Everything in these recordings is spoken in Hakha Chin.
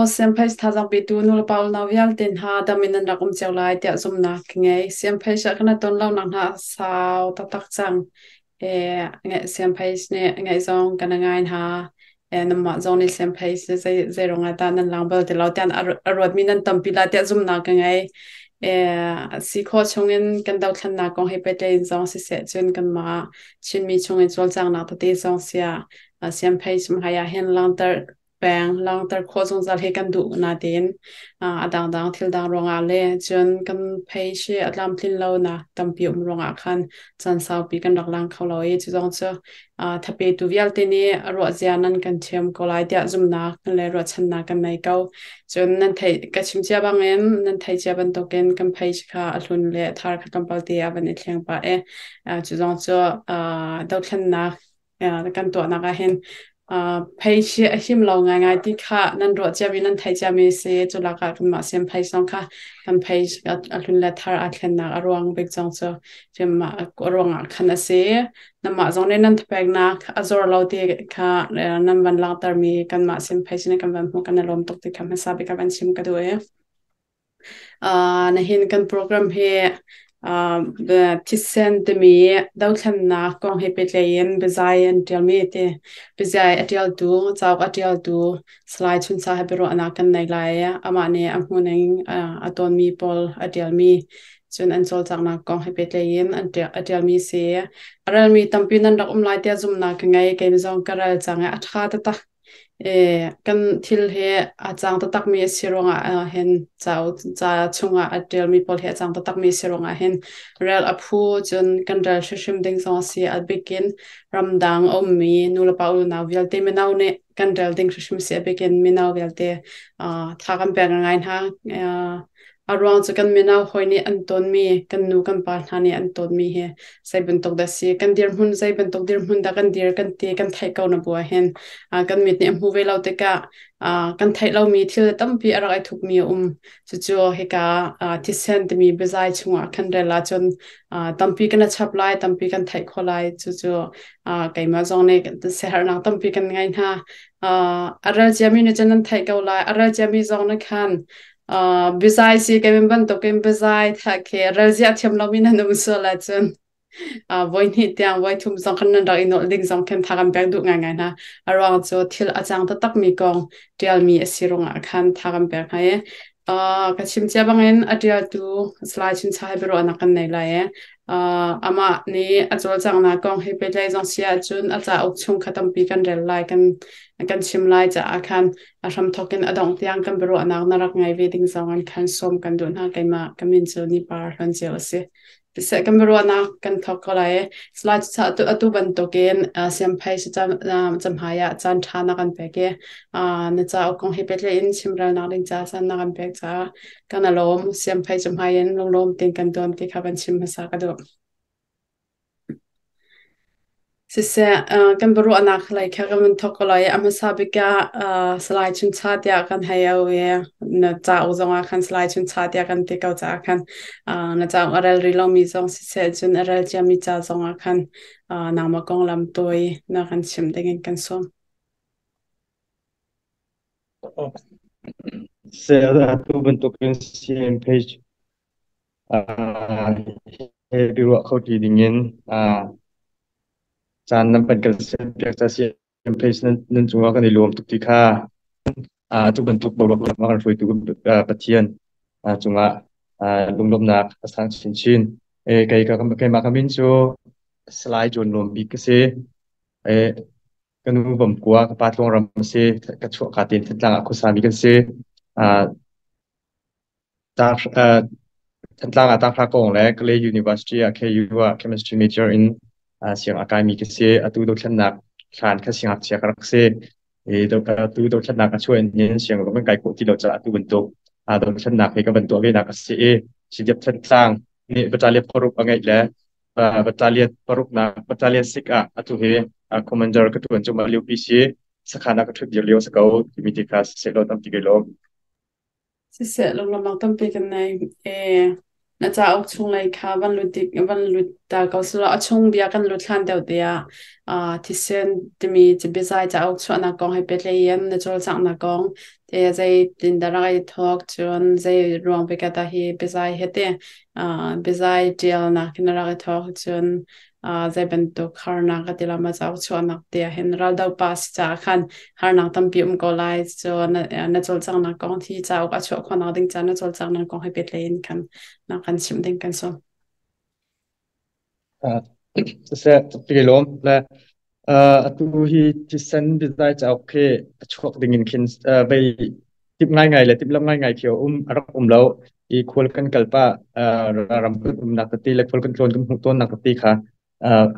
Siamphei thazaang petu nulepa unau vialte hna dam in nan rak um cio lai tiah zumhnak ka ngei. Siamphei ah kan i ton lonak hna a sau taktak cang. Siamphei nih ngaihzawng kan i ngai hna. Nanmah zong nih siamphei zei ruangah dah nan lang bal ti lo tiah a ruatmi nan tampi lai tiah zumhnak ka ngei. Si khawh chungin kan dothlennak kong he pehtlai in zong siseh cun kanmah Chinmi chung in cawlcanghnak tete zong siah siamphei hmai ah hin langhter peng langhter khawh zungzal hi kan duh natein a dangdang thil dang ruangah le cun kan page hi a tlamtlin lonak tampi um ruangah khan caan saupi kan rak lang kho lo i cu zong cu thapetu vialte nih ruahzia nan kan thiam ko lai tiah zumhnak le ruahchannak kan nei ko. Cun nan theih ka chim cia bangin nan theih cia bantukin kan page kha a hlun le a thar kha tlawmpal te a van i thleng pah i cu zong cu dothlennak kan tuahnak ah hin page hi a him lo ngaingai ti kha nan ruah ciami nan theih ciami si. Cu lakah kanmah siam page zong kha kan page a hlun le thar aa thlennak a ruang bik zong cu mah ruangah khan a si. Namah zong nih nan thapeknak a zor lo ti kha nan van langhtermi kanmah siam page nih kan van hmuh, kan i lawm tuk ti kha hmasa bik ah van chim ka duh i. Nihin kan program hi thisen timi dothlennak kong he pehtlai in biazai an ṭialmi ti biazai a ṭialtu, cauk a ṭialtu Salai Chuncha he biaruahnak kan nei lai. Amah nih a hmuhning a tawnmi pawl a ṭialmi cun an cawlcanghnak kong he pehtlai in an a ṭialmi si. A relmi tampi nan rak um lai tiah zumhnak ka ngei. Kei zong ka rel cang i a ṭha taktak. Kan thil hi a cang taktakmi a si ruangah hin cauk ca chungah a ṭialmi pawl hi a cang taktakmi a si ruangah hin rel a phu, cun kan rel hrimhrim ding zong a si. A bikin ramdang a ummi nulepa unau vialte mino nih kan rel ding hrimhrim a si. A bikin mino vialte tha kan pek ngai hna. A ruang cu kan mino hawi nih an tawnmi, kan nu kan pa hna nih an tawnmi hi zei bantuk dah si, kan dirhmun zei bantuk dirhmun dah kan dir kan ti kan theih ko na bu ahhin kan mit nih a hmu ve lo tikah kan theih lomi thil tampi a rak i thupmi a um. Cucu hika thisen timi biazai chungah khan rel ahcun tampi kan i chap lai, tampi kan theih khawh lai. Cucu keimah zong nih siaherhnak tampi kan ngei hna. A rel ciami nih cun nan theih ko lai. A rel ciami zong nih khan biazai si kei bantukin biazai thah khi relziah thiam lomi nan um sual ahcun voi hnih tiang voi thum zong khan nan rak i nolh ding zong khin tha kan pek duh ngaingai hna. A ruang cu thil a cang taktakmi kong ṭialmi a si ruangah khan tha kan pek hna i ka chim cia bangin a ṭialtu Salai Chincha he biaruahnak kan nei lai i amah nih a cawlcanghnak kong he pehtlaih zong si ahcun a cauk chung kha tampi kan rel lai, kan chim lai caah khan a hramthawk in a dongh tiang kan biaruahnak na rak ngai ve ding zong in khan sawm kan duh hna. Keimah ka min cu Nipar Hlawn Ceu a si. Siseh, kan biaruahnak kan thawk ko lai. Salai cu atu bantukin siamphei camhai ah caan ṭha na kan pek i na cauk kong he pehtlaih in chimrelnak ding ca caan na kan pek caah kan i lawm. Siamphei camhai in lunglawm tein kan tuan ti kha van chim hmasa ka duh. Siseh, kan biaruahnak lei kha kan van thawk ko lai. A hmasa bik ah Salai Chuncha tiah kan hei au i na cauk zongah khan Salai Chuncha tiah kan ti ko caah khan na cauk a rel rih lomi zong siseh, cun a rel ciami ca zongah khan nangmah konglam tawi na kan chimh dingin kan sawm. Siseh, atu bantukin CM page he biaruah kho ṭi dingin caan nan kan serpiak ca CM page nan cungah kan i lawm tuk ti kha atu bantuk boruak lam a kan hruaitu Pathian cungah lunglawmhnak a sang chinchin. Kei keimah ka min cu Salai John Lawm Bik ka si. Ka nu Vomkua, ka pa Tluangram a si. Ka chuahka tein Thantlang ah khuasami kan si. Thantlang ah Tanghra Kawng le Kalay University ah KU ah Chemistry major in siang a kaimi ka si. Atu dothlennak hlan kha siangngakchia ka rak si. I atu dothlennak a chuah in hin sianginn kan kai khawh ti lo caah atu bantuk dothlennak hi ka van tuah ve nak a si i CDF Thantlang nih battalion paruk a ngeih le battalion paruknak battalion sik ah atu hi commander ka tuan cuahmah lio pi si. Sakhan ah ka ṭhut dir lio a si ko timi ti kha siseh law tampi kai lawm. Siseh, lunglawmhnak tampi kan nei. Na cauk chunglei kha van lut Ta ko sula a chung bia kan lut hlan deuh te ah thisen timi biazai cauk chuahnak kong he pehtlaih in na cawlcanghnak kong te zei tin dah rak i thawk, cun zei ruang bik ah dah hi biazai he te biazai ṭialnak hin na rak i thawk, cun zei bantuk harnak ka ti lo ma cauk chuahnak te ah hin raldo pa si caah khan harnak tampi um ko lai, cun na cawlcanghnak kong thi cauk a chuah khawhnak ding ca na cawlcanghnak kong he pehtlaih in khan na kan chimh ding kan sawm. Siseh, ka lawm. Le atu hi thisen biazai cauk khi a chuak ding in khin vei timh ngaingai le timhlamh ngaingai khi a um a rak um lo. I khual kan kal pah ram kan umnak tete le khual kan tlawn kan hmuh tawnnak tete kha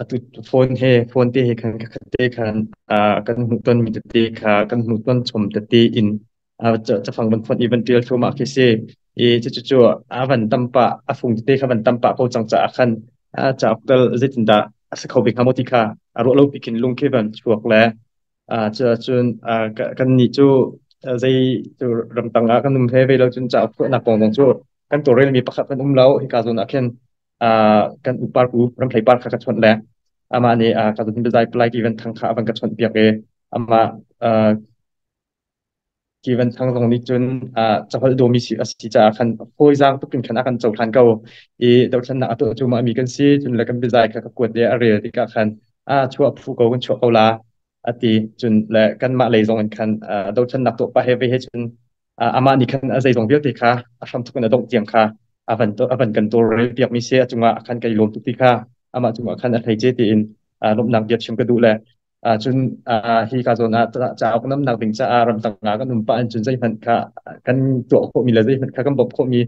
atu phone he phone te he khan khat te khan kan hmuh tawnmi tete kha kan hmuh tawn chom tete in cafang van fonh i van ṭial thluahmah khi si. I cucu a van tam pah, a fung tete kha van tam pah ko cang caah khan cauk tal zeitindah a si kho bik hnga maw ti kha a ruah lo pi khin lung khi van chuak le cuahcun kan nih cu zei cu ramtang ah kan um he ve lo cun cauk tuahnak kong zong cu kan tawlrelmi pakhat kan um lo. Hika zawn ah khin kan upar u Ramhlei Par kha ka chawnh le amah nih ka zawn biazai palai ki van thang kha a van ka chawnh piak i amah Kivan Thang zong nih cun caholh dawmi si a si caah khan fawizaang tuk in khan a kan cohlan ko i dothlennak a tuah cuahmah mi kan si. Cun le kan biazai kha ka kuat i a rel tikah khan a chuah phu ko, kan chuah ko la a ti. Cun le kanmah lei zong in khan dothlennak tuah pah he ve he cun amah nih khan a zeizong vialte kha a hramthok in a dongh tiang kha a van kan tawlrel piak mi si. A cungah khan kai lawm tuk ti kha amah cungah khan a hleice tiin lawmhnak bia chim ka duh le cun hi ka zawn ah cauk namnak ding caah ramtang ah kan um pah in cun zeihmanh kha kan tuah khawhmi le zeihmanh kha kan bawmh khawhmi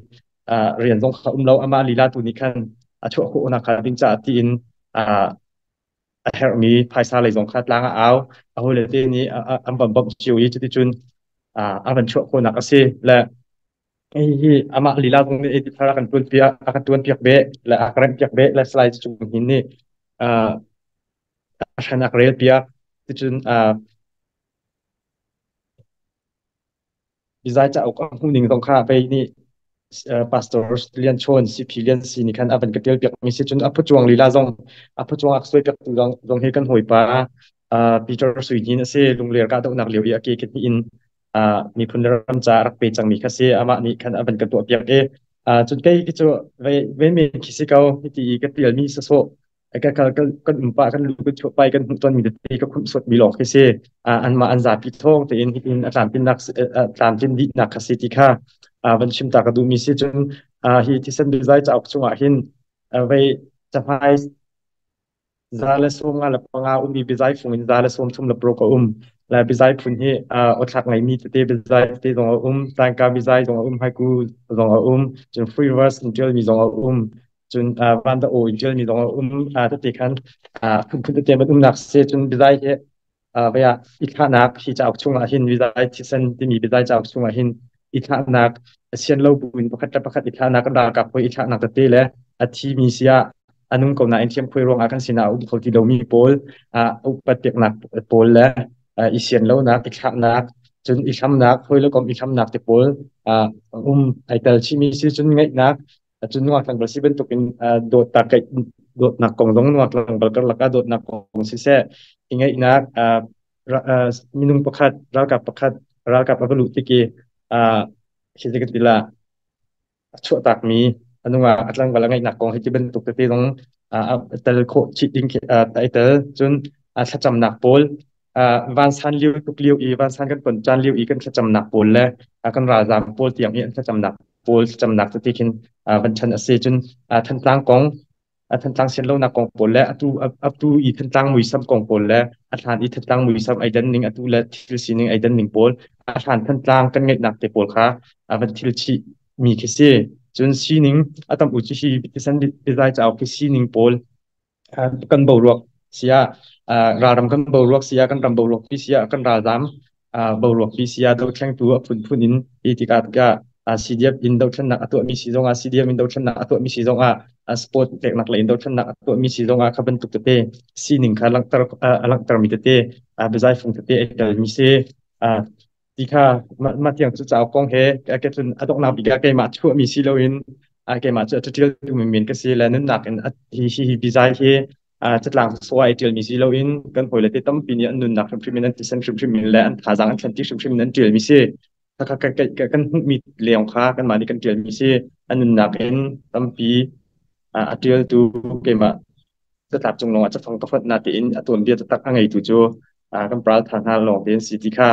rian zong kha um lo. Amah lila tu nih khan a chuah khawhnak kha ding caah tiin a herhmi phaisa lei zong kha tlang a au, a hawile te nih an van bawmh cio i cuticun a van chuah khawhnak a si. Le hihi amah lila zong nih thar a kan tuan piak, a kan tuan piak ve le a ka remh piak ve le slide cung hin nih a hran a ka rel piak. Ticun bizai cauk a hmuh ning zong kha vei nih Pastor Lian Chawn CP Lian Si nih khan a van ka tial piak mi si. Cun a phuchuang lila zong a phuchuang a suai piak tu zong zong hi kan hawipa Peter Sui Hnin a si. Lungler kahdohnak lio i a ke ke in miphun le ram ca rak pe cangmi kha si. Amah nih khan a van ka tuah piak i cun kei khi cu vei vei men khi si ko hiti i ka tialmi sawsawh kan kan um pah, kan lu kan chuah pai, kan hmuh tonmi tete ka khumh suat mi lawng khi si. Anmah an zapi thawng tein hitin a tlamtlinnak tlamtlin dihnak kha si ti kha van chim ta ka duhmi si. Cun hi thisen bizai cauk chungah hin vei cahmai 155 ummi bizai fung in 136 a um le bizai phun hi awthlak ngeimi tete bizai tete zong a um, tangka bizai zong a um, haiku zong a um, cun free verse in ṭialmi zong a um, cun van da aw in ṭialmi zong a um tete khan phunphun tete an umnak si. Cun bizai hi vei ah i thlahnak, hi cauk chungah hin bizai thisen timi bizai cauk chungah hin i thlahnak, sian lo buin pakhat le pakhat i thlahnak, ralkap hawi i thlahnak tete le a thimi si ah a nung ko nain thiamkhuai ruangah kan sinah a um kho ti lomi pawl upat peknak pawl le i sian lonak, i thlahnak, cun i hlamnak, hawi le kom i hlamnak te pawl um ai tel chihmi si. Cun ngaihnak, cun nungak tlangval si bantukin dawtnak dawtnak kong zong, nungak tlangval karlak ah dawtnak kong siseh, i ngaihnak, minung pakhat, ralkap pakhat ralkap a va luh tik i hi kan ti la a chuahtakmi a nungak a tlangval a ngaihnak kong hi ti bantuk tete zong tel khawh chih ding khi ai tel. Cun thlacamnak pawl, vansan lio tuk lio i vansan kan ton caan lio i kan thlacamnak pawl le kan ralzaam pawl tiang i an thlacamnak pawl, thlacamnak tete khin van chan a si. Cun Thantlang kong, Thantlang sianlonak kong pawl le atu atu i Thantlang muisam kong pawl le a hlan i Thantlang muisam ai dan ning, atu le thil sining ai dan ning pawl, a hlan Thantlang kan ngeihnak te pawl kha van thil chih mi khi si. Cun sining a tam u cu hi thisen bizai cauk khi sining pawl, kan boruak sia, ralram kan boruak sia, kan ram boruak pi sia, kan ralzam boruak pi sia, dohthlengtu a phunphun in hi tikah tikah CDF in dothlennak a tuahmi si zongah, CDM in dothlennak a tuahmi si zongah, sport peknak lei in dothlennak a tuahmi si zongah, kha bantuk tete sining kha langhter a langhtermi tete biazai fung tete ai telmi si ti kha mah tiang cu cauk kong he ke cun a donghnak bik ah keimah chuahmi si loin. Keimah cu a ṭialtu menmen ka si le nunnak in hi hi hi bizai hi catlang sawsawh ah i ṭialmi si loin kan hawile te tampi nih an nunnak hrimhrim in an thisen hrimhrim in le an thazaang an thlen ti hrimhrim in an ṭialmi si. Kan hmuhmi leng kha kanmah nih kan ṭialmi si. An nunnak in tampi a ṭialtu keimah catlap cung lawngah cafang ka fonh na tiin a tuanbia taktak a ngeitu cu kan raltha hna lawng te an si ti kha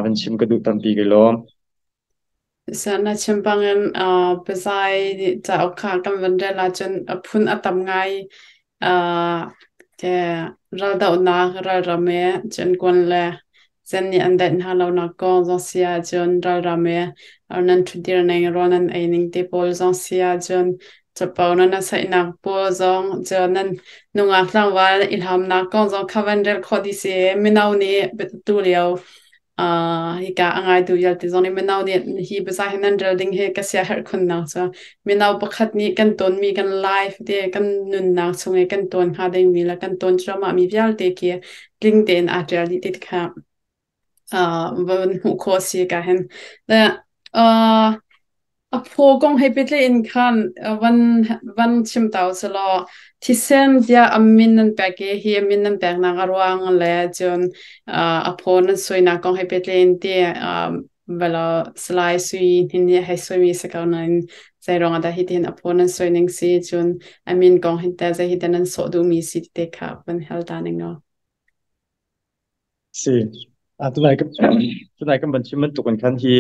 van chim ka duh tampi kai lawm. Na chim bangin biazai cauk kha kan van rel ahcun a phun a tam ngai. Ke raldohnak ralram i cun kuan le zen nih an daih hna lonak kong zong si ahcun ralram i nan ṭhutdir ning rawl nan ei ning te pawl zong si ahcun capo nan a saihnak pawl zong cun nan nungak tlangval i hlamnak kong zong kha van rel khawh dih si. Mino nih tu lio hika a ngaitu vialte zong nih mino nih hi biazai hi nan rel ding hi ka siaherh khunnak cu mino pakhat nih kan tawnmi kan life te kan nunnak chung i kan tawn hnga dingmi le kan tawn cuahmah mi vialte khi tling tein aa ṭial dih ti kha van hmuh khawh a si ka hin. A phaw kong he pehtlai in khan van chim ta usih thisen tiah a min nan pek i hi a min nan peknak a ruang le cun a phaw nan suainak kong he pehtlai in ti velo Salai Sui Hnin nih a hei suaimi si ko nain zei ruangah dah hitihin a phaw nan suai ning si cun a min kong hin teh zei hi dah nan sawh duhmi si ti te kha van hal ta ning law. Si. Tunai tunai kan van chim bantuk in khan hi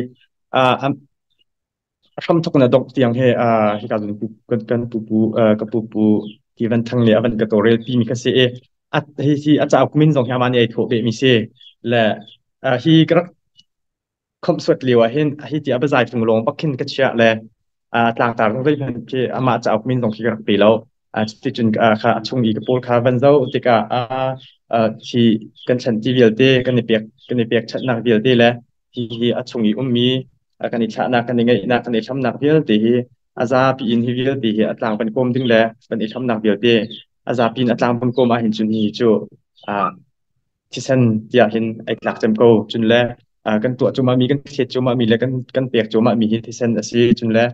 a hramthawk in a dongh tiang hi hika zun kan pupu ka pupu ti van thang le a van ka tawlrel pi mi kha si i hi hi a cauk min zong hi amah nih ai thawh ve mi si le hi ka rak khomhsuat lio ah hin hi ti a biazai fung lawng bak khin ka chiah le tlangtar zong zeihmanh khi amah cauk min zong khi ka rak pe lo. Cuticun kha a chung i ka pawl kha van zoh tikah hi kan chan ti vialte kan i pek chanhnak vialte le hi hi a chung i ummi kan i thlahnak kan i ngeihnak kan i hlamnak vialte hi a zapi in hi vialte hi a tlang van kawm ding le kan i hlamnak vialte a zapi in a tlang van kawm ahhin cun hi cu thisen tiah hin ai tlak cem ko. Cun le kan tuah cuahmah mi kan thlet cuahmah mi le kan pek cuahmah mi hi thisen a si. Cun le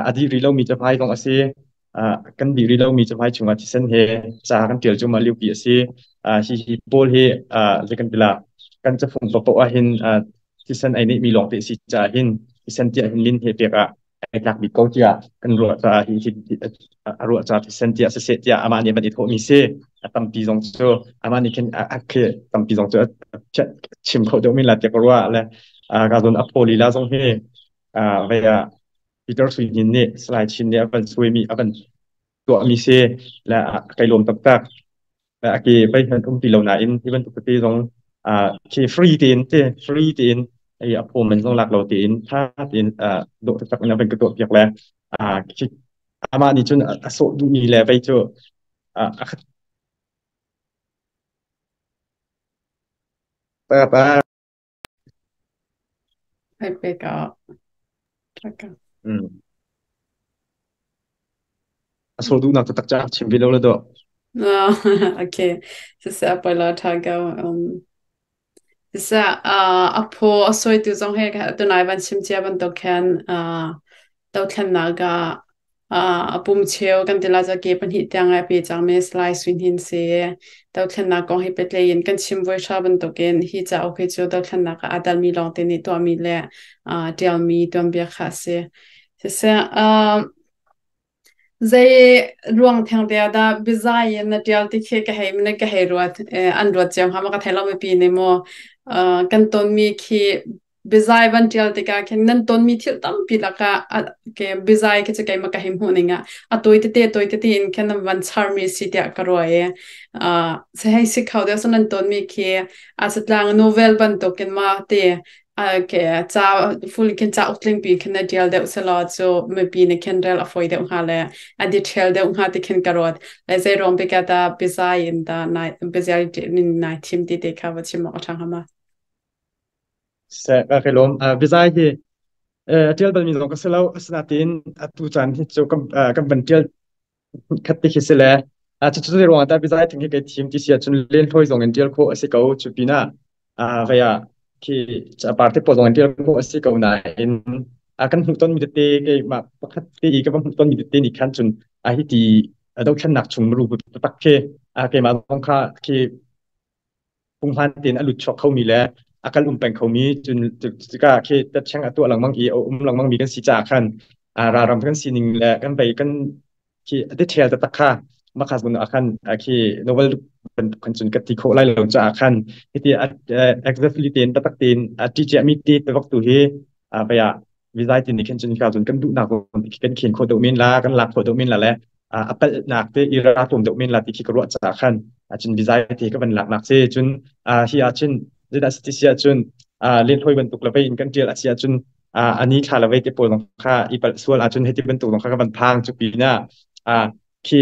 a dih rih lomi cafai zong a si. Kan dih rih lomi cafai chungah thisen he ca kan ṭial cuahmah liopi a si. Hi hi pawl hi zei kan ti la kan cafung paohpaoh ah hin thisen ai neihmi lawng te a si caah hin thisen tiah hin lin he pek ah ai tlak bik ko tiah kan ruah caah hi a ruah caah thisen tiah siseh tiah amah nih van i thawhmi si. A tampi zong cu amah nih khin a khi tampi zong cu chim kho deuh min la tiah ka ruah le ka zon a phaw lila zong hi vei ah Peter Sui Hnin nih Salai Chin nih a van suaimi a van tuahmi si le kai lawm taktak. A ke vei hmanh um ti lo nain hi bantuk tete zong khi free tein te free tein ei a phaw man zong lak lo tein tha tein dawh taktak in a van ka tuah piak le khi amah nih cun a sawh duhmi le vei cu a khat pa Hei pe ka. A sawh duhnak taktak cu a chim ve lo le dawh. Okay. Siseh a poi lo ṭha ko. Siseh a phaw a sawitu zong he tunai van chim cia bantuk khan dothlennak ah a pum cheu kan ti lai cu ke pahnih tiang a pe cangmi Salai Sui Hnin si. Dothlennak kong hi petlei in kan chim voi hra bantukin hi cauk hi cu dothlennak ah aa telmi lawngte nih tuahmi le ṭialmi tuanbia kha a si. Siseh, zei ruang thengte ah dah biazai in na ṭial ti khi ka hei na ka hei ruat. An ruat cio hnga maw ka thei lo mipi nih maw kan tonmi khi biazai van ṭial tikah khin nan tonmi thil tampi lakah ke biazai khi cu keimah ka hei hmuh ning ah a tawi tete tawi tete in khin nan van charmi si tiah ka ruah i se hei si kho deuh so nan tonmi khi a satlang novel bantukin ma te ke ca full khin cauk tlingpi khin na ṭial deuh selaw cu mipi nih khin rel a fawi deuh hnga le a detail deuh hnga ti khin ka ruat. Le zei ruang bik ah dah biazai in dah nai biazai in nai thim ti te kha va chim awk a ṭha hnga ma? Seh, ka lawm. Biazai hi a ṭial balmi zong ka si lo. Asinain atu caan hi cu kan van ṭial khat te khi si le cucu zei ruangah dah biazai thing hi kai thim ti si ahcun lenhloi zong in ṭial khawh a si ko. Cu pinah vei ah khi capar te pawl zong in ṭial khawh a si ko nain. Kan hmuh tonmi tete keimah pakhat te i ka va hmuh tonmi tete nih khan cun hi ti dothlennak chung muru taktak khi keimah zong kha khi punghman tein a lut chuak khomi le a kal um peng khomi cun tikah khi tatcheng a tuah lengmang i a um lengmang mi kan si caah khan ralram kan sining le kan vei kan khi detail taktak kha makha zun ah khan khi novel bantuk khan cun ka ti khawh lai lo caah khan hiti exactly tein taktak tein a ti cia mi ti tawak tu hi vaya vizai tin nih khin cun ka cun kan duhnak kan khen khawh deuh men la kan lak khawh deuh men la le a palhnak te i ra tlawm deuh men la ti khi ka ruah caah khan cun vizai te ka van lak nak si. Cun hi ah cun zeidah si ti si ahcun lenhloi bantuk le vei in kan tial a si ahcun ani thla le vei te pawl zong kha i palh sual ahcun hiti bantuk zong kha ka van phang. Cu pinah khi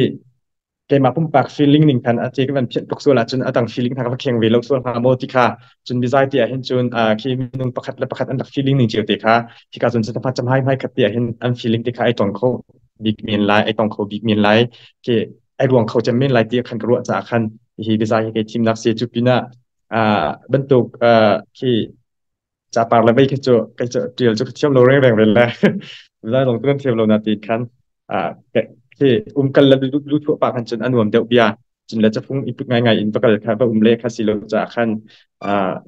keimah pumpak feeling ning khan a che ka van phiat tuk sual ahcun a dang feeling hna ka va kheng ve lo sual hnga maw ti kha. Cun bizai ti ahhin cun khi minung pakhat le pakhat an rak feeling ning cio te kha hika cun cu cam hai hmai khat ti ahhin an feeling te kha ai tong kho bik men lai, ai tong kho bik men lai, khi ai ruang kho cem men lai ti khan ka ruah caah khan hi bizai hi kei thimnak si. Cu pinah bantuk khi capar le vei khi cu kei cu tial cu ka thiam lo reng reng ve le zai zong kan thiam lo na ti khan khi umkal le lu thuah pa khan cun a nuam deuh bia. Cun le cafung i put ngai ngai in pakal kha va um le kha si lo ca khan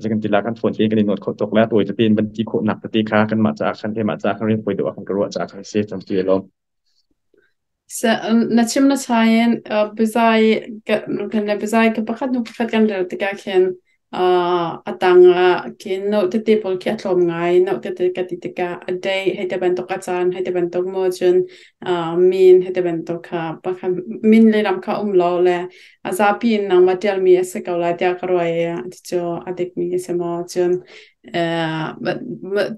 zakan tila kan phone te kan i note khawh tok le tawi te in van ti khawh nak te kha kan mah ca khan he mah ca khan rian poi deuh khan ka ruah ca khan si cam ti lo. Na chim na chain bizai kan le bizai ka pakhat nu pakhat kan rel tikah khin a tang ah khin note tete pawl khi a tlawm ngai. Note tete ka ti tikah a day hei te bantuk, a caan hei te bantuk maw, cun min hei te bantuk kha pakhat min le lam kha um lo le a zapi in nangmah ṭialmi a si ko lai tiah ka ruah i cucu a dikmi a si maw? Cun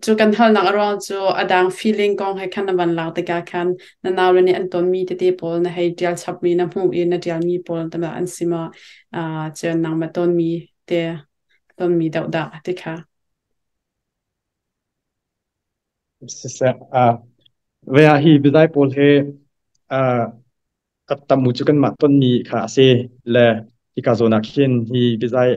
cu kan halnak a ruang cu a dang feeling kong he khan na van lak tikah khan na naule nih an tonmi tete pawl na hei ṭial chapmi na hmuh i na ṭialmi pawl an si maw, cun nangmah tonmi te tonmi deuh dah ti kha. Siseh, ve ah hi biazai pawl hi tam u cu kanmah tonmi kha a si le hika zawn ah khin hi biazai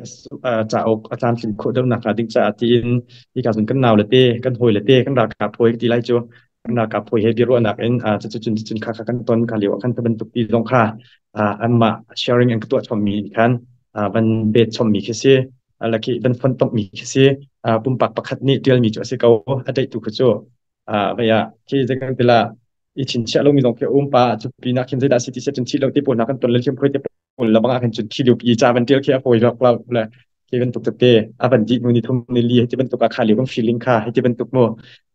cauk a tlamtlin khawh deuhnak hnga ding caah tiin hika zawn kan nau le te kan hawi le te kan ralkap hawi ti lai cu kan ralkap hawi he biaruahnak in cucu cun cun kha kha kan ton kha lio ah khan bantuk ti zong kha anmah sharing an ka tuah chommi khan van bet chommi khi si laki van fon tommi khi si. Pumpak pakhat nih tialmi cu a si ko, a deih tu kha cu vei ah khi zeikan tila i chinchiah lomi zong khi a um pa. Cu pinah khin zeidah si ti cun thi lo te pawl hna kan ton le thiam khoi te pawl la bangah khin cun thi lio pi ca van tial khi a fawi rak lo le khi bantuk tete a van dih nu ni thum ni li ti bantuk a kha lio kan feeling kha hi ti bantuk mu.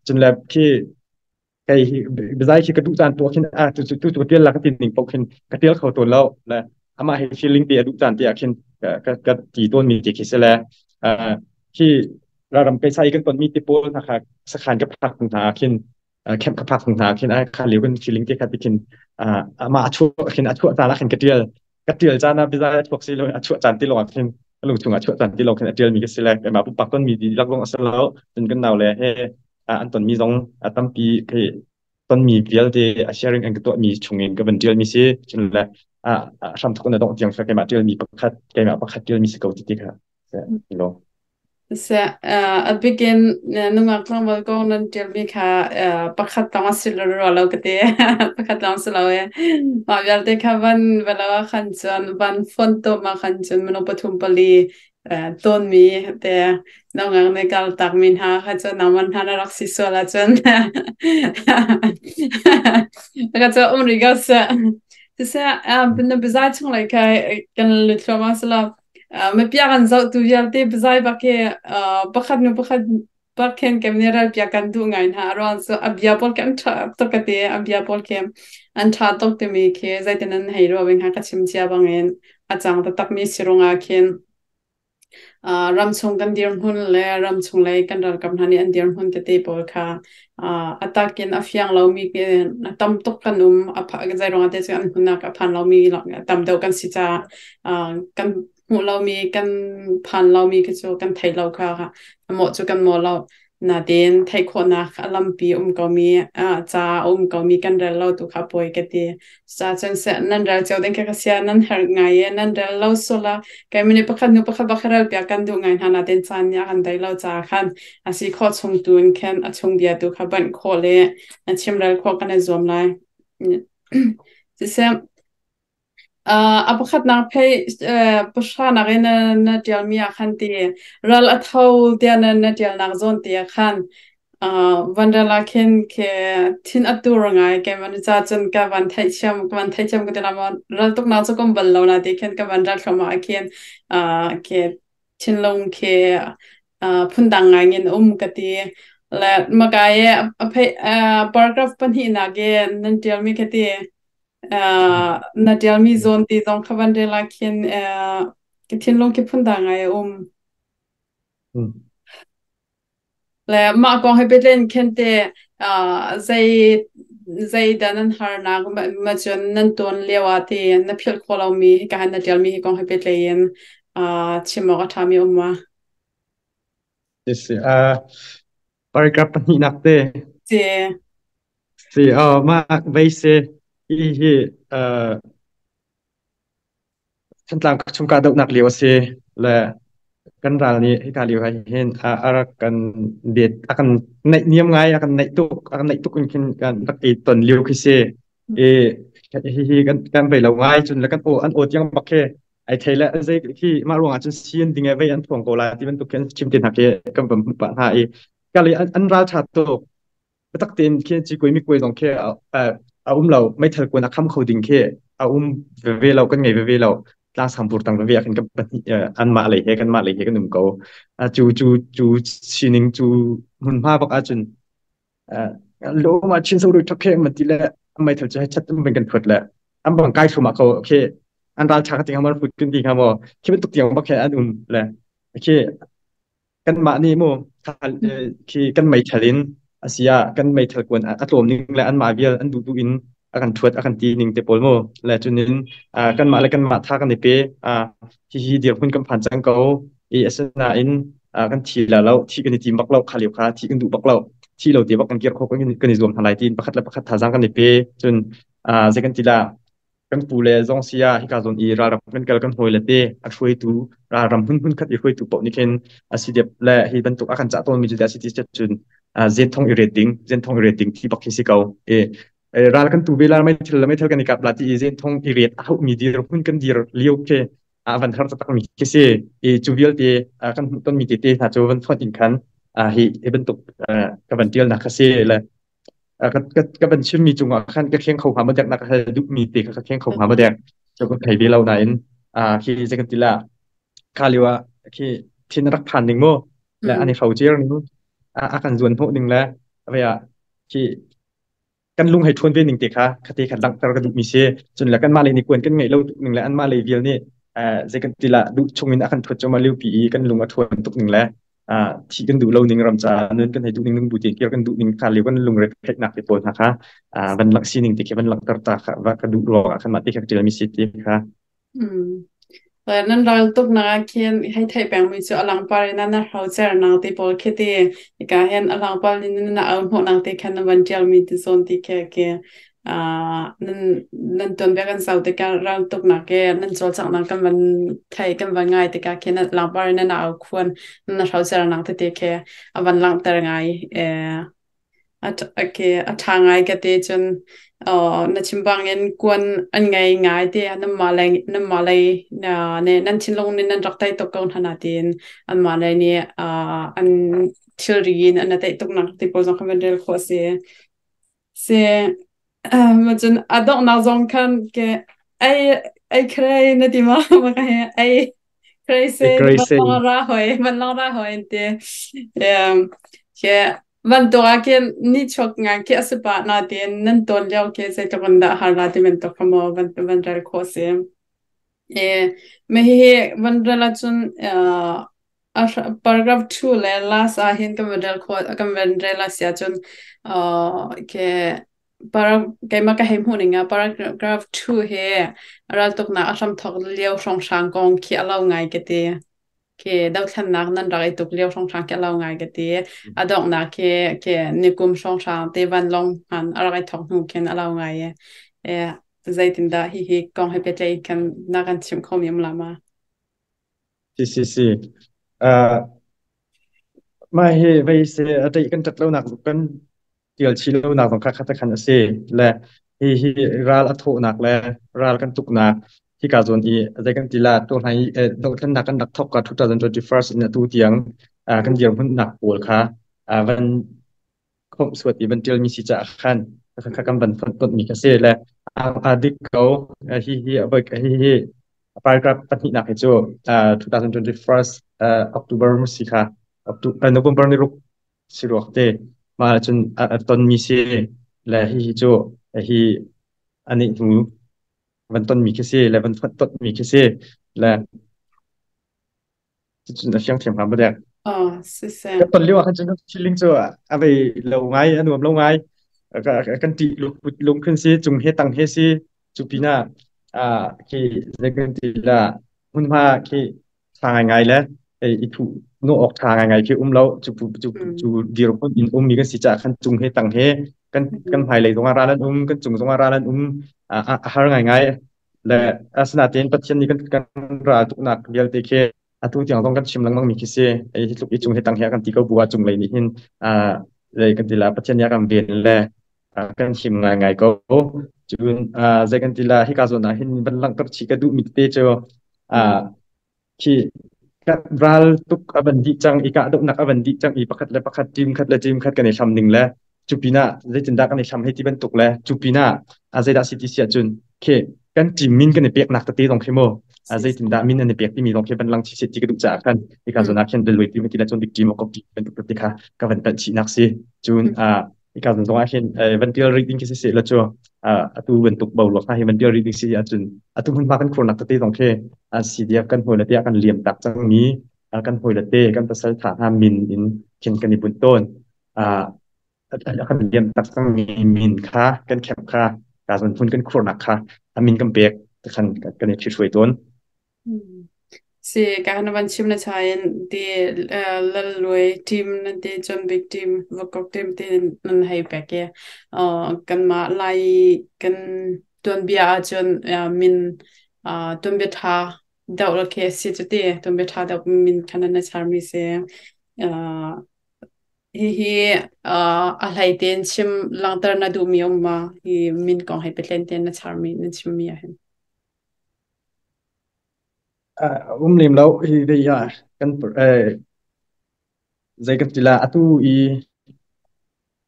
Cun le khi kei bizai khi ka duh caan tu khin a tu tu tu tial la ka tin ning pok khin ka tial kho tawn lo le amah hi feeling te a duh caan te ah khin ka ka ti tawn mi te khi se le khi raram kai sai kan ton mi te pawl hna kha sakhan ka phak hna khin camp ka phak hna khin a kha lio kan feeling te kha ti khin amah a chuah khin a chuah caan ah khin ka tial ka tial caan ah bizai a chuak si lo, a chuah caan ti lawng khin a lung chung ah chuah caan ti lawng khin a tial mi ka si le keimah pumpak ton mi dihlak zong a si lo. Cun kan nau le he an ton mi zong a tampi khi ton mi vialte a sharing an ka tuah mi chung in ka van tial mi si. Cun le a hram thuk na dong tiang keimah tial mi pakhat keimah pakhat tial mi si ko ti ti kha lo. A bikin nungak tlangval kong nan ṭialmi kha pakhat lawng a si rua lo ka ti. Pakhat lawng si lo e. Mah vialte kha van velo ah khan cun van fontom ah khan cun minung pathum pali tawnmi te nungak nih kal takmi hna kha cun nangmah hna na rak si sual ahcun ka cu um rih ko seh. Siseh, na biazai chung lei kha kan lut thluahmah si lo. Mipiak an zohtu vialte biazai bak hi pakhat hnu pakhat bak khin kem nih ralpiak kan duh ngai hna. A ruang cu a bia pawl khi an ṭha tuk ka ti. A bia pawl khi an ṭha tuk timi khi zeitin an hei ruah ve hnga ka chim cia bangin a cang taktakmi si ruangah khin ramchung kan dirhmun le ramchung lei kan ralkap hna nih an dirhmun tete pawl kha a tak in a fiang lomi tam tuk kan um. A zei ruangah te cu an hmunnak a phan lomi tam deuh kan si caah kan hmuh lomi kan phan lomi khi cu kan thei lo kha mawh cu kan maw lo. Natein theih khawhnak a lampi um komi ca a um komi kan rel lo tu kha poi ka ti. Ca cun seh nan rel cio ding kha ka sia nan herh ngai i nan rel lo sual ah keimah nih pakhat hnu pakhat bak rel piak kan duh ngai hna natein caan nih a kan dai lo caah khan a si khawh chung tu in khan a chung bia tu kha banh khawh le chimrel khawh kan i zuam lai. Siseh, a pakhatnak phei pahranak in na ṭialmi ah khan ti ral a tho tiah na ṭialnak zawn te ah khan van rel ah khin khi thin a tur ngai. Keimah ni ca cun ka van theihthiam ka ti la maw ral tuknak cu ka um bal lo na ti khin ka van ral thluahmah ah khin khi thinlung khi phundang ngai in um ka ti. Le maka i a phei paragraph pahnihnak i nan ṭialmi ka ti na ṭialmi zawn ti zong kha van rel ah khin ka thinlung khi phundang ngai a um. Le mah kong he pehtlai in khin te zei zeidah nan harnak ma cun nan tawn lio ah ti na philh khawh lomi hika hin na ṭialmi hi kong he pehtlai in chim awk a ṭhami um ma? Si paragraph pahnihnak te. Si. Si mah vei si hi hi Thantlang chung kahdohnak lio a si le kan ral nih hika lio ah hin a rak kan det a kan naih niam ngai a kan naih tuk a kan naih tuk in khin kan rak i ton lio khi si i hihi kan vei lo ngai cun le kan aw an aw tiang bak khi ai thei le zei khi mah ruangah cun sian ding e vei an thuang ko lai ti bantuk khin chim te hna khi kan van hmuh pah hna i kali an ral tha tuk. Biatak tein khi cikui mikui zong khi a um lo. Meithal kuan a kham kho ding khi a um veve lo, kan ngei veve lo. Tlangsang burtang veve ah khin kan pahnih anmah lei he kanmah lei he kan um ko. Cu cu cu sining cu hmunhma bak ahcun lo ma chin so ru thok khe man ti le meithal cu chat um kan thuat le an bang kai thuma ko khi an ral tha ka ting hamar put kan ti kha mo khi bantuk tiang bak he an um le khi Kanmah nih mu khi kan meithal in a si ah kan meithal kuan a tlawm ning le anmah vial an duh duh in a kan ṭhuat a kan ti ning te pawl mu le cunin kanmah le kanmah tha kan i pe. Hihi dirhmun kan phan cang ko i asinain kan thi la lo thi kan i tim bak lo kha lio kha thi kan duh bak lo thi lo te bak kan kir kho kan i zuam hna lai tiin pakhat le pakhat thazaang kan i pe. Cun zei kan ti la, kan pu le zong si ah hika zawn i ralram kan kal kan hawi le te a hruaitu ralram hmun hmun khat i hruaitu paoh nih khin a si dep le hi bantuk a kan cah tawnmi cu a si ti cun zen thong i ret ding zen thong i ret ding ti bak khi si ko. E ral kan tu ve la meithal le meithal kan i kap la ti i zen thong i ret a hauh mi dir hmun kan dir lio khi a van har taktak mi khi si i cu vialte kan hmuh ton mi te te hna cu van fonh in khan hi hi bantuk ka van tial nak kha si le ka van chimmi cungah khan ka kheng kho hnga maw dek na ka hal duhmi te kha ka kheng kho hnga maw dek cu ka thei ve lo nain khi zei kan ti la kha lio ah khi thin rak phan ning mu le an i hrocer ning a kan zuan hnawh ning le vei ah khi kan lung hei ṭhuan ve ning te kha khate kha langhter ka duhmi si. Cun le kanmah lei nih kuan kan ngeih lo tuk ning le anmah lei vial nih zei kan ti la duh chung in a kan ṭhuat cuahmah lio pi i kan lung a ṭhuan tuk ning le thih kan duh lo ning ram caah nun kan hei duh ning nung bu tein kir kan duh ning kha lio kan lungre theihnak te pawl hna kha van langh sining te khi van langhter ta kha va ka duh ruangah khan mah te kha ka ṭialmi si ti kha. Nan ral tuk nak ah khin hei theih pengmi cu a langpar in na hrocer nak te pawl khi ti hika hin a langpar in na au hnawhnak te khan na van ṭialmi ti zawn ti khi khi nan nan tuanbia kan zoh tikah ral tuknak ke nan cawlcanghnak kan van thei kan van ngai tikah khin langpar in na au khuan na hrocernak tete khi a van langhter ngai. Okay, a ṭha ngai ka ti. Cun na chim bangin kuan an ngei ngai ti nanmah lei nanmah lei nih nan thinlung nih nan rak tei tuk ko hna na tiin anmah lei nih an thilri in an tei tuk nak ti pawl zong kha van rel khawh a si. Si cun a donghnak zong khan ke ei ei khrei na ti ma ma ka he ei khrei se van ra hoi van long ra hoi ti ke bantuk ah khin nihchuak ngai khi a si pah natein nan tawn lio khi zeitluk in dah har la ti bantuk kha maw van van rel khawh si. E, me hihi van rel ahcun paragraph 2 le last ah hin kan van rel khawh kan van rel a si ahcun ke keimah ka hei hmuh ning ah paragraph 2 hi raltuknak a hramthawk lio hrawnghrang kong khi a lo ngai ka ti. Khi dothlennak nan rak i tuk lio hrawnghrang khi a lo ngai ka ti. A donghnak khi khi nikum hrawnghrang te vanlawng hman a rak i thawk hnu khin a lo ngai i zeitindah hihi kong he pehtlaih khan na kan chimh kho mi um la ma? Si si si. Mah hi vei se a ṭeih kan ṭat lonak kan tial chih lonak zong kha khat khan a si. Le hi hi ral a thawhnak le ral kan tuknak hika zawn i zei kan ti la tu hlai dothlennak kan rak thawk ka 2021 in atu tiang kan dirhmunnak pawl kha van khomh suat i van ṭialmi si caah khan kha kan van fonh tonmi kha si. Le a dik ko. Hi hi hi hi paragraph pahnihnak hi cu 2021 October si kha, November ni ruk si ruak te mah ahcun a tonmi si. Le hi hi cu hi anih hnu van tonmi khi si le van fonh tonmi khi si le cucun a fiang thiam hnga maw dek? Oh, siseh. Kan ton lio ah khan cun feeling cu a vei lo ngai, a nuam lo ngai. Kan ṭih lung khin si, cung he tang he si, cu pinah khi zei kan ti la, hmunhma khi ṭha ngaingai le i thuh nawh awk ṭha ngaingai khi um lo. Cu cu cu dirhmun in ummi kan si caah khan cung he tang he kan kan hmailei zongah ral an um, kan cung zongah ral an um, a har ngaingai. Le asinain Pathian nih kan ral tuknak vialte khi atu tiang zong kan chim lengmang mi khi si. Hi tluk i cung hi tang hi a kan ti ko bu ah cunglei nih hin zei kan ti la, Pathian nih a kan ven le kan him ngaingai ko. Cun zei kan ti la, hika zawn ah hin van langhter chih ka duh mi tete cu khi ral tuk a van dih cang i kahdohnak a van dih cang i pakhat le pakhat, team khat le team khat kan i hlam ning le cu pinah zeitindah kan i hlam hei ti bantuk le cu pinah a zeidah si ti si ahcun khi kan team min kan i peknak tete zong khi mu zeitindah min an i pek timi zong khi van lang chih ti ka duh caah khan hika zawn ah khin belwei team ti le cun big team kop team bantuk tete kha ka van telh chihnak si. Cun hika zawn zong ah hin van tial rih ding khi si seh la cu atu bantuk boruak hna hi van tial rih ding si ahcun atu hmunhma kan khurnak tete zong khi CDF kan hawi le te ah kan liam tak cangmi kan hawi le te kan pasal tha hna min in khin kan i bunh tawn. Kan liam tak cangmi min kha kan khep kha ka zawn hmun kan khurnak kha a min kan pek khan kan i ṭhithruai tawn. Si ka han van chim na chain ti lal luai team nan ti chon big team vakok team ti nan hei pek ye kan ma lai kan tuanbia ahcun min tuanbia tha deuh la khi si chu ti tuanbia tha deuh min khan na charmi si. Hihi a hlei tein chim langhter na duhmi um ma? Hi min kong he petlen tein na charmi na chimmi ah hin. Um lem lo. Hi dei ah kan zei kan ti la, atu i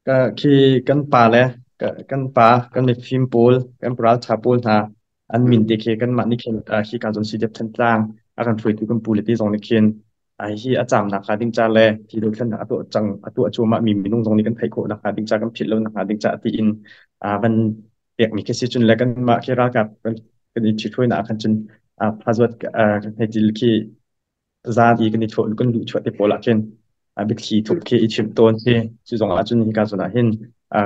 ka khi kan pa le kan pa kan mifim pawl kan ralṭha pawl hna an min te khi kanmah nih khin hi ka zawn CDF Thantlang a kan hruaitu kan pu le te zong nih khin hi a caamnak hnga ding ca le hi dothlennak a tuah cang a tuah cuahmah mi minung zong nih kan theih khawh nakhnga ding ca, kan philh lo nakhnga ding ca tiin van pekmi khi si. Cun le kanmah khi ralkap kan i ṭhithruainak ah khan cun phazuat kan hei til khi zan i kan i chuah kan luh chuah te pawl ah khin biathli thuk khi i chimh tawn si. Cu zong ah cun hika zawn ah hin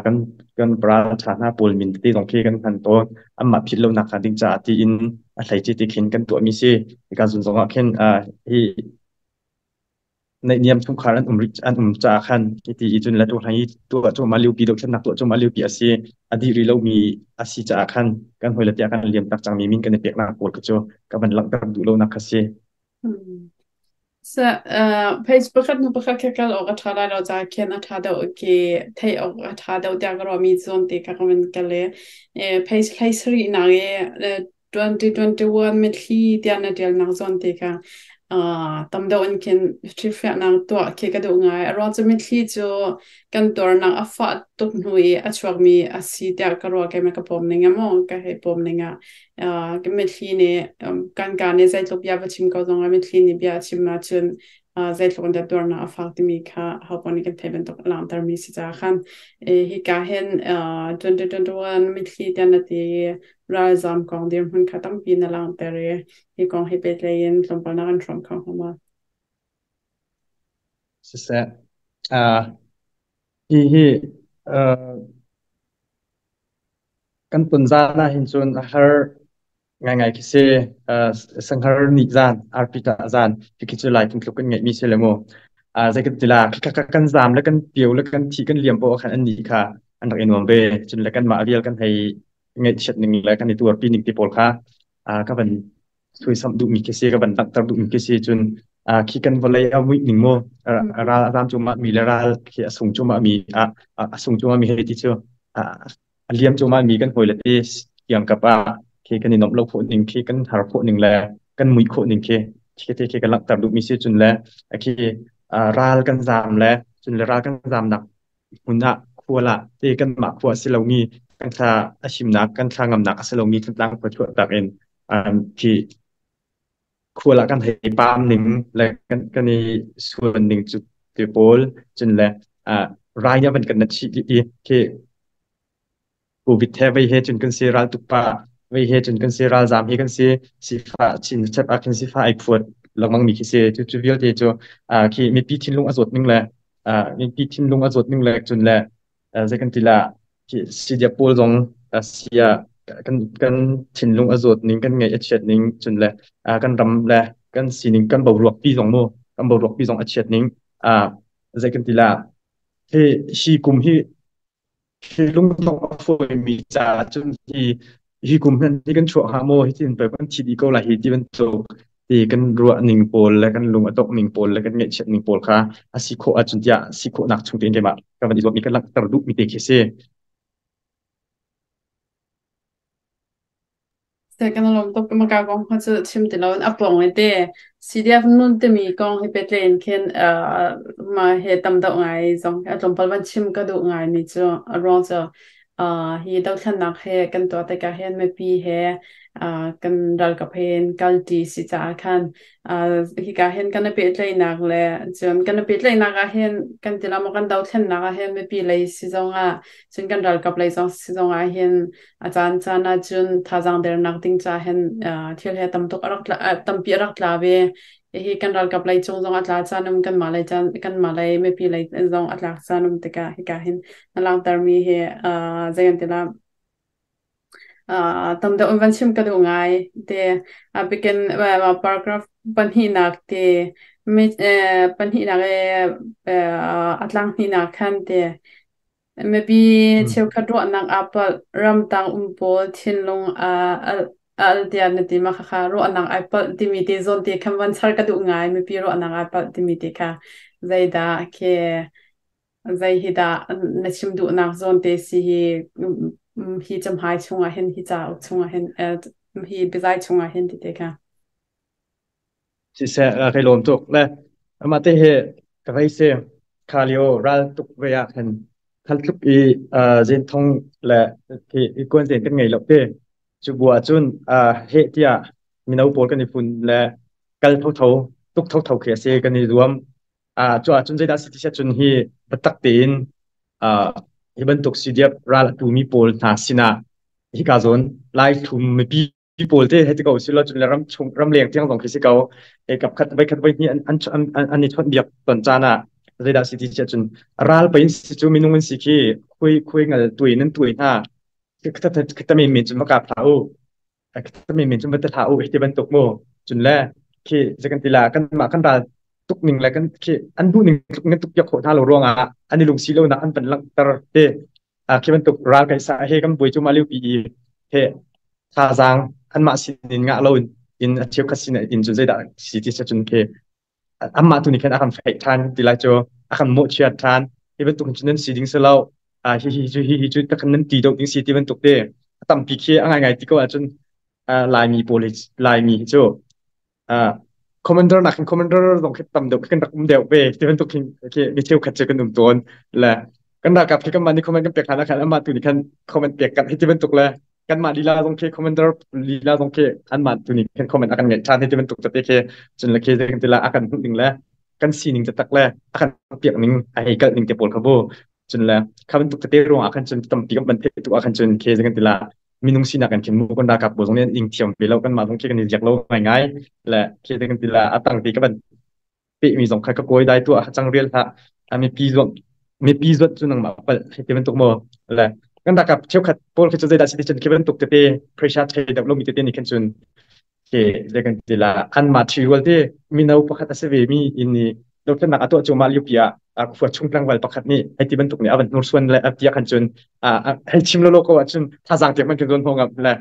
kan kan ral ṭha hna pawl min tete zong khi kan hman tawn, anmah philh lonak hnga ding caah tiin a hleice te khin kan tuahmi si. Hika zawn zong ah khin hi naihniam chungkhar an um rih an um caah khan hiti i cun le tu hlan i tuah cuahmah liopi, dothlennak tuah cuahmah liopi a si, a dih rih lomi a si caah khan kan hawile tiah kan liam tak cangmi min kan i peknak pawl kha cu ka van langhter duh lonak kha si. Sa page pakhat hnu pakhat kha kal awk a ṭha lai lo caah khin a ṭha deuh khi theih awk a ṭha deuh tiah ka ruahmi zawn te kha ka van kal i page 17 nak i 2021 mitthli tiah na ṭialnak zawn te kha tam deuh in khin ṭhitfiahnak tuah khi ka duh ngai. A ruang cu mitthli cu kan tuarnak a fah tuk hnu i a chuakmi a si tiah ka ruah. Keimah ka pawm ning ah maw ka hei pawm ning ah ka mitthli nih kan ka nih zeitluk bia va chim ko zong ah mitthli nih bia a chim ahcun zeitluk in dah tuarnak a fak timi kha hopaoh nih kan theih bantuk a langhtermi si caah khan hika hin 2021 mitthli tiah na ti i ralzaam kong dirhmun kha tampi na langhter i hi kong he pehtlai in tlawmpal na kan hrawm kho hnga maw? Siseh, hi hi kan ton zan ah hin cun a har. Ngai khi si. Sanghar ni zan, arpi ta zan, khi cu lai tluk kan ngeih mi si le mu. Zei kan ti la, khi kha kan zam le kan pio le kan thi kan liam po khan an ni kha an rak i nuam ve. Cun le kan mah vial kan hei ngaihchiat ning le kan i tuarpi ning ti pawl kha ka van suaisam duhmi khi si, ka van langhter duhmi khi si. Cun khi kan vawlei a muih ning mu, ral a zam cuahmah mi le ral khi a sung cuahmah mi, a sung cuahmah mi hei ti cu a liam cuahmah mi kan hawile te kiangkap ah khi kan i nuamh lo khawh ning khi kan har khawh ning le kan muih khawh ning khi khi te khi kan langhter duhmi si. Cun le khi ral kan zaam le cun le ral kan zaamnak hmun ah khual ah te kanmah khua a si lomi kan thla a himnak kan thla ngamnak a si lomi Thantlang khua chuahtak in khi khual ah kan hei paam ning le kan i suan ning cu ti pawl cun le rai nih a van kan nat chih i khi Covid he vei he cun kan si, ral tuk pa vei he cun kan si, ralzaam hi kan si, sifah chin chep ah khin sifah ai phuat lengmang mi khi si. Cu cu vialte cu khi mipi thinlung a zawt ning le mipi thinlung a zawt ning le cun le zei kan ti la khi CDF pawl zong sia kan thinlung a zawt ning, kan ngaih a chiat ning, cun le kan ram le kan sining, kan boruak pi zong mu, kan boruak pi zong a chiat ning, zei kan ti la hi hi kum hi hi lungdongh a fawimi caah cun hi hi kum hmanh hi kan chuah hnga maw, hi tin pei kan thi dih ko lai hi ti bantuk ti kan ruah ning pawl le kan lung a dongh ning pawl le kan ngaihchiat ning pawl kha a si khawh ahcun tiah si khawhnak chung tein keimah ka van i zuammi ka langhter duhmi te khi a si. Kan lawm tuk. Maka kong kha cu chim ti loin a pong i te CDF nun timi kong hi pehtlaih in khin ma he tam deuh ngai zong a tlawmpal van chim ka duh ngai mi cu a ruang cu hi dothlennak he kan tuah tikah hin mipi he kan ralkap he in kalṭi si caah khan hika hin kan i pehtlaihnak le cun kan i pehtlaihnak ah hin kan ti lo maw, kan dothlennak ah hin mipi lei si zong ah cun kan ralkap lei zong si zong ah hin a caan caan ah cun thazaang dernak ding ca hin thil he tam tuk a rak tla, tampi a rak tla ve. Hihi kan ralkap lei cung zong a tla caan um, kanmah lei caan, kanmah lei mipi lei zong a tlak caan um tikah hika hin na langhtermi hi zei kan ti la, tam deuh in van chim ka duh ngai te. A bikin paragraph pahnihnak te, pahnihnak i a tlang hnihnak khan te, mipi cheukhat ruahnak aa palh, ramtang um pawl thinlung aa al tiah na ti ma khakha ruahnak ai palh timi te zawn te khan van char ka duh ngai. Mipi ruahnak ai palh timi te kha zeidah khi, zei hi dah na chim duhnak zawn te si hi, hi camhai chungah hin, hi cauk chungah hin, hi biazai chungah hin ti te kha? Siseh, kai lawm tuk le amah te hi ka vei si. Kha lio ral tuk ve ah khan khal tluk i zenthong le i kuan zen kan ngei lo te. Cu bu ah cun heh tiah mino pawl kan i fun le kal thotho tuk thotho khi a si, kan i zuam. Cu ah cun zeidah si ti cun hi biatak tein hi bantuk CDF ral a tumi pawl hna sinah hika zawn Lai thlum mipi pawl te hei ti ko si lo cun le ram chung ramleng tiang zong khi si ko e kap khat voi khat voi hnih an an an an i chawnh biak ton caan ah zeidah si ti si cun ral pain si cu minung in si khi khui khui ngal tuai nan tuai hna khata men men cun va kap hlah u, khata men men cun va ti hlah u hi ti bantuk mu. Cun le khi zekan ti la kan mah kan ral tuk ning le kan khi an duh ning tluk nan tuk piak khawh hna lo ruangah an i lungsi lo nak an van langhter te. Khi bantuk ral kan sa he kan buai cu mah lio pi i he thazaang anmah sinin ngah lo in a cheukhat sin in cun zeidah si ti cun khi anmah tu nih khan a kan feih ṭhan ti lai cu, a kan mawhchiat ṭhan. Hi bantuk cun nan si ding si lo, hi hi cu hi hi cu takhan nan ti deuh ding si ti bantuk te a tampi khi a ngaingai ti ko ahcun Laimi pawl hi, Laimi hi cu commander nakin commander zong khi tam deuh khi kan rak um deuh ve ti bantuk khin khi mi cheukhat cu kan um tawn le kan ralkap khi kanmah nih comment kan pek hlan ah khan amah tu nih khan comment pek kan hi ti bantuk le kanmah lila zong khi commander lila zong khi anmah tu nih khan comment a kan ngeih ṭhan hi ti bantuk tete khi cun le khi zei ti la a kan hmuh ning le kan sining taktak le a kan piak ning a hei kalh ning te pawl kha bu cun le kha bantuk tete ruang ah khan cun tampi kan ban theih tu ah khan cun khi zei kan ti la minung sinak kan khin mu kan ralkap pawl zong nih an ing thiam ve lo, kanmah zong khi kan i ziak lo ngaingai le khi kan ti la a tang ti ka van pehmi zong kha ka kawi dai tuah cang rial hlah, mipi zuat mipi zuat cu nangmah palh hei ti bantuk maw le. Kan ralkap cheukhat pawl khi cu zeidah si ti cun khi bantuk tete pressure thei deuh lomi tete nih khin cun khi zei kan ti la anmah ṭhirual te mino pakhat a si ve mi in nih dothlennak a tuah cuahmah lio pi ah khua chung tlangval pakhat nih hei ti bantuk nih a van hnursuan le a tiah khan cun hei chim lolo ko ahcun thazaang tiang man kan zawn ngam le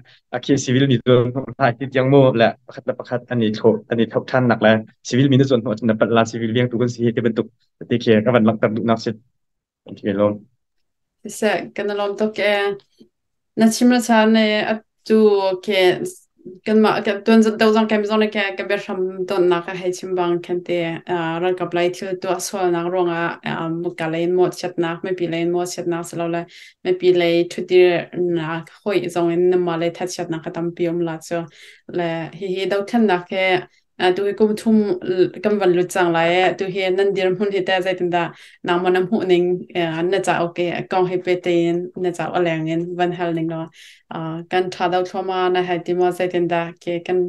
khi civil mi zawn hnawh ti tiang mu le pakhat le pakhat an i thlo an i thok ṭhan nak le civil mi na zawn hnawh cun na palh la civil veng tu kan si ti bantuk ti khi ka van langhter duhnak si. Kan lawm. Siseh, kan i lawm tuk ee. Na chim le chan e atu ke kanmah kan tuan do zong kem zong ke ka biahram tonnak a hei chim bang khan te ralkap lai thil tuah sualnak ruangah muka lei in mawhchiatnak mipi lei in mawhchiatnak silole mipi lei ṭhutirnak hoih zong in namah lei thatchiatnak ka tampi um la cu le hihi dothlennak he Tu hi kum thum kan van lut cang lai e. Tu hi nan dirhmun hi teh zeitindah nangmah na hmuh ning na cauk i kong he pe tein na cauk a leng in van hal ning law kan tha do thluahmah na hei ti maw zeitindah ke kan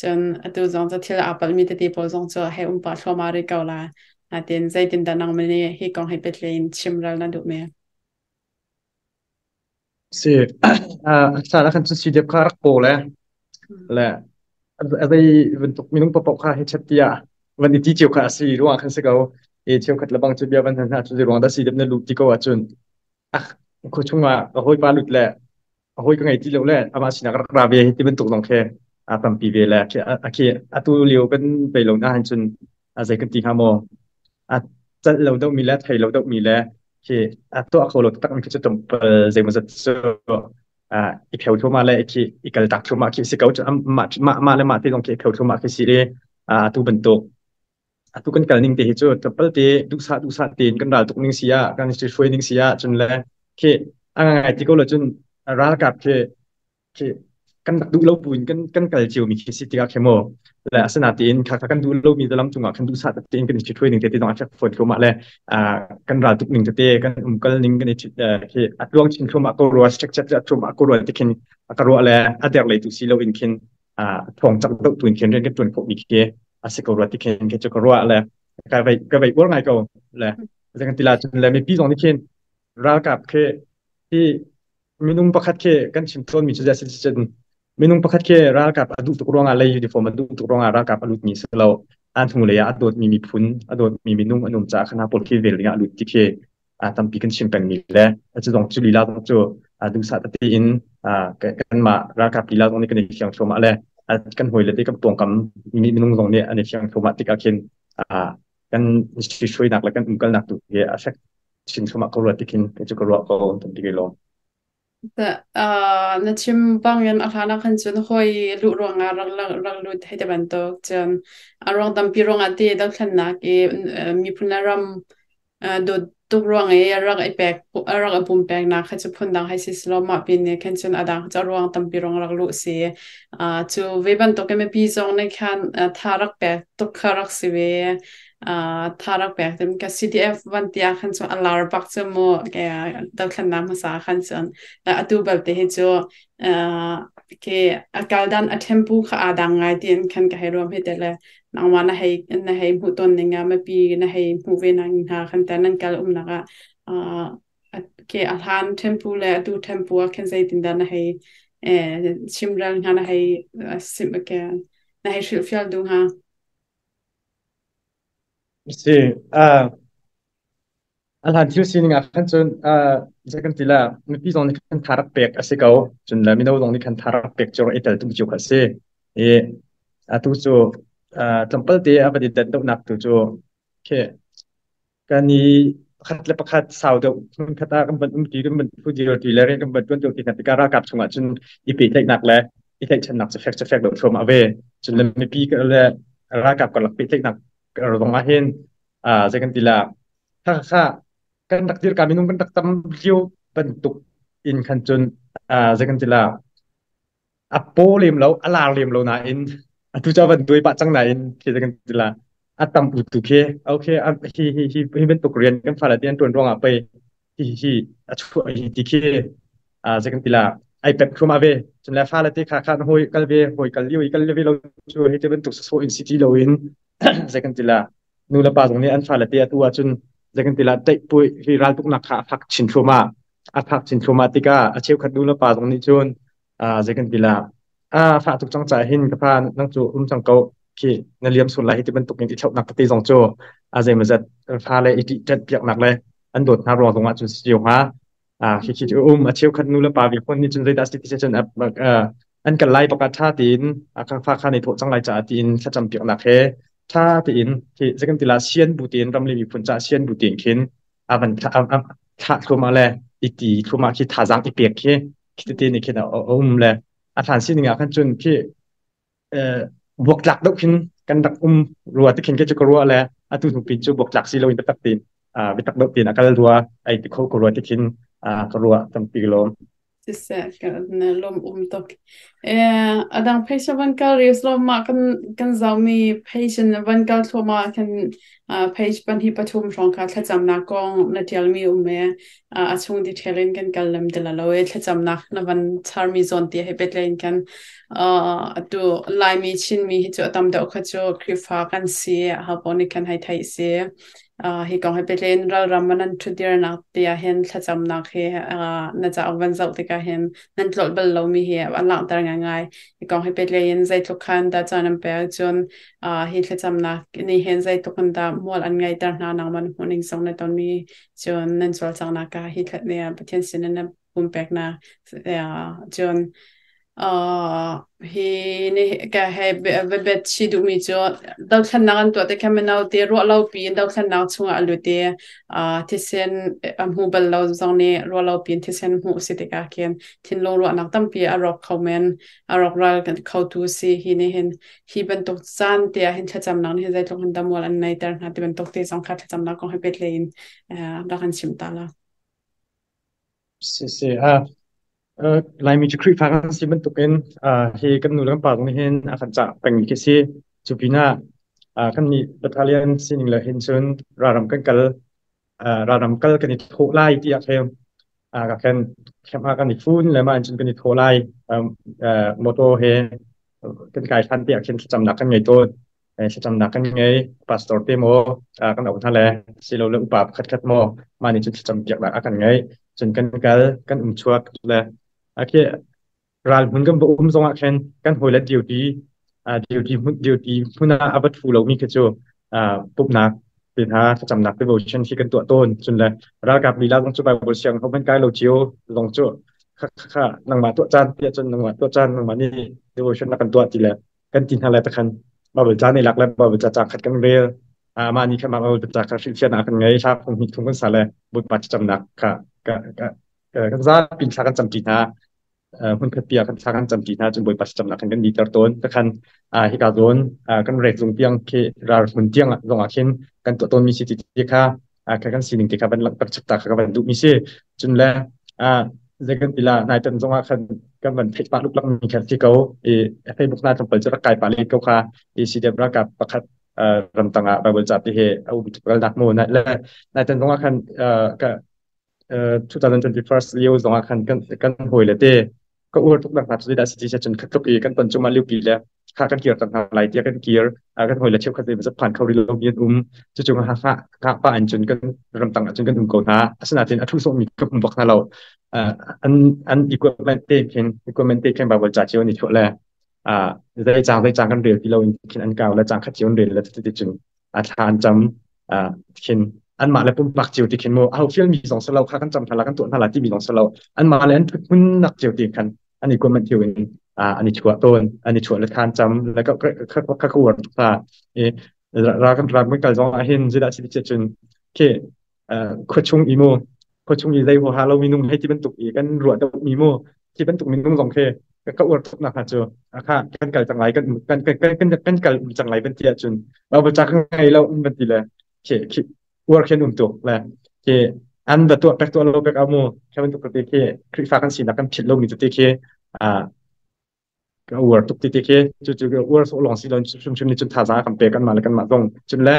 cun atu zong cu thil aa palhmi tete pawl zong cu hei um pah thluahmah rih ko la. Natin zeitindah nangmah nih hi kong he petlai in chimrel na duh me? Si sa la khan cun CDF kha rak paw le le a zei bantuk minung paoh kha hi chat tiah van i ti cio kha a si ruang khan si ko i cheukhat lebang cu bia van hna cu ruang dah CDF na lut ti ko ahcun ah khu chungah a hawipa lut le a hawi ka ngei ti lo le amah sinak rak ra ve hi ti bantuk zong khi a tampi ve le a khi atu lio kan pe lo na han cun a zei kan ti hnga maw a calh lo deuhmi le thei lo deuhmi le khi a tuah kho lo taktak mi khi cu tlawmpal zeimawzat cu i pheu thluahmah le khi i kal tak thluahmah khi si ko mah mah le mah te zong khi i pheu thluahmah khi si i atu bantuk atu kan kal ning te hi cu tlawmpal te duhsah duhsah tein kan ral tuk ning si ah kan hruai ning si ah cun le khi a ngai ti ko lo cun ralkap khi khi kan rak duh lo buin kan kan kal cio mi khi si tikah khi mu le asinain kha kha kan duh lo mi lam cungah kan duhsah tein kan i ṭhit ning te zong a fek fawn thluahmah le kan ral tuk ning tete kan umkal ning kan i ṭhit khi a tluang chin thluahmah ko rua chek chet thluahmah ko rua ti khin a ka ruah le a der lei tu si lo in khin thong cak deuh tu in khin rian kan ṭuan khawh mi khi a si ko rua ti khin khi cu ka ruah le ka vei uar ngai ko le kan ti la cun le mipi zong nih khin ralkap khi hi Minung pakhat khi kan chim tawnmi cu cun minung pakhat khi ralkap a duh tuk ruangah lei uniform a duh tuk ruangah ralkap a lutmi si lo. An hnulei ah a dawtmi miphun, a dawtmi minung an um caah khan pawl khi vel dingah a lut ti khi tampi kan chim pengmi le cu zong cu lila zong cu duhsah tete in kanmah ralkap lila zong nih kan i fiang thluahmah le kan hawile te kan pawngkam minung zong nih an i fiang thluahmah tikah khin kan hruainak le kan umkalnak tu hi a fek chin thluahmah ko rua ti khin kei cu ka ruah ko tampi kai lawm. Na chim bangin a hlan ah khan cun hawi luh ruangah rak rak lut hei ti bantuk cun a ruang tampi ruangah ti dothlennak i miphun le ram dawt tuk ruang i rak i pek rak i pumpeknak kha cu phundang hei si selaw mah pin nih khan cun a dang cu a ruang tampi ruang rak luh si. Cu ve bantuk in mipi zong nih khan tha rak pek tuk kha rak si ve. Tha rak pek tim ka CDF van tia khan cu a lar bak cu mu ke dothlennak hmasa khan cun atu balte hi cu ke a kaldan a tempo kha aa dang ngai tiin khan ka hei ruam hi te le nangmah na hei hmuh ton ning ah mipi na hei hmuh ve nang hna khan te nan kal umnak ah ke a hlan tempo le atu tempo ah khan zeitindah na hei chimrel hnga na hei sim ke na hei hrilhfial duh hnga? Si, a hlan thil sining ah khan cun zei kan ti la mipi zong nih khan tha rak pek a si ko. Cun le mino zong nih khan tha rak pek cio i tel tum cio kha a si. I atu cu tlawmpal te a van i dan deuhnak tu cu khi kan i pakhat le pakhat sau deuh hmunkhat ah kan van umti kan van thu dir ti le rian kan van tuan ti hna tikah ralkap chungah cun i pehtlaihnak le i tlaihchannak cu fek cu fek deuh thluahmah ve. Cun le mipi le ralkap karlak pehtlaihnak zong ah hin zei kan ti la kha kha kan rak dirka minung kan rak tam lio bantuk in khan cun zei kan ti la a paw lem lo a lar lem lo nain atu cu a van duai pah cang nain khi kan ti la a tam u tu khi okay hi hi hi hi bantuk rian kan fale te an tuan ruangah pei hi hi a chuah hi ti khi a zei kan ti la ai pep thluahmah ve cun le fale te kha kha hoi kal ve hoi kal lio i kal ve lo cu hi te bantuk so in city lo in zei kan ti la nu le pa zong nih an fale te atu ahcun zei kan ti la teih pui hi raltuknak kha a fak chin thluahmah. A phak chin thluahmah tikah a cheukhat nu le pa zong nih cun zei kan ti la, a fah tuk cang caah hin ka fa, nang cu um cang ko khi, na liam sual lai hi ti bantuk in i thlauhnak tete zong cu a zeimawzat fale i ṭih piaknak le an dawt hna ruang zong ah cun si cio hnga. Khi khi cu um a cheukhat nu le pa ve hmun nih cun zeidah si ti cun an kal lai bak ah ṭha tein a fa kha nei thawh cang lai caah tiin thlacam piaknak he ṭha tein khi zei kan ti la, sian bu tein, ram le miphun caah sian bu tein khin a van thlah thluahmah le i ti thluahmah khi, thazaang i pek khi, khi tete nih khin a um le a hlan sining ah khan cun khi buaktlak deuh khin kan rak um rua ti khin ke cu ka ruah le atu hnu pin cu buaktlak si loin biatak tein biatak deuh tein a kal rua ai ti kho ko rua ti khin ka ruah tampi lawm. Siseh, kan lawm um tuk. Adang page van kal ris lo mah kan zaumi page van kal thluahmah kan page 2, 3 hrawng kha thlacamnak kong na ṭialmi um e. A chung detail in kan kal lem ti lo e. Thlacamnak na van charmi zawn ti he pehtlaih in kan atu Laimi Chinmi hi cu a tam deuh kha cu Khrihfa kan si, aho paoh nih khan hei theih si. Hi kong he pehtlaih in ralram ah nan ṭhutdirnak ti ah hin thlacamnak hi na cauk van zoh tikah hin nan tlolh bal lomi hi a langhter ngaingai. Hi kong he pehtlaih in zeitluk khan dah caan an pek, cun hi thlacamnak nih hin zeitluk in dah mual an ngeihter hna, nangmah na hmuhning zong na tonmi, cun nan cawlcanghnak ah hi Pathian sin in na pumpeknak, cun hi ni ka he bet chi duhmi cu dothlennak an tuah te khan mino te ruah lo pi in dothlennak chungah a lut i thisen a hmu bal lo zong nih ruah lo pi in thisen hmuh si tikah khin thinlung ruahnak tampi a rawk kho men, a rawk ral kho tu si. Hi nih hin hi bantuk caan te ah hin thlacamnak nih hin zeitluk in dah mual an neiter hna ti bantuk te zong kha thlacamnak kong he pehtlaih in rak kan chim ta la. Si si, Laimi cu Khrihfa kan si bantukin hi kan nu le kan pa zong nih hin a kan cah pengmi khi si. Cu pinah kan nih battalion sining le hin cun ralram kan kal, ralram kal kan i thawh lai ti ah khin ka khan camp ah kan i fun le mah in cun kan i thawh lai. Motor he kan kai hlan te ah khin thlacamnak kan ngei tawn. Thlacamnak kan ngei. Pastor te maw kan auh hna le silole upa pakhat khat maw, mah nih cun thlacam piaknak a kan ngei. Cun kan kal, kan um chuak le okay, ral hmun kan va um zong ah khin kan hawile duty duty hmun duty hmun ah a va thu lomi khi cu pumhnak te hna, thlacamnak, devotion khi kan tuah tawn. Cun le ralkap lila zong cu Bible siang ho hmanh kai lo cio zong cu kha kha nangmah tuah caan tiah cun nangmah tuah caan, nangmah nih devotion na kan tuah ti le kan ti hna le takhan Bible ca nih lak le Bible ca ca khat kan rel. Mah ni kha mah Bible ca kha hrilhfiahnak kan ngei, hla phung hnih thum kan sa le Bawipa thlacamnak kha kan zapi thla kan camṭi hna. Hmunkhat pi ah kan thla kan camṭi hna, cun Bawipa thlacamnak khan kan diter tawn. Takhan hika zawn kan rek zung tiang khi, ral hmun tiang zong ah khin kan tuah tawnmi si ti kha kha kan sining te kha van langhter chap ta kha ka van duhmi si. Cun le zei kan ti la, nai tan zong ah khan kan van theih pah luklak mi khan si ko i Facebook na tlawmpal cu rak kai pah len ko kha i CDF ralkap pakhat ramtang ah Bible ca ti he a um kal nak mu na le nai tan zong ah khan ka 2021 lio zong ah khan kan hawi le te ka uar tuk nak hna cu zeidah si ti cun khat tluk i kan ton cuma liupi le kha kan kir tak hna lai tiah kan kir, kan hawi le cheukhat zei phan kho rih lo mi an um. Cucu ha ha ha pa an cun kan ramtang ah cun kan um ko hna. Asinain a thu sawhmi ka hmu bak hna lo. An equipment te khin, equipment te khin Bible ca cio ni chuah le zei cang zei cang kan rel ti lo in khin an kau le cang khat cio an rel le ti cun a thla an cam khin anmah le pumpak cio ti khin mu aho fial mi zong selo kha kan cam hna la, kan tuah hna la ti mi zong selo, anmah le an thut nak cio ti khan an equipment cio in an i chuah tawn, an i chuah le khan cam le ka ka ka ka uar tuk hna. I ra kan ram kan kal zong ah hin zeidah si ti cun khi khua chung i mu, khua chung i zei huaha lo minung hei ti bantuk i kan ruah deuh mi mu, khi bantuk minung zong khi ka uar tuk nak hna cu kha kan kal cang lai, kan kan kan kan kan kal um cang lai ban ti ahcun Bible ca ka ngei lo um ban ti le khi khi uar khin um tuk le khi an va tuah pek tuah lo pek amu khi bantuk te khi Khrihfa kan sinak kan philh lo mi te khi ka uar tuk ti te khi cu cu uar sawh lawng si lo hrimhrim nih cun thazaang kan pek kanmah le kanmah zong. Cun le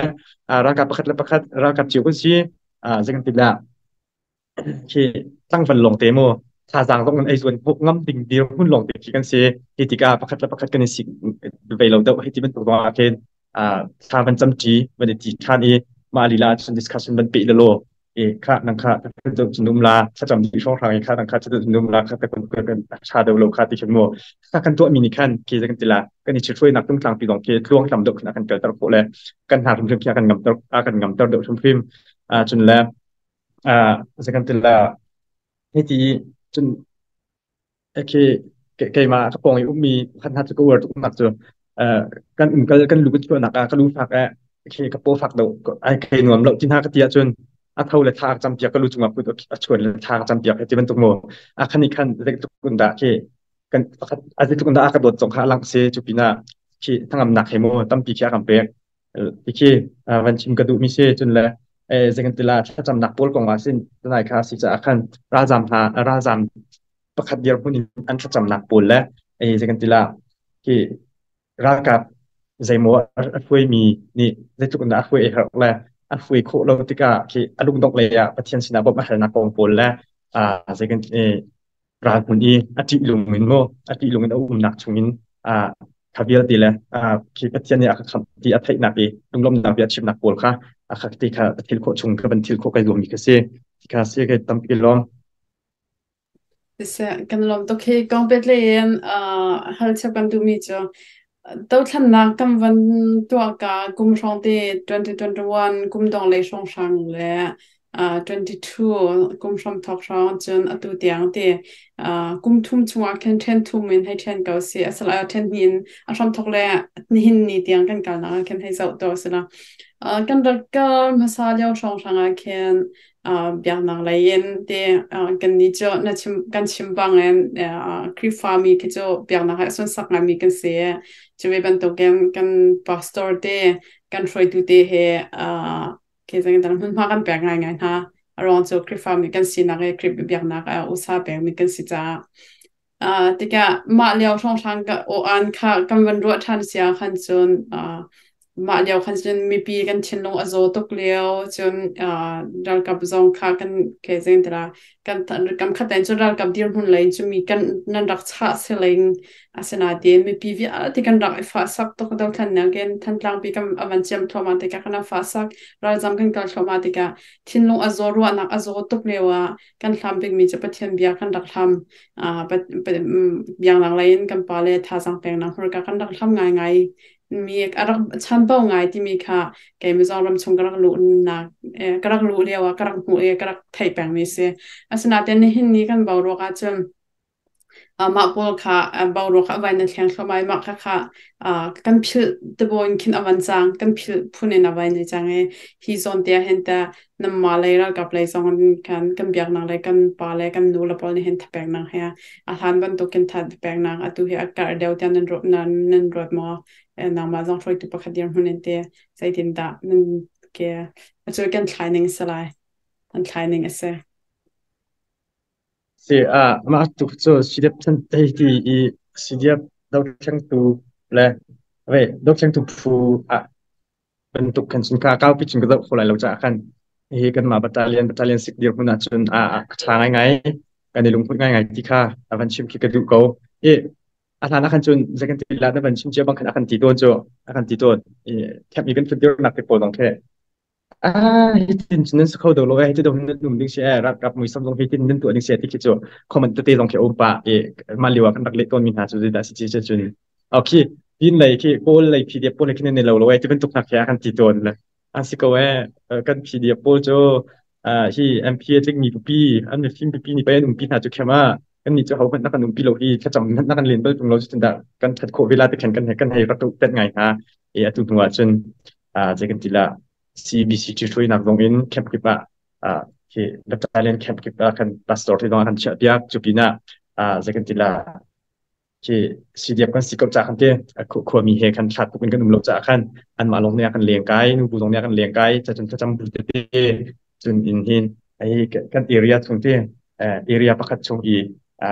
ralkap pakhat le pakhat, ralkap cio kan si, zei kan ti la, khi tlangval lawng te mu thazaang zong in ei zuan ngam ding dirhmun lawng te khi kan si. Hi tikah pakhat le pakhat kan i sik ve lo deuh hei ti bantuk zong ah khin thla van camṭi, van i ti ṭhan i mah lila ah cun discussion van peh lelaw. I kha nang kha cun um la thlacam dih hrawnghrang i kha nang kha cun um la kha ta kun kan tha deuh lo kha ti khin mu kha kan tuah mi nih khan khi kan ti la kan i hruainak tungtlang pi zong khi tluang tlam deuh khin a kan kalter khawh le kan hna hrimhrim khi a kan ngamter a kan ngamter deuh hrimhrim. Cun le zei kan ti la hiti cun khi keimah ka pawng i ummi pakhat hna cu ka uar tuk nak cu kan umkal kan lu kan chuahnak ah ka lu fak eh khi ka paw fak do ai khei nuam lo ti hna ka ti ahcun a tho le thla ka cam piak, ka lu cungah kut a chuan le thla ka cam piak ti bantuk mu a khani khan zeitluk in dah khi kan pakhat a zeitluk in dah a ka dawt zong kha a lang si. Cu pinah khi thangamnak he mu tampi khi a kan pek ti khi van chim ka duh mi si. Cun le zei kan ti la, thlacamnak pawl kong ah sin tunai kha si caah khan ralzam hna, ralzam pakhat dirhmun in an thlacamnak pawl le zei kan ti la khi ralkap zeimaw a hruaimi nih zeitluk in dah a hruai a herh le a hruai khawh lo tikah khi a lungdongh lei ah Pathian sinah bawmh a halnak kong pawl le zei kan ral hmun i a ṭih lung in maw a ṭih lung in a umnak chungin kha vialte le khi Pathian nih a ka khamh ti a theihnak i lunglawmhnak bia chimnak pawl kha a kha ti kha thil khawh chung ka van thil khawh kai zuammi ka si. Kha si kai tampi lawm. Siseh, kan lawm tuk. Hi kong pehtlai in hal chap kan duhmi cu dothlannak kan van tuah ka kum hrawng te 2021 kum dong lei hrawnghrang le 22 kum hram thawk hrawng cun atu tiang te kum thum chungah khin ṭhen thum in hei ṭhen ko si asala ṭhen hnih in a hram thawk le nihin ni tiang kan kalnak ah khin hei zoh to sila kan rak kal hmasa lio hrawnghrang ah khin biaknak lei in te kan nih cu na chim kan chim bangin Khrihfami khi cu biaknak he sunsak ngaimi kan si. Cu ve bantukin kan pastor te, kan hruaitu te he khi zang dang hmunhma kan pek ngaingai hna. A ruang cu Khrihfami kan sinak he Khrih biaknak usa pekmi kan si caah. Tikah mah lio hrawnghrang ka aw-aan kha kan van ruah ṭhan si ahkhan cun mah lio khan cun mipi kan thinlung a zaw tuk lio cun ralkap zong kha kan ke zeng tira kan kam khat tein cun ralkap dirhmun lei cun mi kan nan rak chah siling asinain mipi vialte kan rak i fahsak tuk. Dothlennak in Thantlang pi kan avan ciam thluahmah tikah kan fahsak, ralzam kan kal thluahmah tikah thinlung a zaw, ruahnak a zaw tuk lio ah kan hlam bikmi cu Pathian bia kan rak hlam. Biaknak lei in kan pale thazaang peknak hmurka kan rak hlam ngaingai mi a rak chanvo ngai timi kha kei Mizoram chung ka rak luhnak ka rak luh lio ah ka rak hmuh i ka rak theih pengmi si. Asinain nihin ni kan boruak ahcun mah pawl kha boruak a van i thleng thluahmah i mah khakha kan philh tibaw in khin a van cang, kan philh phun in a van i cang i hi zawn te ah hin teh nanmah lei ralkap lei zong in khan kan biaknak le kan pa le kan nu le pawl nih hin thapeknak he a hlan bantukin thapeknak atu hi a karh deuh tiah nan ruat nan ruat maw? Nangmah zong hruaitu pakhat dirhmun in te zeitindah nan ke atu kan thlai ning a si lai, an thlai ning a si? Si ah mah tuk cu CDF chan hei ti i CDF dothengtu le ve dothengtu phu ah bantuk khan cun ka kaupi cun ka zoh kho lai lo caah khan hi kanmah battalion sik dirhmun ah cun a a ṭha ngaingai, kan i lungput ngaingai ti kha a van chim khi ka duh ko. I a hlan ah khan cun zei kan ti la, na van chim cia bang khan a kan ti tawn cu a kan ti tawn i camp i kan thut dirnak te pawl zong khi ah hitin cun nan si kho do lo eh, hiti do hin nan um ding si eh, ralkap muisam zong hitin nan tuah ding si eh ti khi cu comment tete zong khi a um pah i mah lio ah kan rak leh tawn mi hna cu zeidah si ci cun okay pin lei khi kawl lei PDF pawl khi nan ni lo lo eh ti bantuk hna khi a kan ti tawn le an si ko eh. Kan PDF pawl cu hi MP a tling mi pipi an mifim pipi ni pe an umpi hna cu khem ah kan nih cu ho hmanh na kan umpi lo hi, thlacam hmanh na kan len bal tung lo, cutin dah kan that khawh ve la ti khan kan hei rak tet ngai hna i atu hnu ah cun zei kan ti la, CBC hruainak zong in camp kip ah khi battalion camp kip ah kan pastor te zong kan chiah piak. Cu pinah zei kan ti la, khi CDF kan si ko ca khan te khuami he khan thlat tuk in kan um lo ca khan anmah lawng nih kan leng kai, nu bu zong nih kan leng kai ca cun thlacam bu tete cun in hin ai kan area chung te area pakhat chung i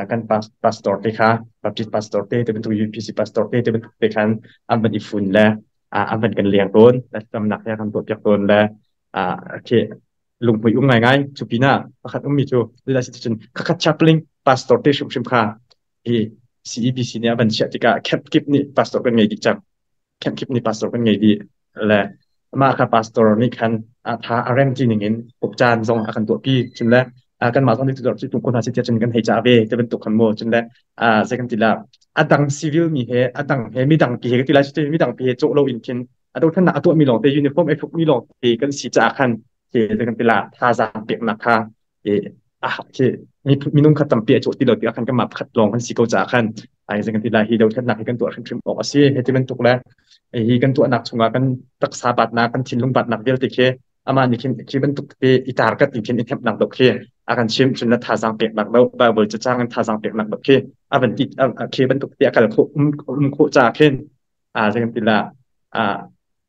kan pastor te kha Baptist pastor te te bantuk UPC pastor te te bantuk te khan an van i fun le an van kan leng tawn le tlamnak he kan tuah piak tawn le khi lunghmui um ngai ngai. Cu pinah pakhat ummi cu cun khakhat chaplain pastor te hrimhrim kha hi CEBC nih a van chiah tikah camp kip nih pastor kan ngei dih cang, camp kip nih pastor kan ngei dih le mah kha pastor nih khan. A tha a rem ti ning in caan zong a kan tuahpi. Cun le kanmah zong nih tu tu ko hna si tiah cun kan hei cah ve te bantuk khan mu. Cun le zei kan ti la, a dang civil mi he, a dang he, midang pi he ka ti lai, midang pi he cawh lo in khin a dothlennak a tuahmi lawng te, uniform ai hrukmi lawng te kan si caah khan khi zei kan ti la, thazaang peknak kha khi minung kha tampi a cawh ti lo tikah khan kanmah pakhat lawng kan si ko caah khan ai zei kan ti la, hi dothlennak hi kan tuah hrimhrim awk a si he ti bantuk le hi kan tuahnak chungah kan taksa batnak, kan thinlung batnak vialte khi amah nih khin khi bantuk te i target in khin i hnemhnak deuh khi a kan chimh. Cun na thazaang peknak deuh, Bible cacang in thazaang peknak deuh khi a van ti khi bantuk te a kal khawh um khawh caah khin a zei kan ti la, a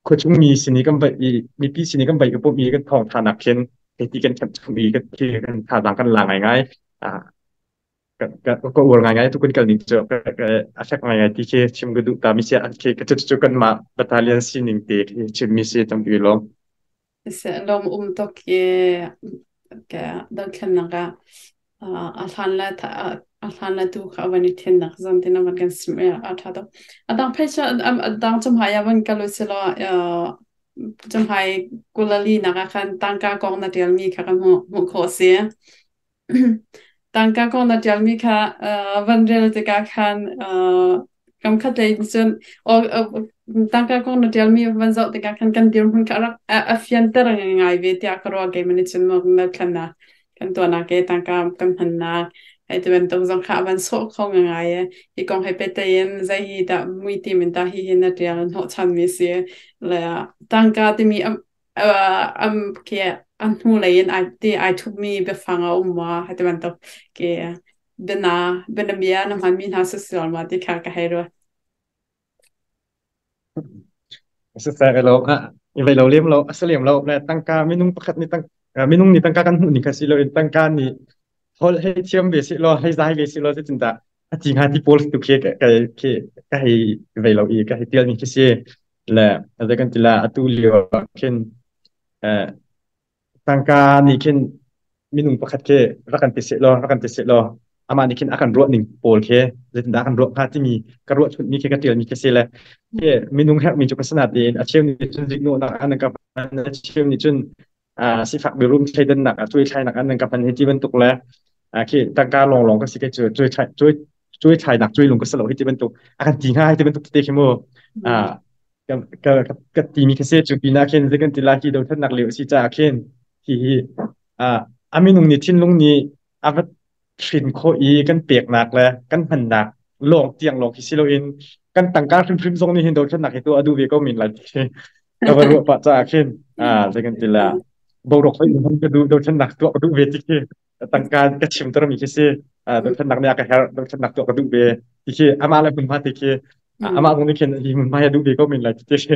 khuachung mi sin i kan vai i mipi sin i kan vai i pumh i kan thawng tha nak khin hei ti kan khem chung i kan khi kan thazaang kan la ngai ngai. A ka ka uar ngai ngai tu kan kal ning cu a fek ngai ngai ti khi chim ka duh ta mi sia khi ka cu kan mah battalion sining te khi chim mi si tampi lawm. Lawm um tuk i ka dothlennak ah a hlan le a hlan le tu kha van i thennak zon tin a van kan sim i a ṭha tuk. A dang phaisa a dang cumhai ah van kal u silaw cumhai kulali nak ah khan tangka kong na ṭialmi kha kan hmuh hmuh khawh a si. Tangka kong na ṭialmi kha van rel tikah khan kam khatlei cun tangka kong na ṭialmi van zoh tikah khan kan dirhmun kha a rak a fianter ngai ve tiah ka ruah. Keimah nih cun na thlennak kan tuahnak ke tangka kan hmannak hei ti bantuk zong kha a van sawh kho ngai i hi kong he pehtlai in zei hi dah muitim in dah hi hi na ṭial hnawhchanmi si le tangka timi ke a hnulei in ai ti ai thupmi biafang a um ma hei ti bantuk ke biana bianabia na hmanmi hna si sual ma ti kha ka hei ruat. Siseh lo i vei lo lem lo a si lem lo le tangka minung pakhat nih tang minung nih tangka kan hmuh ning kha si lo in tangka nih holh hei thiam ve si law, hei zai ve si law, zeitindah a ti hnga ti pawl tu khi ka khi ka hei vei lo i ka hei tial mi khi si le zei kan ti la, atu lio ah khin tangka nih khin minung pakhat khi rak kan ti seh law, rak kan ti seh law, amah nih khin a kan ruah ning pawl khi zeitindah a kan ruah hnga timi ka ruah chunmi khi ka tialmi khi si le khi minung herhmi cu ka si natein a cheu nih cun ziknawhnak an ka hman, a cheu nih cun sifak biarum thleidannak ah cuaithlainak an ka hman hi ti bantuk le khi tangka lawnglawng ka si ke cu cuaithlai cuai cuaithlainak cuailung ka si lo hi ti bantuk a kan ti hnga hi ti bantuk te khi mu ka ka ka timi khi se cu pinah khin zei kan ti la, hi dothlatnak lio a si caah khin hi hi a minung nih thinlung nih a va hrin khawh i kan peknak le kan hmannak lawng tiang lawng khi si loin kan tangka hrimhrim zong nih hin dothlatnak hi tuah a duh ve ko men lai ti ka va ruah pah caah khin zei kan ti la, boruak hoi in ka duh, dothlatnak tuah ka duh ve ti khi tangka ka chim termi khi si. Dothlatnak nih a ka herh, dothlatnak tuah ka duh ve ti khi amah le hmunhma ti khi amah zong nih khin hi hmunhma hi a duh ve ko men lai ti khi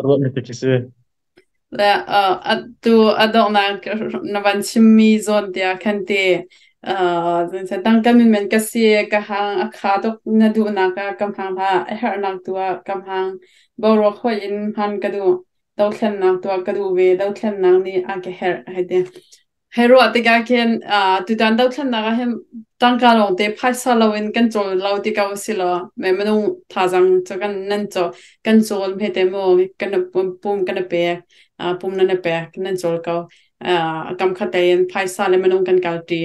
ruahmi ti khi si. Le atu a donghnak na van chimmi zawn tiah khan te tangka men ka si ka hang a kha tuk na duhnak ah ka hmang hlah, a herhnak tu ah ka hmang, boruak hoih in hman ka duh, dothlennak tuah ka duh ve, dothlennak nih a ka herh hei ti. Hei ruah tikah khin tutan dothlennak ah hin tangka lawngte phaisa loin kan cawl lo ti ko si law me minung thazaang cu kan nan caw kan cawl hme te mu kan pum kan i pek, pum nan i pek, nan cawl ko. Kam khat tein phaisa le minung kan kalṭi.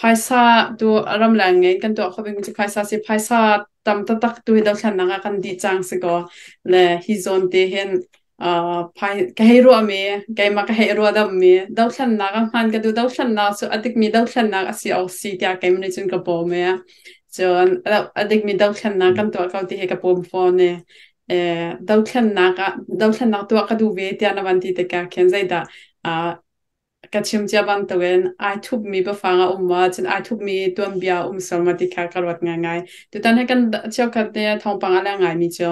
Phaisa tu ramleng in kan tuah kho bik mi cu phaisa si. Phaisa tam taktak tu hi dothlennak ah kan dih cang si kaw le hi zawn te hin ka hei ruahmi, keimah ka hei ruah dammi dothlennak ah hman ka duh. Dothlennak cu a dikmi dothlennak a si awk si tiah keimah nih cun ka pawm i cun a dikmi dothlennak kan tuah ko ti hi ka pawm fawn i dothlennak ah dothlennak tuah ka duh ve tiah na van ti tikah khin zeidah ka chim cia bantukin ai thupmi biafang a um ma, cun ai thupmi tuanbia a um sual ma ti kha ka ruat ngaingai. Tutan hi kan cheukhat te thawngpang a leng ngaimi cu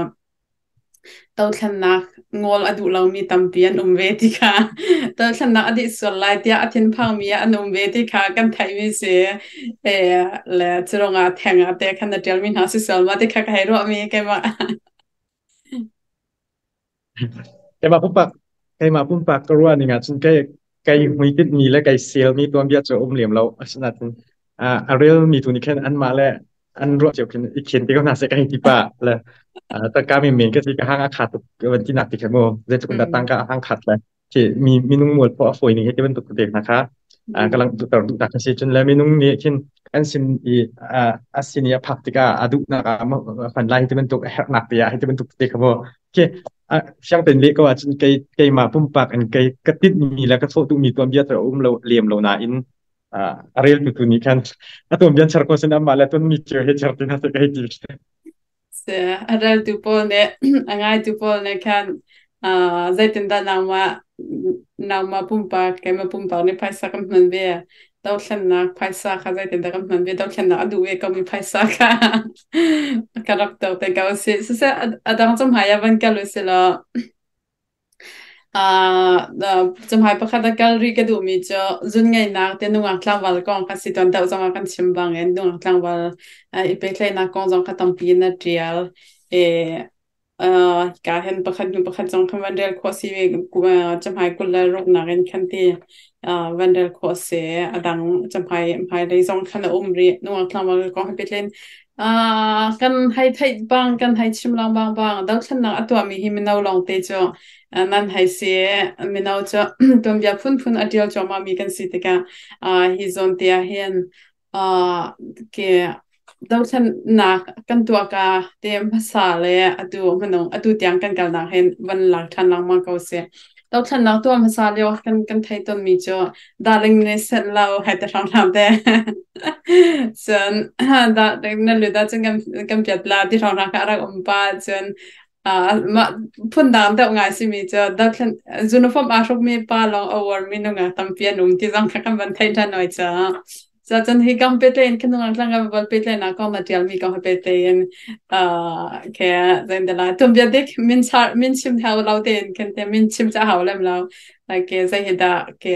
dothlennak ngol a duh lomi tampi an um ve ti kha, dothlennak a dih sual lai tiah a thinphangmi an um ve ti kha kan theihmi si. E, le curungah theng ah te khan na ṭialmi hna si sual ma ti kha ka hei ruahmi keimah. Keimah pumpak keimah pumpak ka ruah ning ahcun kei kei hmuitinh mi le kei selmi tuanbia cu a um lem lo. Asinain a relmi tu nih khin anmah le an ruah cio khin i khen te ko hna seh ka hei ti pah le tangka menmen ka si ka hang a kha tuk van ti nak ti kha mu, zeitluk in dah tangka a hang khat le. Khi mi minung mual pho a fawi ning hi ti bantuk te hna kha ka langhter duhnak a si. Cun le minung nih khin kan sin i a sin i a phak tikah a duhnak ah hman lai ti bantuk a herhnak te ah hi ti bantuk te kha maw khi fiang tein leh ko ahcun kei keimah pumpak in kei ka tinhmi le ka thawh duhmi tuanbia cu a um lo lem lo nain a reltu tu nih khan a tuanbia char ko sin amah le tuanmi cio he char ti hna seh ka hei ti. A reltu pawl nih a ngaitu pawl nih khan zeitindah nangmah nangmah pumpak keimah pumpak nih phaisa kan hman ve, dothlennak phaisa kha zeitindah kan hman ve, dothlennak a duh ve komi phaisa kha ka rak tuak te ko sih. Siseh a dang cahmai ah van kal usih law Cahmai pakhat a kal rih ka duhmi cu zunngaihnak te nungak tlangval kong kha si tawn deuh zongah kan chim bangin nungak tlangval i pehtlaihnak kong zong kha tampi in a ṭial. I hika hin pakhat hnu pakhat zong khan van rel khawh si cahmai 26nak in khan ti van rel khawh si. A dang cahmai hmailei zong khan a um rih. Nungak tlangval kong he pehtlai in kan hei theih bang, kan hei chim lengmang bang, dothlennak a tuahmi hi mino lawngte cu nan hei si. Mino cu tuanbia phunphun a ṭial cuahmahmi kan si tikah hi zawn te ah hin ke dothlennak kan tuah ka te hmasa le atu hmanung atu tiang kan kalnak hin van lak ṭhan lengmang ko sih. Dothlennak tuah hmasa lio kan thei tawnmi cu darling nih set lo hai te hramhram te. Cun darling na lut ahcun kan piat la ti hramhram kha a rak um pa cun mah phundang deuh ngai simi cu dothlen uniform aa hrukmi pa lawng a uarmi nungak tampi an um ti zong kha kan van theih ṭhan oi caah. Cun hi kong pehtlaih in khanung tlang kan vol pehtlaihnak kong na ṭialmi kong he pehtlaih in ke zeindala tuanbia dik min char min chim hau lo tein khan te min chim cha hau lem lo ke zei hi dah ke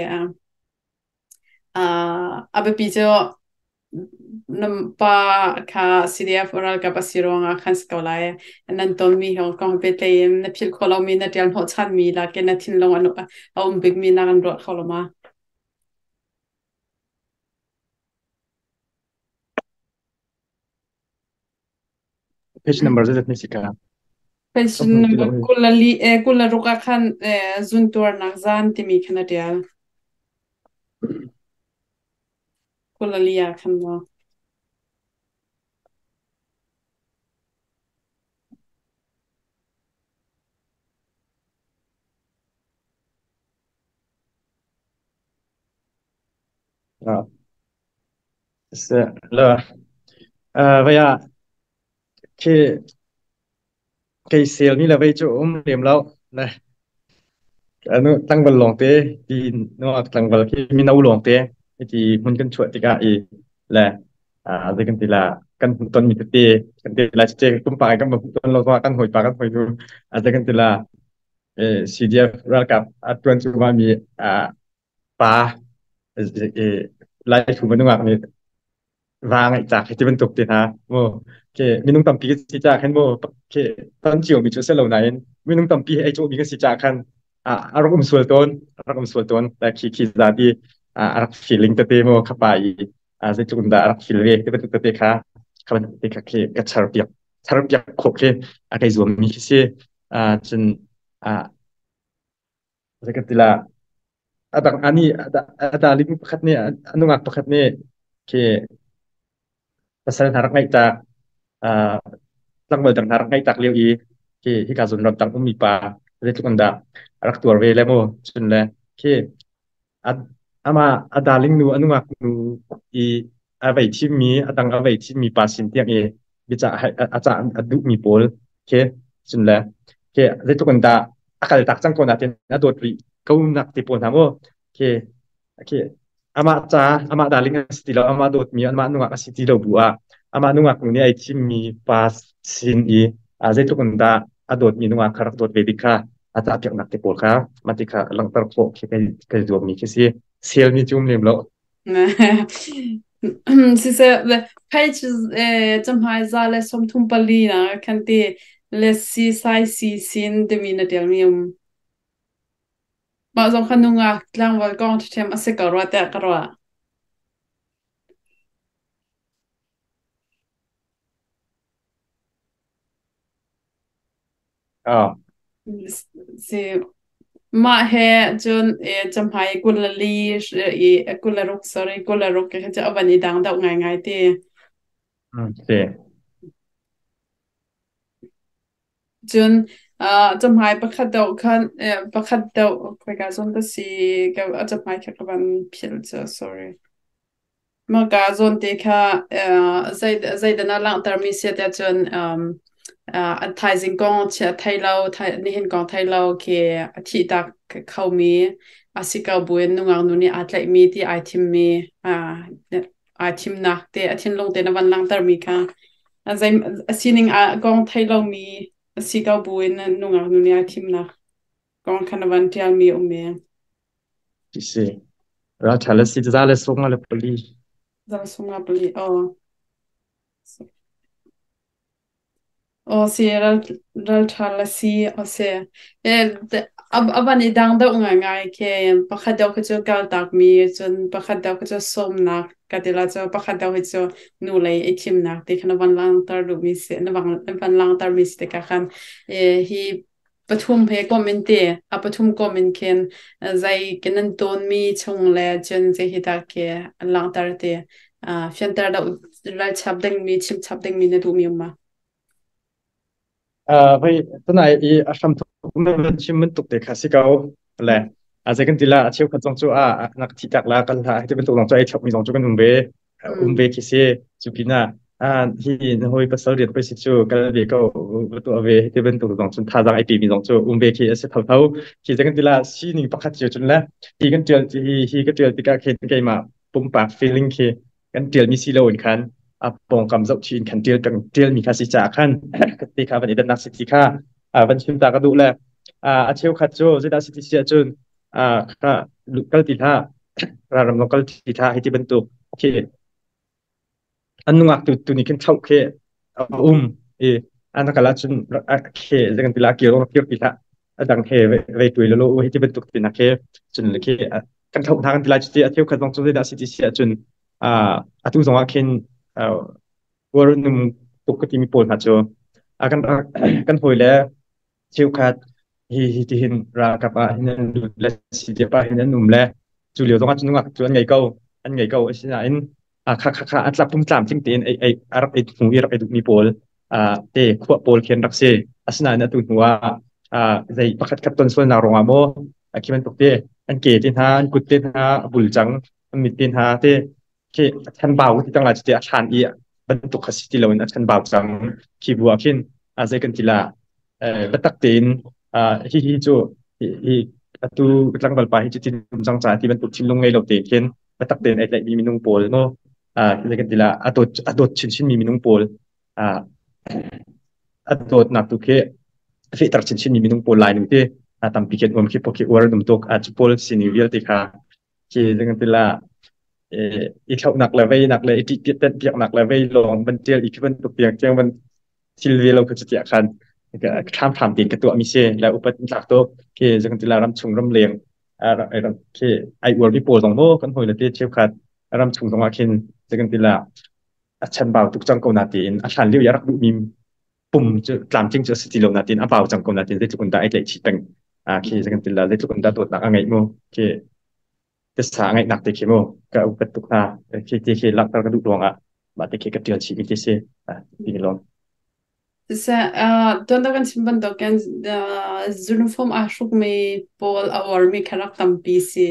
a biapi cu nam pa kha CDF ralkap a si ruangah khan si ko lai nan tonmi he kong pehtlaih in na philh khawh lomi na ṭial hnawh chanmi la ke na thinlung a um bikmi na kan ruah kho lo ma? Page number zeizat na si ka? Page number 26 ah khan zuntuarnak zan timi khan a ṭial. 24 ah khan maw? Le vai ah khi kei sel mi le vei cu um lem lo le anu tlangval lawngte ti nuak tlangval khi mino lawngte ti hmun kan chuah tikah i le zei kan ti la kan ton mi tete kan ti la che kum pa kan ton lo kan hoi pa kan hoi nu zei kan ti la CDF ralkap a tuan cu mi pa Lai thu nungak nih va ngaih cak hi ti bantuk te hna mu ke minung tampi ka si ca khan mu ke ton cio mi cu si lo nain minung tampi he ei cawh mi ka si ca khan a rak um sual tawn a rak um sual tawn la khi khi za ti a rak feeling tete mu khapa i zeitluk in dah a rak feel ve ti bantuk tete kha kha bantuk te kha khi ka char piak char piak khawh khi a kai zuam mi khi si cun zei ka ti la a dang ani a darling pakhat nih a nungak pakhat nih khi pasal hna rak ngeih tak tlangval dang hna rak ngeih tak lio i khi hika zawn ramtang ummi pa zeitluk in dah a rak tuar ve le mu cun le khi amah a darling nu a nungak nu i a vei thimmi a dang a vei thimmi pa sin tiang i biacah a cah a duhmi pawl khi cun le khi zeitluk in dah a kal tak cang ko natin a dawt rih ko nak te pawl hna mu khi khi amah ca amah darling a si ti lo amah dawtmi amah nungak a si ti lo bu ah amah nungak nu nih ai thimmi pa sin i zeitluk in dah a dawtmi nungak kha rak dawt ve dik kha a cah piaknak te pawl kha mah ti kha langhter khawh khi kai zuammi khi si sel mi cu um lem lo. Siseh le page cahmai 134 na khan ti le si sai si sin timi na ṭialmi um. Mah zong kha nungak tlangval kong ṭhiam a si ko rua tiah ka ruah. Ah. Si. Mah he cun camhai 24 i 26, sorry, 26 ke cu a van i dang deuh ngaingai te. Si. Cun camhai pakhat deuh khan pakhat deuh khoika zawn ka si ka camhai kha ka van philh cu, sorry. Maka zawn te kha zeidah na langhtermi si tiah cun a thaizing kong thei lo, nihin kong thei lo khi a thihtak khomi a si ko buin nungak nu nih aa tlaihmi ti ai thimmi aa thimnak te a thinlung te na van langhtermi kha zei a sining a kong thei lomi a si ko buin nungak nu nih aa thimnak kong kha na van ṭialmi um i. Si. Ralṭha le si za le sung le pali. Za sung le pali. Oh. Oh si ral ralṭha le si oh si. E avan i dang deuh ngaingai ke pakhat deuh khi cu kaltakmi cun pakhat deuh khi cu sawmnak ka ti la cu pakhat deuh hi cu nu lei i thimnak ti kha na van langhter duhmi si na van langhter mi si tikah khan e, hi pathum he kom in te a pathum kom in khin zei ke nan tawnmi chung le cun zei hi dah ke an langhter te fianter deuh ralchap dingmi chimchap dingmi na duhmi um ma? Vai tunai i a hram thuk man chim bantuk te kha si ko le a zei kan ti la a cheukhat zong cu a nak thi tak la kan hla ti bantuk zong cu ai thlok mi zong cu kan um ve um ve khi si. Cu pinah hi na hawi pasal rian pei si cu kal ve ko va tuah ve ti bantuk zong cun thazaang ai pe mi zong cu um ve khi a si thotho khi. Zei kan ti la sining pakhat cio cun le hi kan tial hi hi ka tial tikah khin keimah pumpak feeling khi kan tial mi si lo in khan a pawngkam zoh chi in khan tial kan tial mi kha si caah khan ti kha van i dannak si ti kha van chim ta ka duh le a cheukhat cu zeidah si ti si ahcun kha kal ti hlah ram lo kal ti hlah hi ti bantuk khi an nungak tu tu nih khin chauh khi a um i an kal ahcun khi zei kan ti la kir kir ti hlah a dang he vei tuai lo hi ti bantuk ti nak he cun khi kan thlauh hna kan ti lai cu ti. A cheukhat zong cu zeidah si ti si ahcun atu zong ah khin uar num tuk ka timi pawl hna cu kan kan hawi le cheukhat hi hi ti hin ralkap ah hin an lut le CDF ah hin an um le cu lio zong ah cun nungak cu an ngei ko an ngei ko. Asinain kha kha kha a tla pum tlamtling tein ei ei a rak ei hmu i rak ei duhmi pawl te khuah pawl khi an rak si. Asinain atu hnu ah zei pakhat khat ton sualnak ruangah maw khi bantuk te an ke te hna an kut te hna a bul cang an mit te hna te khi a chanbau ti cang lai cu ti a hlan i bantuk kha si ti loin a chanbau cang khi bu ah khin a zei kan ti la biatak tein hi hi cu hi atu tlangval pa hi cu tin cang ca ti bantuk thinlung ngei lo te khin biatak tein ai tlaihmi minung pawl no zei kan ti la a dawt a dawt chinchin mi minung pawl a dawtnak tu khi fehter chinchin mi minung pawl lai nu te tampi khin um khi pok khi uar dum tuk a cu pawl sining vialte kha khi zei kan ti la i thlauhnak le veinak le i ṭih piaknak le vei lawng van ṭial i khi bantuk tiang tiang van thil ve lo kha cu tiah khan ṭham ṭham tein ka tuah mi si le upat in tlak tuk khi zei kan ti la ram chung ram leng khi ai uar mi pawl zong maw kan hawi le te cheukhat ram chung zong ah khin zei kan ti la a chanbau tuk cang ko na tiin a hlan lio i a rak duh mi pum cu tlamtling cu a si ti lo natin a bau cang ko natin zeitluk in dah ai tlaih chih peng khi zei kan ti la zeitluk in dah dawtnak a ngeih mu khi tisa a ngeihnak te khi mu ka upat tuk hna khi ti khi langhter ka duh ruangah mah te khi ka ṭial chih mi ti si ti lawm. Siseh, tuan kan chim bantukin uniform aa hrukmi pawl a uarmi kha rak tampi si.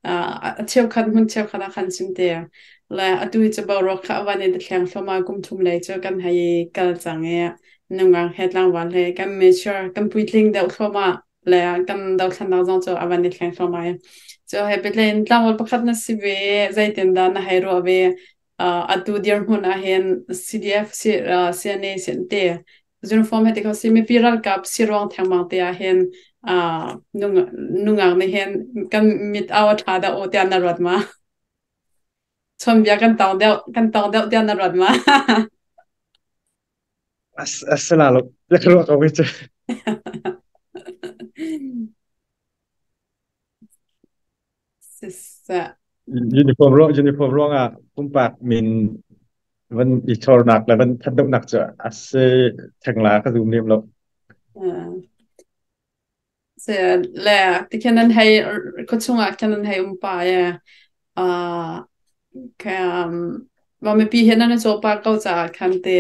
A cheukhat hmun cheukhat ah khan chim te. Le atu hi cu boruak kha a van in thleng thluahmah kum thum lei cu kan hei kal cang i nungak he tlangval he kan mature kan puitling deuh thluahmah le kan dothlennak zong cu a van i thleng thluahmah i cu he pehtlaih in tlangval pakhat na si ve zeitindah na hei ruah ve atu dirhmun ah hin CDF CNA te uniform he ti kho si mipi ralkap si ruang thengmang te ah hin nungak nih hin kan mit au a ṭha deuh aw tiah na ruat ma? Chawnbia kan tawng deuh tiah na ruat ma? Asala lo ka ruah ko cu. Siseh. Uniform ruang uniform ruangah pumpak min van i chornak le van thatdohnak cu a si theng la ka zum lem lo. Se le tikhin nan hei khuachung ah khan nan hei um pah i mah mipi he nan i cawh pah ko caah khan te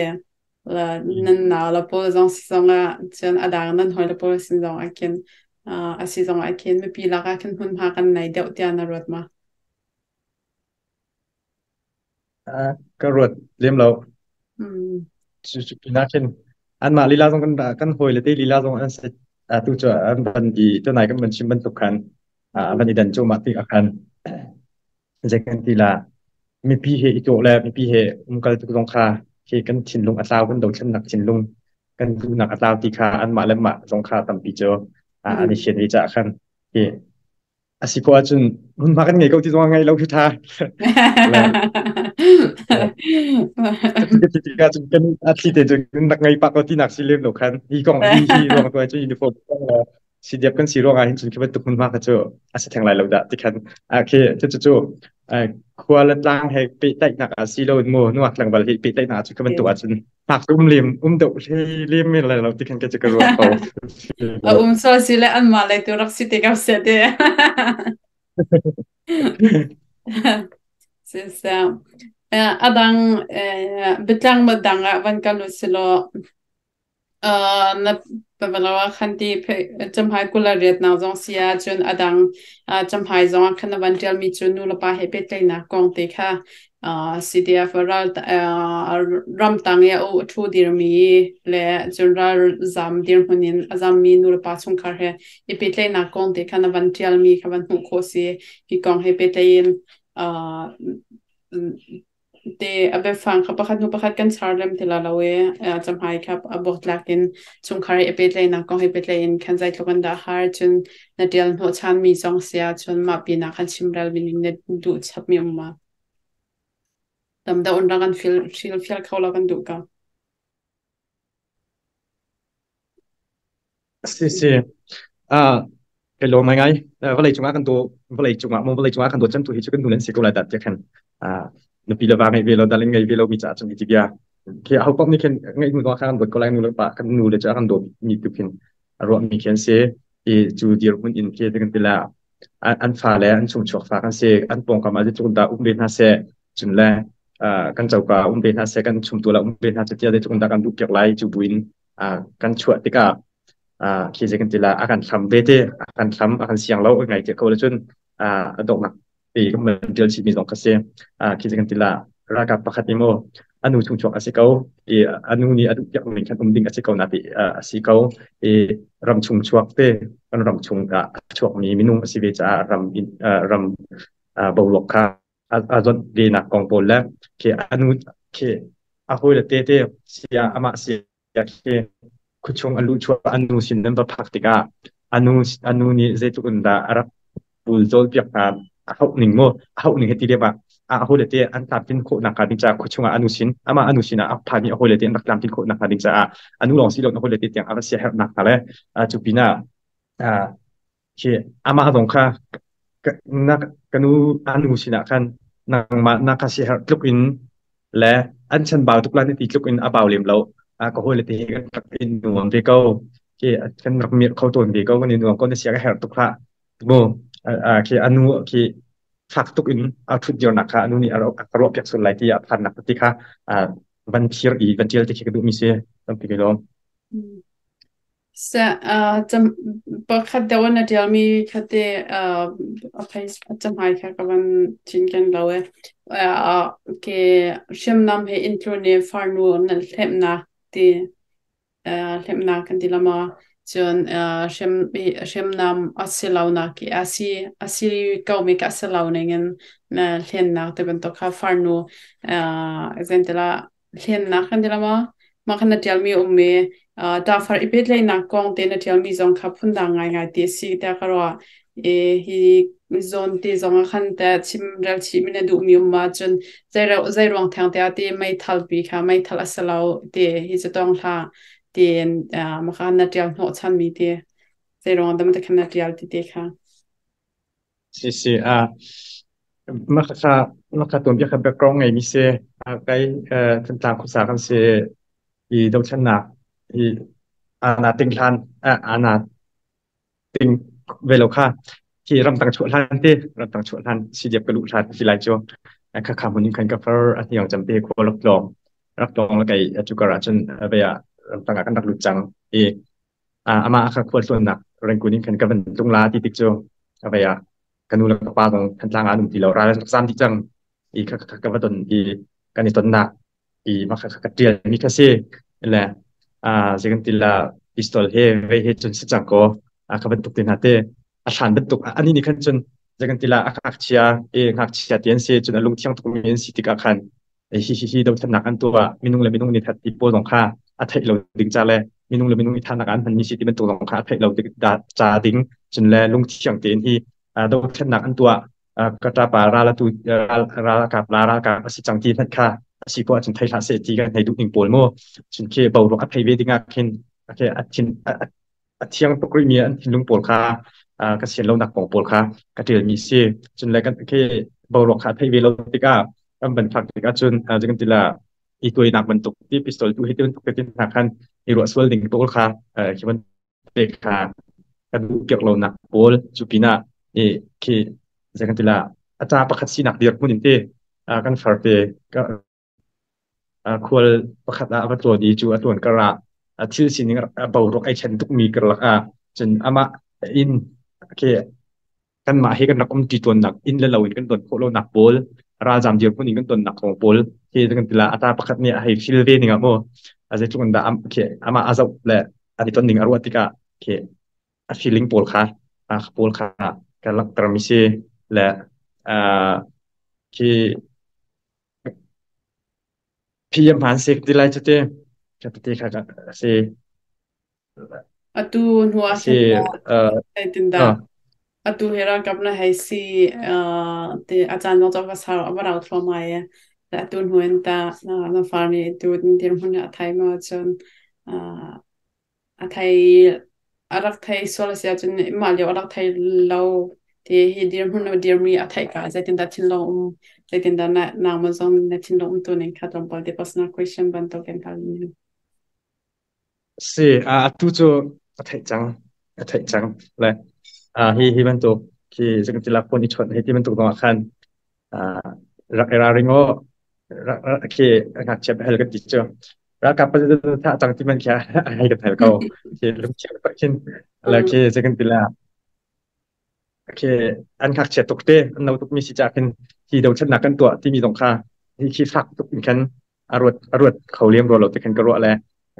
le nan nau le pawl zong si zong ah cun a dang nan hawi le pawl sin zong ah khin a si zong ah khin mipi lak ah khin hmunhma kan nei deuh tiah na ruat ma? Ka ruat lem lo. Cu cu pinah khin anmah lila zong kan hawi le te lila zong an si. Atu cu an van i tunai kan van chim bantuk khan van i dan cu mah ti ah khan zei kan ti la mipi he i cawh le mipi he umkal tuk zong kha khi kan thinlung a tlau, kan dothlennak thinlung kan duhnak a tlau ti kha anmah le mah zong kha tampi cu an i fian ve caah khan hi a si ko ahcun hmunhma kan ngei ko ti zong ngei lo khi tha. Tikah cun kan a thli te cun nak ngei pak ko ti nak si lem lo khan hi kong hi hi ruang tu cun uniform kong le CDF kan si ruang ah hin cun khi bantuk hmunhma kha cu a si theng lai lo dah ti khan a khi cu cu cu khua le tlang he pehtlaihnak ah si lo in mu nuak tlangval hi pehtlaihnak ah cu khi bantuk ahcun hnak um lem um deuh hle lem men lai lo ti khan ka cu ka ruah ko. A um so si le an mah lei tu rak si te ko se te. Si sa. Adang bitlang ma dang ah van kal u silo Na pavalo khan ti camhai 28 nak zong si ahcun a dang camhai zong ah khan na van ṭialmi cu nu le pa he pehtlaihnak kong te kha CDF ral ramtang i a ṭhu dirmi le cun ralzam dirhmun in a zammi nu le pa chungkhar he i pehtlaihnak kong te kha na van ṭialmi kha van hmuh khawh si. Hi kong he pehtlaiin Te a biafang kha pakhat hnu pakhat kan char lem ti la lo i camhai kha a buaktlak in chungkhar i pehtlaihnak kong he pehtlaih in khan zeitluk in dah har cun na ṭial hnawhchan mi zong si ahcun mah pinah khan chimrel mi ning na duh chap mi um ma? Tam deuh in rak kan fil hrilfial kho lo kan duh ko. Si si. Ah, kai lawm ngai ngai. Vawlei cungah kan daw vawlei cungah mo vawlei cungah kan dawt cem tu hi cu kan nu nan si ko lai dah tiah khan ah nupi le va ngei ve lo darling ngei ve lo mi caah cun hi ti bia khi aho paoh nih khin ngeih hnu zong khan dawt ko lai nu le pa kan nu le cu a kan dawt mi tu khin a ruah mi khi an si i cu dirhmun in khi kan ti la an fa le an chungchuak fa kan si an pawngkam ah zeitluk dah um ve hna seh cun le kan coka um ve hna seh kan chumtual ah um ve hna seh tiah zeitluk dah kan duh piak lai cu buin kan chuah tikah khi zei kan ti la a kan hlam ve te a kan hlam a kan siang lo ngai te ko le cun a donghnak ti kan van ṭial chihmi zong kha si. Khi kan ti la ralkap pakhat nih maw a nu chungchuak a si ko i a nu nih a duh piak ning khan um ding a si ko na ti a si ko i ram chung chuak te kan ram chung ah a chuakmi minung a si ve caah ram ram boruak kha a zawt ve nak kong pawl le khi a nu khi a hawi le te te sia amah sia khi khuachung a luhchuah a nu sin nan va phak tikah a nu nih zeitluk in dah a rak bulzawl piak hna a hauh ning mu a hauh ning hi ti deuh ah a hawile te an tlamtlin khawh nakhnga ding caah khuachung ah a nu sin amah a nu sin ah a phanmi a hawile te an rak tlamtlin khawh nakhnga ding caah a nu lawng si lo a hawile te tiang a va siaherhnak hna le cu pinah Khi amah zong kha na ka nu a nu sinah khan nangmah na ka siaherh tluk in le an chanbau tuk lai na ti tluk in a bau lem lo. Ka hawile te he kan rak i nuam ve ko. Khi kan rak mirh kho tawn ve ko. Kan i nuam ko na sia ka herh tuk hlah. Mu khi a nu khi fak tuk in a ṭhut dirnak kha a nu nih a ka ruah piak sual lai ti a phannak ti kha van thir i van ṭial ti khi ka duhmi si. Tampi ka lawm. Pakhat deuh na ṭialmi kha te cahmai kha ka van cinken lo ee. Ke hriamnam he inn tlun i farnu nan hlemhnak ti hlemhnak kan ti la maw? Cun hriamnam a si lonak i a si komi kha a si lo ningin na hlennak ti bantuk kha farnu zeitilah hlennak kan ti la maw? Mah kha na ṭialmi a um i ṭafar i pehtlaihnak kong te na ṭialmi zong kha phundang ngaingai ti a si tiah ka ruah. I hi zawn te zong ah khan teh chimrel chih mi na duhmi um ahcun zei ruang theng te ah ti meithal pi kha meithal a si lo ti hi cu tawng hlah tiin mah kha na ṭial hnawhchanmi ti zei ruang dah khan na ṭial ti te kha. Si si mah kha mah kha tuanbia kha background ngeimi si kai Thantlang khuasa kan si i dothlennak i ana ting hlan ana Ting ve lo kha khi ramtang chuah hlan te ramtang chuah hlan CDF ka luh hlan ti lai cu kha kha hmun in khan ka far a hniang cem te khua rak tlawng rak tlawng la kai cu kar ah cun ve ah ramtang ah kan rak lut cang i amah kha khual tlawnnak Rangoon in khan ka van tlung la ti tik cu ve ah ka nu le ka pa zong Thantlang ah an um ti lo ral an rak zam dih cang i kha kha ka va ton i kan i tonnak i mah kha ka ṭial mi kha si le zei kan ti la pistol he vei he cun si cang kaw a kha bantuk te hna te a hlan bantuk ani nih khan cun zei kan ti la a ngakchia e ngakchia ti an si cun a lungthiang tuk mi an si tikah khan hi hi hi dothlennak an tuah minung le minung nih that ti pawl zong kha a theih lo ding ca le minung le minung i thahnak an hman mi si ti bantuk zong kha a theih lo dik ca ding cun le lungthiang tein hi dothlennak an tuah ka ṭapa ral atu ral ral kap la ralkap a si cang ti hmanh kha a si ko ahcun thei hlah seh ti kan hei duh ning pawl mu cun khi boruak a thei ve ding ah khin okay a thin a thiang tuk rih mi an thinlung pawl kha ka sian lo nak kong pawl kha ka ṭial mi si cun le kan khi boruak kha a thei ve lo tikah kan ban phak tikah cun kan ti la i tuainak bantuk ti pistol tu hi ti bantuk te hna khan i ruah sual ding pawl kha khi ban te kha kan duh piak lonak pawl cu pinah i khi zei kan ti la a ca pakhat sinak dirhmun in te kan far te khual pakhat ah a va tlawn i cu a tlawn kar ah thil sining a boruak ai chen tukmi karlak ah cun amah in khi kanmah he kan rak um ṭi tawnnak inn le lo in kan ton khawh lonak pawl ralzam dirhmun in kan tonnak kong pawl hi kan ti la ata pakhat nih a hei feel ve ning ah mu a zeitluk in dah khi amah a zoh le an i ton ning a ruah tikah khi a feeling pawl kha a pawl kha ka langhter mi si le khi PM han sik ti lai cu te ka te kha si. Atu hnu ah Si khin zeitindah atu hi ralkap na hei si ti a caan zong cu a va sau a va rau thluahmah i atu hnu in tah na far nih tu dirhmun a thai maw cun a thei a rak thei sual a si ahcun mah lio a rak thei lo ti hi dirhmun na dirmi a theih ka zeitindah thinlung um zeitindah na nangmah zong na thinlung um tu ning kha tlawmpal te personal question bantuk in hal. Si, atu cu a theih cang. A theih cang. Le hi hi bantuk khi zeikatila phone i chawnh hei ti bantuk zong ah khan rak i ralring aw khi ngakchia hal kan ti cu. Ralkap pa thah cang ti man khi hei kan hal ko. Khi lungthiang tak khin le khi zeikatila khi an ngakchia tuk te an no tuk mi si ca khin hi dothlatnak kan tuah timi zong kha hi khi fak tuk in khan a ruat kho lem rua lo ti khan ka ruah le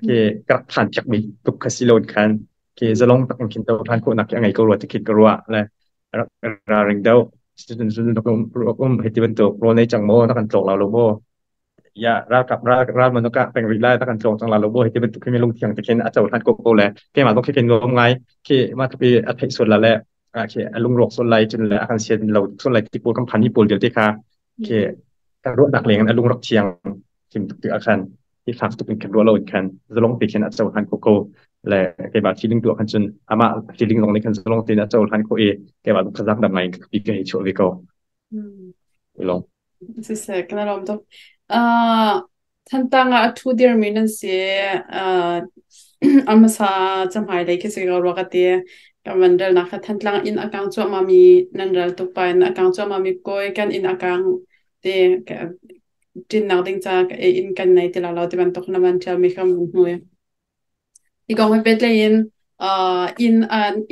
khi ka rak phan piak mi tuk kha si lo in khan khi zalong tak in khin to phan khawhnak khi a ngei ko rua ti khin ka ruah le rak ra ring deuh um hei ti bantuk rawl nei cang maw na kan tlawk lo lo maw ya ralkap ral ral man ka peng rih lai ta kan tlawng cang la lo bo hi bantuk khi lung thiang te khin a cohlan ko ko le keimah zong khi kan nuam ngai khi ma tapi a theih sual la le a khi a lungrawk sual lai cun le a kan sian lo sual lai ti pawl kan phan ni pawl vialte kha khi kan ruahnak leng in a lung rak thiang thim tuk tik ah khan hi fak tuk in kan ruah lo in khan zalong te khin a cohlan ko ko le keimah feeling tu ah khan cun amah feeling zong nih khan zalong tein a cohlan ko i keimah zong khazak dam ngai in ka hei chuah ve ko long. Siseh, kan i lawm tuk. Thantlang ah a ṭhu dirmi nan si. A hmasa cahmai lei khi si ko rua ka ti. Kan van relnak kha Thantlang inn a kang cuahmahmi nan rel tuk pa in a kang cuahmahmi kawi kan inn a kang ti ṭinnak ding ca inn kan nei ti la lo ti bantuk na van ṭialmi kha van hmu i. Hi kong he pehtlaih in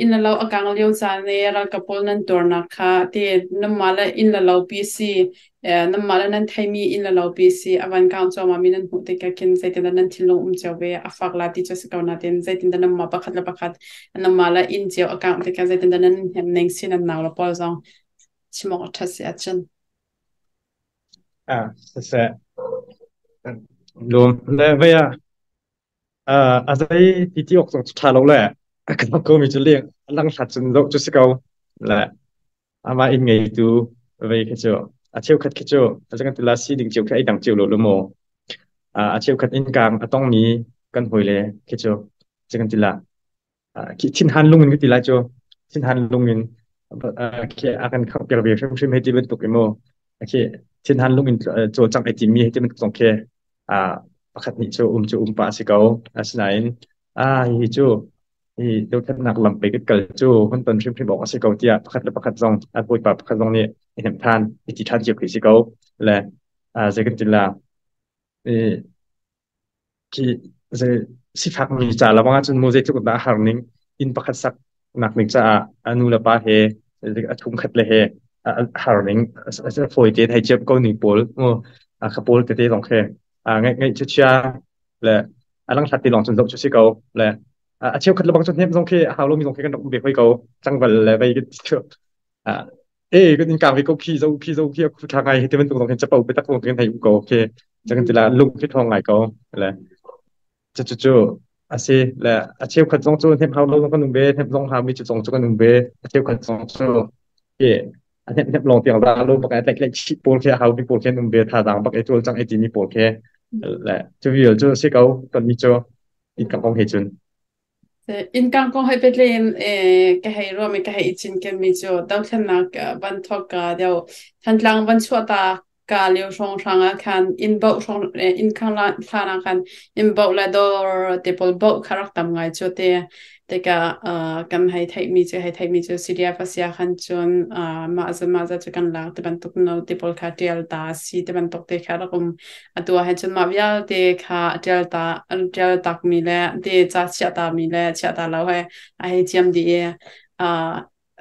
inn le lo a kang lio caan i ralkap pawl nan tuarnak kha ti nanmah le inn le lo pi si nanmah le nan theimi inn le lo pi si a van kang cuahmahmi nan hmuh tikah khin zeitindah nan thinlung um cio ve a fak la ti cu a si ko nain zeitindah nanmah pakhat le pakhat nanmah le inn cio a kangh tikah zeitindah nan hnem ning si nan nau le pawl zong chim awk a ṭhat si ahcun. Ah, siseh. Lum le vei ah A zei ti ti awk zong cu ṭha lo le a kan komi cu leng a langhlat cun zoh cu si ko le amah inn ngeitu vei khi cu a cheukhat khi cu a kan ti la si ding cio khi ai dang cio lo lu mu. A cheukhat innkang a tongmi kan hawile khi cu kan ti la khi thinhan lung in ka ti lai cu thinhan lung in khi a kan khangh ve hrimhrim hei ti bantuk i mu khi thinhan lung in cawlcangh ai timi hei ti bantuk zong khi pakhat nih cu um cu um pah a si ko. Asinain hi cu. Hi dothlatnak lam pei kan kal cu hun ton hrimhrim awk a si ko tiah pakhat le pakhat zong an bawipa pakhat zong nih i hnemh ṭhan, i ti ṭhan cio khi si ko. Le zei kan ti la, khi zei sifakmi ca lawng ahcun mu zeitluk dah a har ning, inn pakhat sak nak ning caah a nu le pa he a chungkhat le he a har ning a fawi tein hei ciam ko ning pawl mu a kha pawl tete zong khi ngaih ngaih chia le a lang hlat ti lawng cun zoh cu si ko le a cheukhat lebang cu hnem zong khi a hau lomi zong khi kan rak um ve hoi ko cangval le vei cu e kan in kang ve ko khi zo khi zo khi a khu tha ngai ti bantuk zong hin capo biatak zong kan hei um ko khi cang tila lung khi thong ngai ko le cu cu cu a si le a cheukhat zong cu hnem hau lo zong kan um ve hnem zong hau mi cu zong cu kan um ve a cheukhat zong cu khi a hnem hnem lawng tiang dah lo bak ai tlaih tlaih chih pawl khi a hau mi pawl khi an um ve thazaang bak ai cul cang ai ti mi pawl khi le cu vial cu si ko ton mi cu in ka kong he cun. Innkang kong he pehtlai in ka hei ruahmi ka hei i cinkenmi cu dothlennak van thawk ka deuh Thantlang van chuah ta ka lio hrawnghrang ah khan inn boh hrawng inn khang hlan ah khan inn boh le dawr te pawl boh kha rak tam ngai cu te tikah kan hei theihmi cu hei theihmi cu CDF a si ah khan cun mah zat mah zat cu kan lak ti bantuk no te pawl kha ṭial ta si ti bantuk te kha rak um. Atu ah hin cun mah vialte kha a ṭial ta an ṭial takmi le te ca chiah tami le chiah ta lo he a hei ciam dih i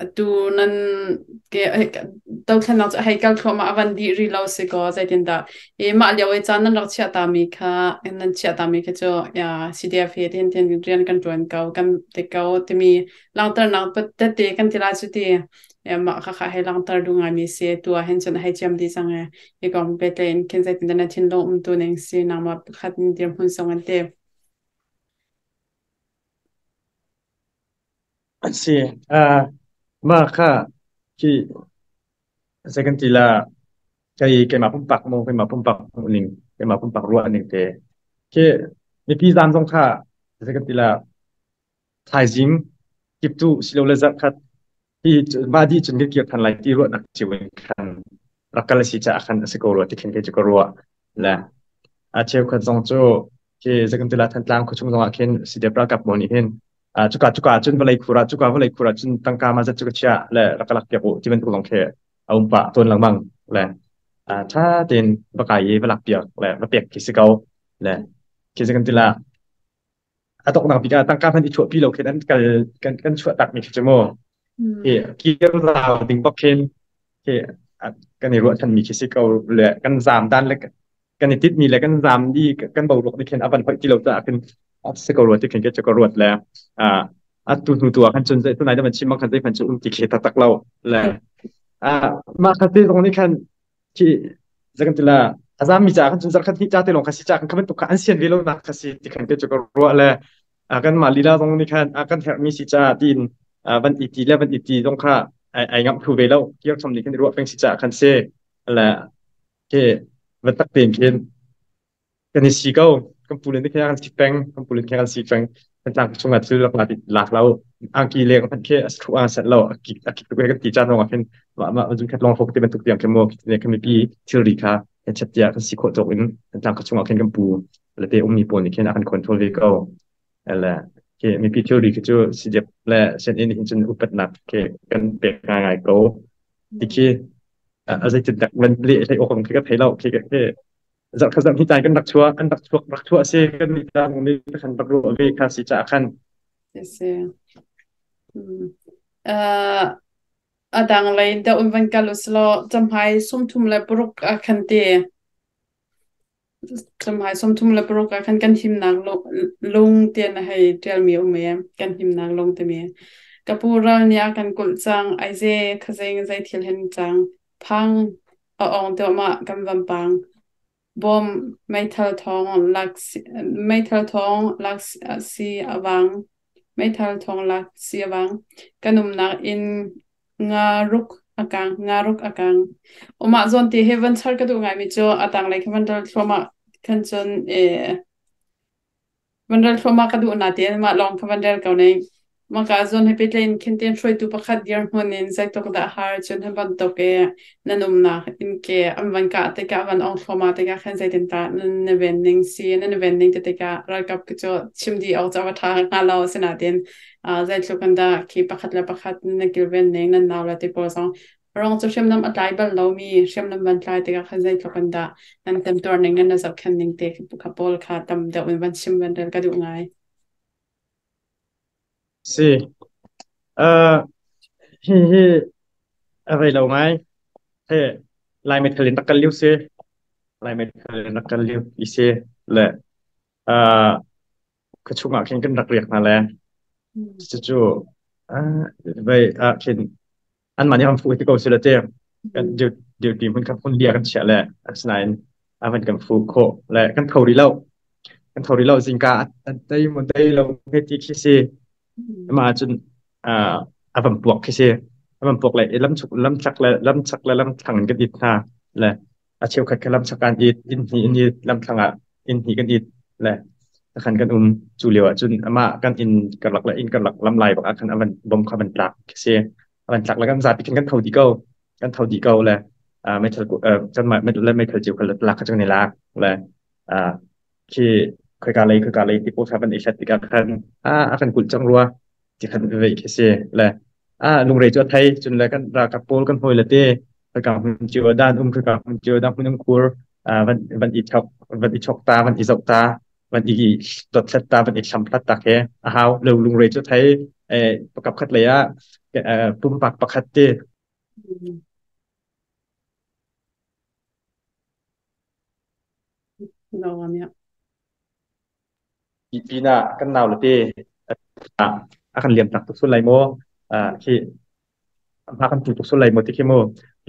atu nan ke dothlennak cu a hei kal thluahmah a van dih rih lo si kaw zeitindah i mah lio i caan nan rak chiah tami kha nan chiah tami kha cu ya CDF hi tin tin rian kan ṭuan ko kan ti ko timi langhternak tete kan ti lai cu ti mah khakha hei langhter duh ngaimi si tu ah hin cun a hei ciam dih cang e hi kong pehtlaih in khin zeitindah na thinlung umtu ning si nangmah pakhat in dirhmun zong an ti. Si mah kha khi zei kan ti la kei keimah pumpak mu keimah pumpak ning keimah pumpak ruah ning te khi mipi zam zong kha zei kan ti la thaizing kiptu silole zarhkhat hi mah dih cun kan kir than lai ti ruahnak cio in khan rak kal a si caah khan a si ko rua ti khin kei cu ka ruah le a cheukhat zong cu khi zeikan tila Thantlang khuachung zong ah khin CDF ralkap pawl nih hin cuka cuka cun vawlei khur ah cuka vawlei khur ah cun tangka ma zat cu ka chiah le rak ka lak piak u ti bantuk zong khi a um pah tawn lengmang le tha tein va kai i va lak piak le va pek khi si ko le khi zeikan tila a donghnak bik ah tangka hmanh i chuahpi lo khin an kal kan kan chuah tak mi khi cu mu hi kir zau ding bak khin khi kan i ruahchan mi khi si ko le kan zaam dan le kan i tit mi le kan zaam di kan boruak ni khin a van hoih ti lo caah khin a si ko rua ti khin ke cu ka ruat le a a tu hnu tu ah khan cun zei tunai da man chim khan zei man cu um ti khi taktak lo le a mah kha te zong nih khan khi zakan tila a zam mi ca kan cun zarkhat hnih ca te lawng kha si ca kan khaban tuk kha an sian ve lo nak kha si ti khan ke cu ka ruah le kan mah lila zong nih khan a kan herh mi si ca tiin van i ti le van i ti zong kha ai ngam thu ve lo kir chom nih khan ruah peng si ca khan si le ke van tak ten khin kan i si ko. Kan pu le nih khin kan si peng. Kan pu le khin kan si peng. Kan tlang chung ah thil rak la lak lo. Angki leng hmanh khi a thu a set lo. A kik a kik tuk kan ti caan zong ah khin mah mah zun khat long fok ti bantuk tiang khin mu ne kan mipi thilri kha kan chat tiah kan si khawh tawk in kan tlang chung ah khin kan pu le te ummi pawl nih khin a kan control ve ko. Le khi mipi thilri khi cu CDF le sianginn hin cun upatnak khi kan pek ngai ngai ko. Ti khi a zeitin dak van le hlei awk khi ka thei lo khi khi zarh zarh hi caan kan rak chuah an rak chuak rak chuah si kan nih ta nih kan rak ruah ve kha si caah khan. Si a dang lei deuh in van kal uslaw camhai 36 ah khan te camhai 36 ah khan kan himnak lung tian a hei ṭialmi um e kan himnak lung timi ka pu ral nih a kan kulh cang aize khazing zei thil hen cang phang A awng duahmah kan vampang. Bawm meithal thawng lak meithal thawng lak si a vang. Meithal thawng lak si a vang. Kan umnak inn nga ruk a kang. Nga ruk a kang. Umah zawn ti hi van char ka duh ngaimi cu a tanglei kha van rel thluahmah khan cun van rel thluahmah ka duh na tiin mah lawng kha van rel ko ning. Maka zawn he pehtlaih in khin tein hruaitu pakhat dirhmun in zeitluk dah har cun hi bantuk i nan umnak innke an van kah tikah van ong thluahmah tikah khan zeitindah nan na ven ning si nan i ven ning ti tikah ralkap cu chim dih awk cu a va ṭha hnga lo asinain zeitluk in dah khi pakhat le pakhat nan kilven ning nan nau le ti pawl zong rong cu hriamnam a tlai bal lomi hriamnam van tlai tikah khan zeitluk in dah nan temtuar ning nan zohkhenh ning te kha pawl kha tam deuh in van chim van rel ka duh ngai. Si. Hi hi a rei lo ngai. He Lai meithal in rak kal lio si. Lai meithal in rak kal lio i si. Le khuachung ah khin kan rak riak hna le cucu vei ah khin anmah nih an fuh ti ko sila te kan duty hmun kha hmun bia kan chiah le asinain a van kan fuh khawh le kan tho rih lo kan tho rih lo zingka an tei mo tei lo he ti khi si ama cun a van puak khi si a van puak le lam chuk lam chak le lam chak le lam thlang kan it hna le a cheukhat kha lamchak an it, inn hnih an it, lamthlang ah inn hnih kan it le khan kan um. Cu lio ah cun amah kan inn karlak le inn karlak lam lai bak ah khan a van bom kha van tlak khi si. A van tlak le kan zapi khin kan tho dih ko. Kan tho dih ko le meithal kanmah le meithal cio kha lak kha cu kan i lak le khi khoika lei ti pawl kha van i hlat tikah khan a kan kulh cang rua ti khan vei khi si le lungre cu a thei cun le kan ralkap pawl kan hawi le te khoika hmun cio ah dan um khoika hmun cio dan hmun um khur van van i chok van i chok ta van i zoh ta van i dothlat ta van i thlamhlat ta khi a hau lo lungre cu thei pakap khat lei ah pumpak pakhat te. Pinah kan nau le te a kan liam tak tuk sul lai maw khi hma kan tu tuk sul lai maw ti khi mu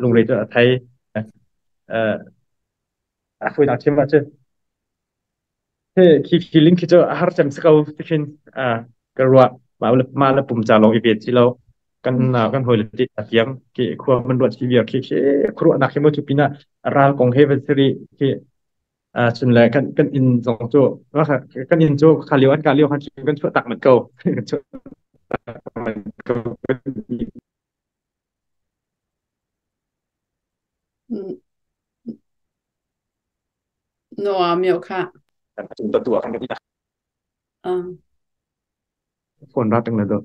lungre cu a thei a fawinak chim ahcun khi feeling khi cu a har cem si ko ti khin ka ruah mah le pum ca lawng i vet si lo kan kan hawi le te tiang khi khua man ruat khi viar khi khi khuaruahnak khi mu cu pinah ral kong he van siri khi cun le kan kan inn zong cu kan inn cu kha lio an ka lio khan kan chuah tak mat ko kan chuah tak mat ko. Noa mio kha. Tu kan phone ra teng le do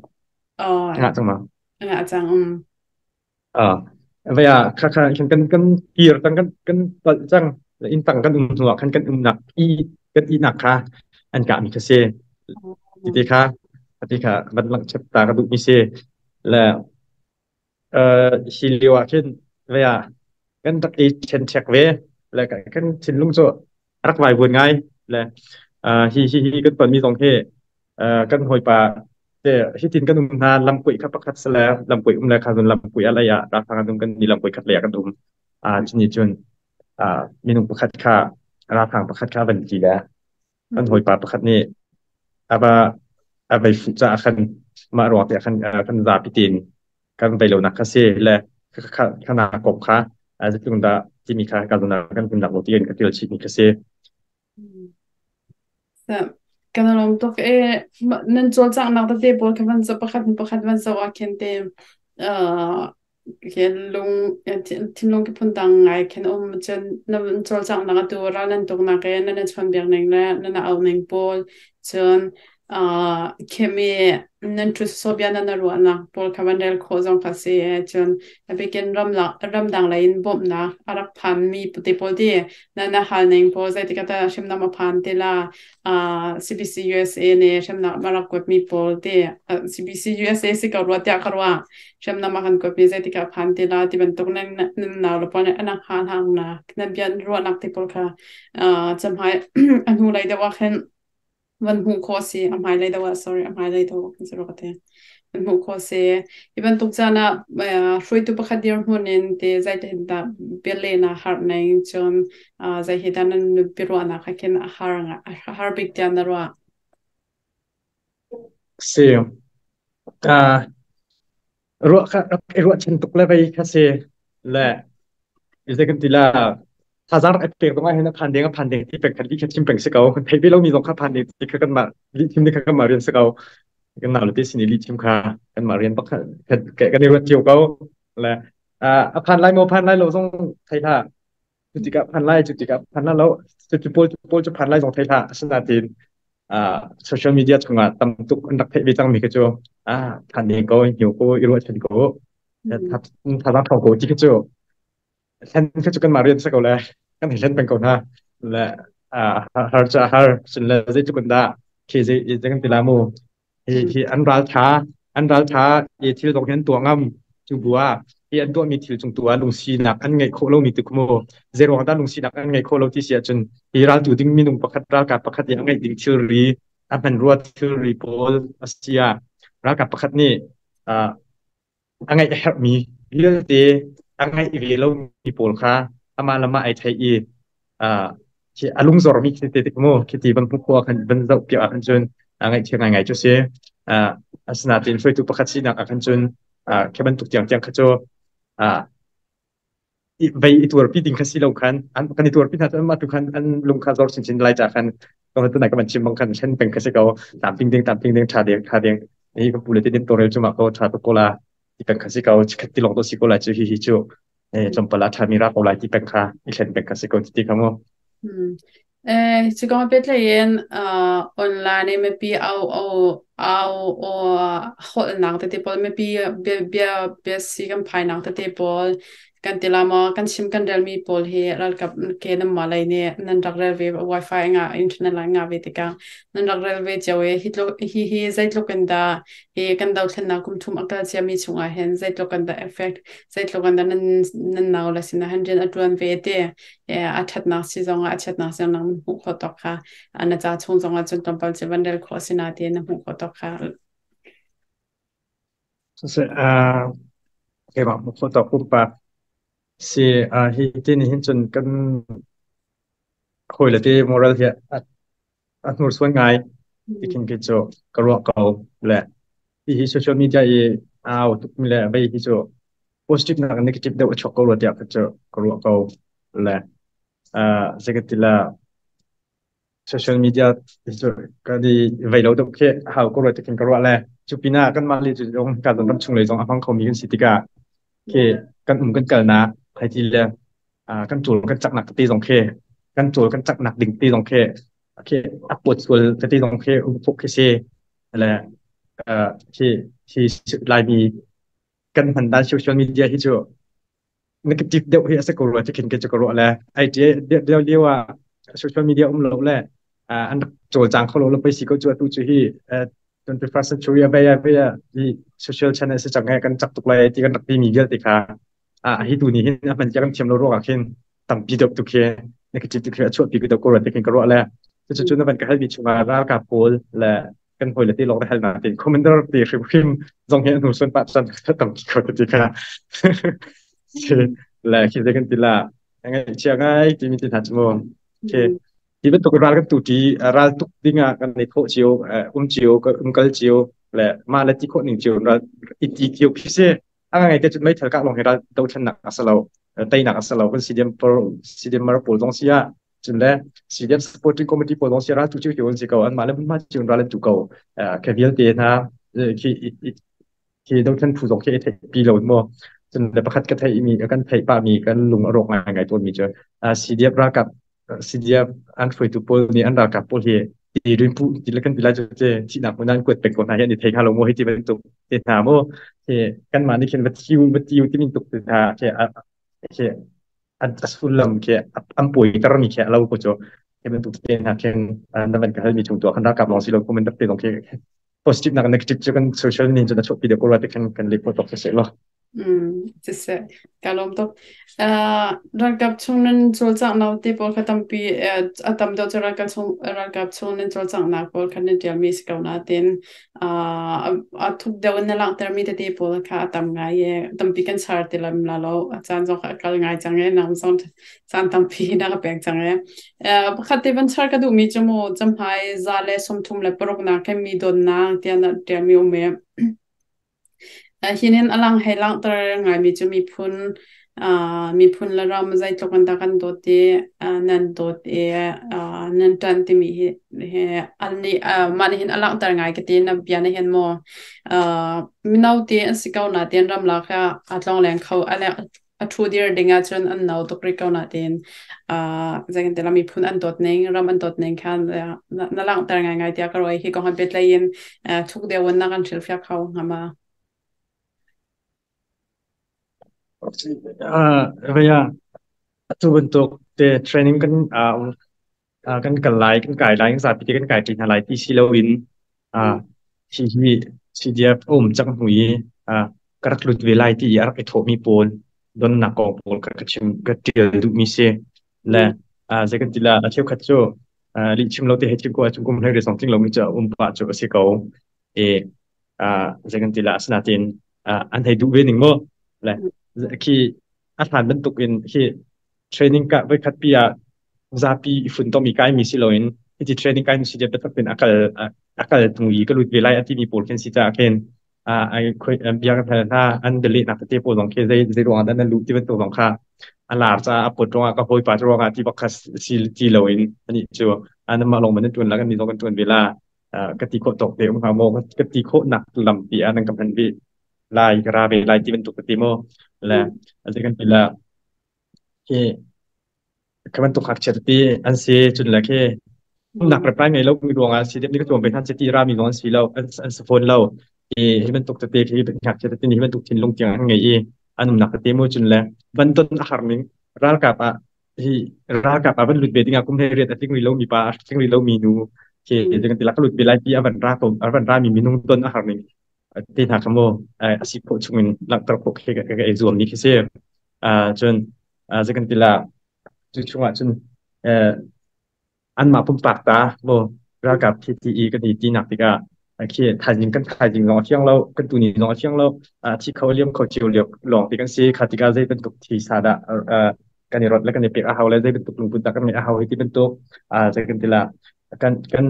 Oh, nga chang ma nga cang um. À vậy à kha kha kan kan kan kir tang kan kan pal cang in tang kan um hnuah khan kan um nak i kan i nak kha an ka mi kha se ti te kha ti kha van lang chep ta ka duh mi se le hi lio ah khin vei ah kan rak i ṭhenṭhek ve le kan thinlung cu a rak vaivuan ngai le hi hi hi kan tonmi zong hi kan hawipa te hitin kan um hna lamkuih kha pakhat sale lamkuih um le kha cun lamkuih a lei ah ralhrang an um kan ni lamkuih khat lei ah kan um cuni cun minung pakhat kha ralhrang pakhat kha van ti le kan hawipa pakhat nih a va a vei fuh caah khan mah ruang te khan kan zapi tein kan vei lonak kha si le khana kop kha zeitluk dah timi kha ka zuna kan hun lak lo ti in ka til chih mi kha si. Kan lawm tuk e nan cawlcanghnak tete pawl kha van zoh pakhat pakhat van zoh ah khin te Khin lung thinlung ki phundang ngai khin um cun na cawlcanghnak atu ral nan tuknak i nan i chawnhbiak ning le nan i auh ning pawl cun khim i nan ṭhut sawsawh nan i ruahnak pawl kha van rel khawh zong kha si cun a bikin ramdang lei in bawmhnak a rak phanmi te pawl ti nan i hal ning pawl zeitik ah dah hriamnam a phan ti la CBC USA nih hriamnam a rak kuatmi pawl ti CBC USA si ko rua tiah ka ruah. Hriamnam a kan kuatmi zeitik ah phan ti la ti bantuk nan nan nau le pawl nih an hal hang nak nan bia ruahnak te pawl kha camhai a hnu lei deuh ah khin van hmuh khawh si a hmai lei deuh ah sorry a hmai lei deuh ah khin si ka te van hmuh khawh si hi bantuk caan ah hruaitu pakhat dirhmun in te zeitin dah bialehnak harh ning cun zei hi dah nan biaruahnak ah khin a har a har bik tiah na ruah? Si. Ruah kha i ruahchan tuk le vei kha si le zei kan ti la thazaang rak i pek zong ah hin a phan ding a phan ding ti peng khan lih kha chim peng si ko thei ve lomi zong kha phan ding ti kha kanmah lih chim ding kha kanmah rian si ko. Kan nau le te sin i lih chim kha kan mah rian pakhat kan i ruat cio ko. Le a phan lai maw phan lai lo zong thei hlah. Cu tikah phan lai, cu tikah phan la lo. Cu pawl pawl cu phan lai zong thei hlah. Asinain social media chungah tam tuk an rak theih ve cangmi kha cu phan ding ko, hniu ko, i ruahchan ko, thazaang ṭhawng ko ti kha cu hlen kha cu kanmah rian si ko le kan hei hlen peng ko hna. Le har cu a har, cun le zeitluk in dah khi zei zei kan ti la mu. Hi hi an ralṭha, an ralṭha i thil zong hi an tuah ngam. Cu bu ah hi an tuahmi thil cung tu ah lungsinak an ngeih khawh lomi tu mu zeiruang dah lungsinak an ngeih khawh lo ti si ahcun hi raltu ding minung pakhat ralkap pakhat i a ngeih ding thilri a hmanrua thilri pawl a si ah ralkap pakhat nih a ngeih a herhmi vialte a ngeih ve lomi pawl kha amah le mah ai theih i khi a lungzormi khi te tik mu khi ti van hmuh khua khan van zoh piak ah khan cun a ngaihchia ngaingai cu si. Asinain hruaitu pakhat sinak ah khan cun khi bantuk tiangtiang kha cu vei i tuarpi ding kha si lo khan an kan i tuarpi hna cu mah tu khan an lung kha zor chinchin lai ca khan ka tu nai ka van chim bang khan thlen peng kha si ko. Tlamtling ding, tlamtling ding, tha ding, tha ding, hi ka pu le te din torel cu ma ko tha tu ko la ti peng kha si ko. Chikhat ti long to si ko lai cu hi hi cu tlawmpal ah ṭhami ra ko lai ti peng kha i thlen peng kha si ko ti kha mu. Cu kong pehtlaih in online i mipi au au au aw holhnak tete pawl mipi bia bia bia si kan phainak tete pawl kan ti la maw kan chim kan relmi pawl hi ralkap ke nan mah lei nih nan rak rel ve wifi nga internet la nga ve tikah nan rak rel ve cio i hi tluk hi hi zeitluk in dah hi kan dothlennak kum thum a kal ciami chungah hin zeitluk in dah effect zeitluk in dah nan nan nau le sinah hin rian a ṭuan ve ti a ṭhatnak si zongah a chiatnak si zongah nan hmuh khawh tawk kha na ca chung zongah cun tlawmpal cu van rel khawh si na ti na hmuh khawh tawk kha. Siseh, keimah hmuh khawh tawk pumpak si hi ti nih hin cun kan hawile te moral hi a hnursuan ngai ti khin kei cu ka ruah ko. Le hihi social media i au tukmi le vei hi cu positive nak negative deuh a chuak ko rua tiah ka cu ka ruah ko. Le zeikatila social media hi cu kan i vei lo deuh khi hau ko rua ti khin ka ruah. Le cu pinah kanmah le cu zong ka ram chung lei zong a hmang khomi kan si tikah khi kan um kan kalnak hai ti le kan ṭul kan caknak tete zong khi kan ṭul kan caknak ding te zong khi khi a kuat sual tete zong khi um khawh khi si. Le khi khi Laimi kan hman dan social media hi cu negative deuh hi a si ko rua ti khin ke cu ka ruah. Le ai lio lio ah social media um lo le an rak cawlcang kho lo le pei si ko cu. Atu cu hi 21st century a vei a vei a hi social channel si cang he kan cak tuk lai ti kan rak ti mi vialte kha hi tu ni hin a hman kan thiam lo ruangah khin tampi deuh tu khi negative tu khi a chuahpi deuh ko rua ti khin ka ruah. Le cucu na van ka halmi chungah ralkap pawl le kan hawi le te lawng hal na te commander te hrim hrim zong hi anu sun pa chan tampi ko ti kha le khi kan ti la ngai chia ngai ti mi ti hna chu mu. Khi ti bantuk ral kan tu ti ral tuk ding ah kan nei khawh cio, um cio, um kal cio le mah le ti khawh ning cio ral i ti cio khi si. A ngai te cun meithal kah lawng hi ral dothlennak a si lo, teinak a si lo. Kan CDM por CDM mar pawl zong si ah cun le CDM supporting committee pawl zong si ral tu cio cio an si ko. An mah le mah cio ral an tu ko. Khi vialte hna khi khi dothlen phu zong khi i theih pi lo mu. Cun le pakhat ka theih mi kan theih pa mi kan lung a rawk ngai ngai tawn mi cu CDF ralkap CDF an hruaitu pawl nih an ralkap pawl hi ti rin pu ti le kan ti lai cu te thihnak hmun an kuat peng ko hna hi an i thei hnga lo mu hei ti bantuk te hna mu. Khi kanmah nih khin va thiu va tiu ti min tuk te hna khi khi an a sullam khi an puaiter mi khi a lo ko cu. Khi bantuk te hna khin na van ka hal mi chung tu kan ralkap lawng si lo comment te zong khi positive nak negative cu kan social nin cun a chuahpi deuh ko rua ti khan kan le tok siseh law. Siseh, ka lawm tuk. Ralkap chung nan cawlcanghnak te pawl kha tampi a tam deuh cu ralkap chung nan cawlcanghnak pawl kha nan ṭialmi si ko nain a thuk deuh in na langhtermi tete pawl kha a tam ngai i tampi kan char ti lam la lo. A caan zong kha a kal ngai cang i nang zong caan tampi na ka pek cang i. Pakhat te van char ka duhmi cu mu camhai 136 nak khin mi donnak tiah na ṭialmi um i. Hinin a lang hei langhter ngaimi cu miphun Miphun le ram zeitluk in dah kan dawt i nan dawt i nan ṭanh timi hi hi an nih mah nih hin a langhter ngai ka ti. Na bia nih hin maw mino te an si ko nain ramlak ah aa tlongleng kho a ṭhu dir ding ahcun an no tuk rih ko nain zei kan ti lai, miphun an dawt ning, ram an dawt ning kha na langhter ngaingai tiah ka ruah i hi kong he pehtlai in thuk deuh in na kan hrilhfiah kho hnga ma? Atu bantuk te training kan kan kal lai, kan kai lai, kan zapi te kan kai ṭi hna lai ti si loin hi hi CDF a um cang hnu i ka rak lut ve lai ti i a rak i thawhmi pawl donnak kong pawl ka chim ka ṭial duhmi si. Le zei kan ti la, a cheukhat cu lih chim lo te he chim ko ahcun kum hlei zong tling lomi cu a um pah cu a si ko. E zei kan ti la, asinain an hei duh ve ning mu. Le khi a hlan bantuk in khi training ka voikhat pi ah zapi i funtom i kaimi si loin hiti training kaimi si biatak in a kal tung i ka lut ve lai a timi pawl khin si caah khin ai bia kan hal hna. An delete nak tete pawl zong khi zei zei ruangah dah nan luh ti bantuk zong kha a lar caah a pawt ruangah ka hawipa ruangah ti bak kha si ti loin ani cu anmah lawng man nan tuan la, kan ni zong kan tuan ve la, ka ti khawh tawk te um hnga maw, ka ti khawh nak lam pi ah nan ka hman ve lai, ka ra ve lai ti bantuk ka ti mu. Le zei kan ti la, khi ka bantuk ngakchia tete an si cun le khi nak reply ngei lo mi ruangah si dep ni ka tuam ve hna ti ra mi zong an si lo, an si fawn lo i hi bantuk tete khi ngakchia tete nih hi bantuk thinlung tiang an ngei i an umnak tete mu. Cun le banton a har ning, ralkap ah hi ralkap ah van lut ve dingah kum he riat a tling rih lo mi pa, a tling rih lo mi nu khi kan ti la, ka lut ve lai ti a van ra ko a van ra mi minung ton a har ning te hna kha mu a si khawh chungin langhter khawh khi ka i zuam ni khi si. Cun zei kan ti la, cu chungah cun anmah pumpak ta mu ralkap khi ti i kan i tinak tikah khi thaizing kan thaizing zong a fiang lo, kan tuni zong a fiang lo, thi kho liam kho cio lio lawng ti kan si kha tikah zei bantuk thi sa dah kan i rot le kan i pek a hau le zei bantuk lungput dah kan ngeih a hau hi ti bantuk zei kan ti la, kan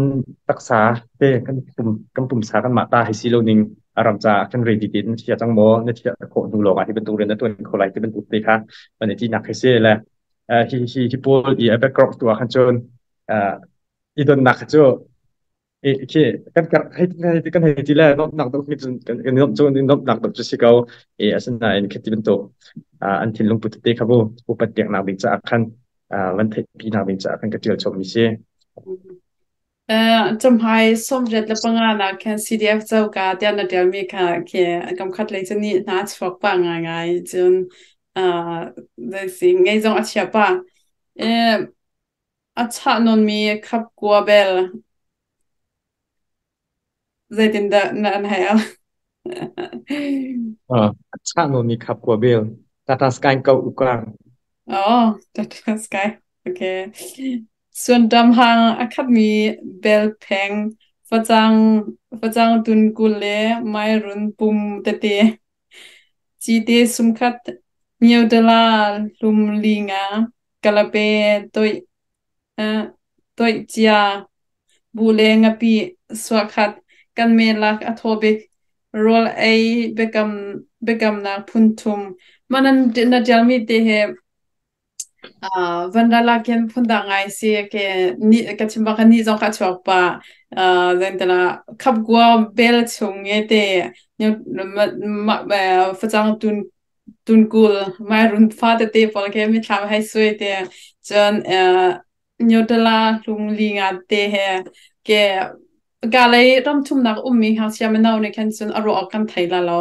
taksa te kan pum kan pumsa kan mah ta hi si lo ning a ram ca kan ready te na chia cang maw, na chia khawh hnu lawng ah hi bantuk rian na tuan kho lai ti bantuk te kha kan i tinak hi si. Le hi hi hi pawl i a background tu ah khan cun i donnak cu khi kan kar hei kan hei ti le nomnak dok mi cun kan kan nom cu nomnak dok cu si ko e. Asinain khati bantuk an thinlung put te kha bu upat piak nak ding caah khan van theih pi nak ding caah khan ka tial chom mi si. Camhai 85 nak khan CDF coka tiah na ṭialmi kha khi kam khat lei cu nih hna a chuak pah ngaingai cun si ngei zong a chia pah. A chah nawnmi khap kua bel zeitindah na an hei al? A chah nawnmi khap kua bel Tata Sky ko ukang. Oh, Tata Sky. Okay. Suanṭam hang a khatmi bel pheng, facang, facang tun 20 le mairun pum tete. Cite sumkhat, myo-dala hlum li nga, kalape toih toih cia, buh le ngapih suahkhat, kan me lak a thaw bik, rawl ei biakam biakamnak phun thum. Mah nan na ṭialmi te hi Vanral ah khin phundang ngai si ke ni ka chim bang khan ni zong kha a chuak pah. Zeintala khapkua bel chung nge te facang tun tunkul mai run fa tete pawl khi mithlam hei suai te cun Nyotala hlung li nga te he ke Ka lei ramthumnak ummi ngakchia mino nih khan cun a ruah awk kan thei la lo.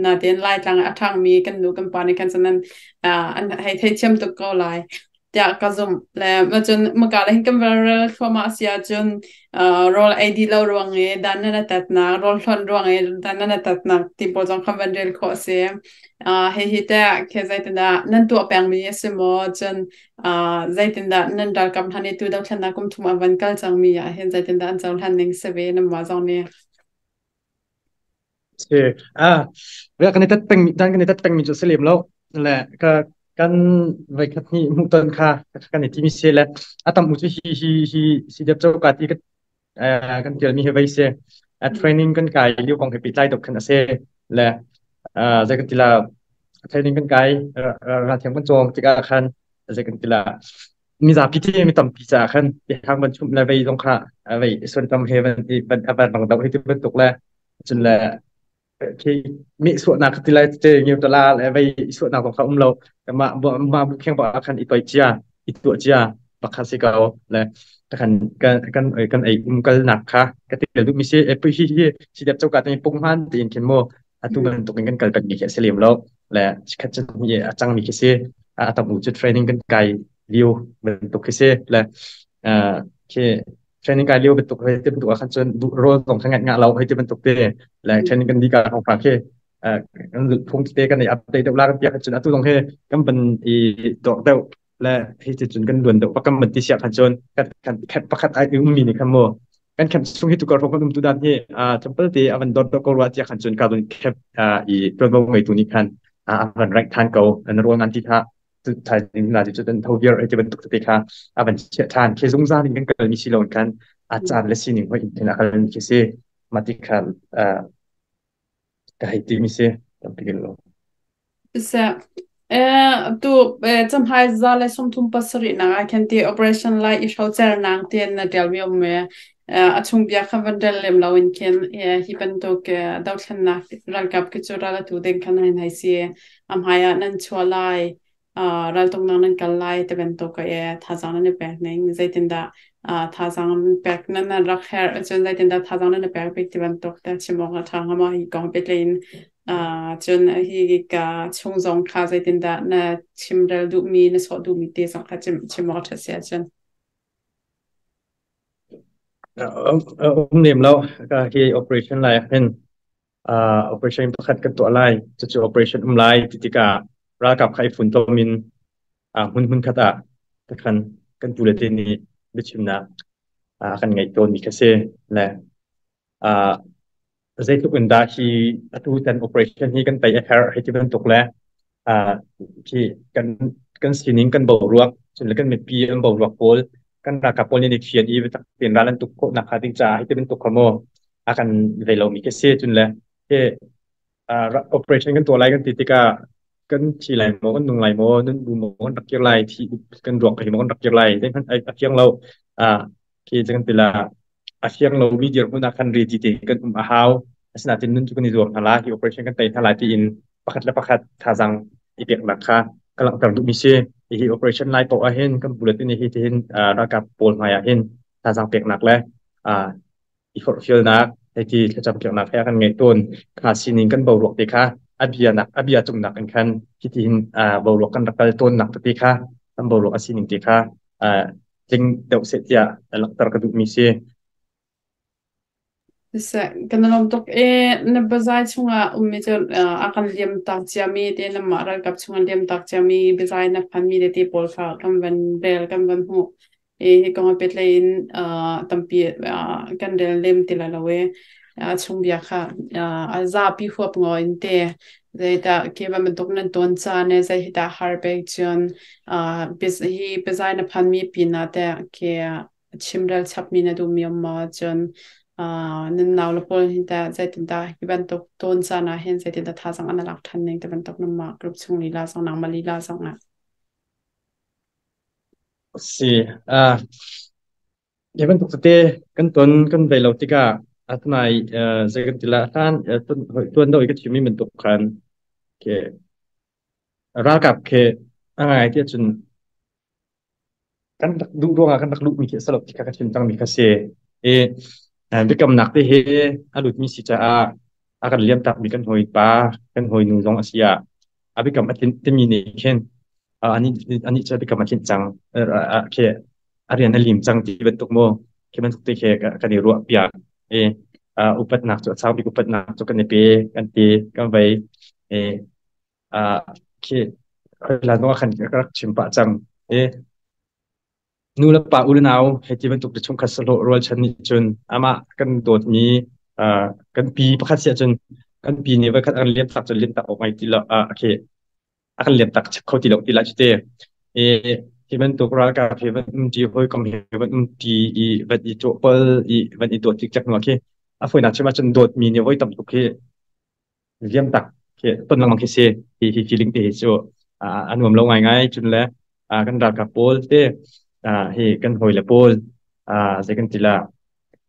Natein Laitlang ah a ṭhangmi kan nu kan pa nih khan cun an an hei theithiam tuk ko lai tiah ka zumh. Le cun maka le hin kan rel thluahmah a si ahcun rawl ei dih lo ruang i dan nan a tatnak, rawl hlonh ruang i dan nan a tatnak ti pawl zong kha van rel khawh a si. Hihi teh khi zeitindah nan tuah pengmi a si maw? Cun Zeitindah nan ralkap hna nih tu dothlennak kum thum ah van kal cangmi ah hin zeitindah an cohlan ning si ve nanmah zong nih? Si. Kan i tat peng dan kan i tat pengmi cu si lem lo. Le ka kan voikhat hnih hmuhton kha kan i timi si le a tam u cu hi hi hi si dep cho ka ti kan tialmi hi vei si. Training kan kai lio kong he pehtlai tuk khan a si. Le zei kan ti la. Training kan kai ralthiam kan cawng tikah khan zei kan ti la mizapi te mi tampi caah khan hang ban chum le vei zong kha vei suan tam he van van van bang do hi ti bantuk le cun le khi mi suahnak ti lai te ngiu tala le vei suahnak zong kha um lo ma ma bu kheng ba khan i toi cia i tuah cia pakhat si ko le kan kan kan kan ei um kal nak kha ka ti du mi si e pi hi hi si dep choka te pung han tin khin mo atu bantuk in kan kal peng mi khi a si lem lo le khat cun hi a cang mi khi si a tam u cu training kan kai lio bantuk khi si le khi training kai lio bantuk hei ti bantuk ah khan cun rol zong kha ngat nga lo hei ti bantuk te le training kan di ka hong fa khi kan phung te kan i update deuh la kan piak cun atu zong he kan ban i dor deuh le hi ti cun kan luan deuh pakam ban ti sia khan cun kan kan khat pakhat ai um mi ni khan mu kan camp chung hi tukar kan um tu dan hi a temple te avan dot ko ruwa tia khan cun ka dun camp i tuanvo ngei tu ni khan a van rank than ko an ruang an ti tha thai ding na ti cu tho viar ai ti bantuk te kha avan chia than ke zungzal in kan kal mi si lo khan a caan le sining hoi in khan a kal mi khi si mati khan ka hei ti mi si tampi lo. Siseh, tu camhai 137 nak ah khan ti operation lai i hrocernak tian na ṭialmi um i a chung bia kha van rel lem loin khin hi bantuk dothlennak ralkap khi cu ral atu ding khan hei si a hmai ah nan chuah lai raltuknak nan kal lai ti bantuk i thazaang nan i pek ning zeitindah thazaang pek nan nan rak herh cun zeitindah thazaang nan i pek bik ti bantuk te chim awk a ṭha hnga maw hi kong pehtlaih in cun hi ka chung zong kha zeitindah na chimrel duhmi na sawh duhmi te zong kha chim chim awk a ṭhat si ahcun. Um lem lo ka hi operation lai hin operation pakhat kan tuah lai cucu operation um lai ti tikah ralkap kha i funtom in hmun hmun khat ah takhan kan pu le te nih biachimnak kan ngeih tawn mi kha si le zeitluk in dah hi atu tan operation hi kan tei a herh hei ti bantuk le khi kan kan sining kan boruak cun le kan mipi an boruak pawl kan ralkap pawl nih thian i biatak tein ral an tuk khawh nak hnga ding caah hi ti bantuk kha mu a kan ve lomi ka si cun le hi operation kan tuah lai kan ti tikah kan thi lai maw kan nung lai maw nun bu maw kan rak kir lai thi kan ruak hi maw kan rak kir lai zeihmanh a fiang lo khi kan ti la a fiang lomi dirhmun ah khan ready te kan um a hau asinain nun cu kan i zuam hna la hi operation kan tei hna lai tiin pakhat le pakhat thazaang i peknak kha ka langhter duhmi si. Hi operation lai paoh ah hin kan bulletin hi tihin ralkap pawl hmai ah hin thazaang peknak le i forhfialnak hei ti thlacam piaknak he kan ngeih tawn. Kha sining kan boruak te kha a bia nak a bia cungnak in khan hitihin boruak kan rak kal tawnnak tete kha kan boruak a sining te kha tling deuh seh tiah langhter ka duhmi si. Siseh, kan i lawm tuk i na biazai chungah ummi cu a kan liam tak ciami te nanmah ralkap chung an liam tak ciami biazai na phanmi tete pawl kha kan van rel kan van hmuh i hi kong ah pehtlaih in tampi kan rel lem ti lai lo i a chung bia kha a zapi huap ngaw in te zeidah ke bantuk nan tawn caan e zei hi dah har pek cun hi biazai na phanmi pinah teh ke chimrel chapmi na duhmi um maw? Cun nan nau le pawl hin teh zeitindah hi bantuk tawn caan ah hin zeitindah thazaang an lak ṭhan ning ti bantuk nanmah group chung lila zong nangmah lila zong ah. Si, hi bantuk tete kan ton kan vei lo tikah atunai zei kan ti la hlan tuan do i ka chimmi bantuk khan ke ralkap ke a ngai ti ahcun Kan rak duh ruangah kan rak luhmi khi a si lo ti kha ka chim cangmi kha si. I biakamnak te hi a lutmi si caah a kan liamtakmi kan hawipa, kan hawinu zong a si ah a biakam a tlinh timi nih khin anih anih cu a biakam a tlinh cang khi a rian a lim cang ti bantuk mu khi bantuk te khi kan i ruah piak i upatnak cu a sau bik upatnak cu kan i pe kan ti kan vei i khi hlan zong ah khan ka rak chim pah cang i nu le pa u le nau hei ti bantuk te chungkhat sahlawh rualchan nih cun amah kan dawtmi kan pi pakhat si ahcun kan pi nih voikhat a kan liam tak cun liam tak awk ngai ti lo khi a kan liam tak kho ti lo ti lai cu te i hi bantuk ralkap he van um ti hawikom he van um ti i van i cawhpal i van i dawt cikcek hnu ah khi a fawinak chim ahcun dawtmi nih voi tam tuk hi liam tak khi Khi ton lengmang khi si. Hi hi feeling te hi cu a nuam lo ngaingai. Cun le kan ralkap pawl te hi kan hawile pawl zei kan ti la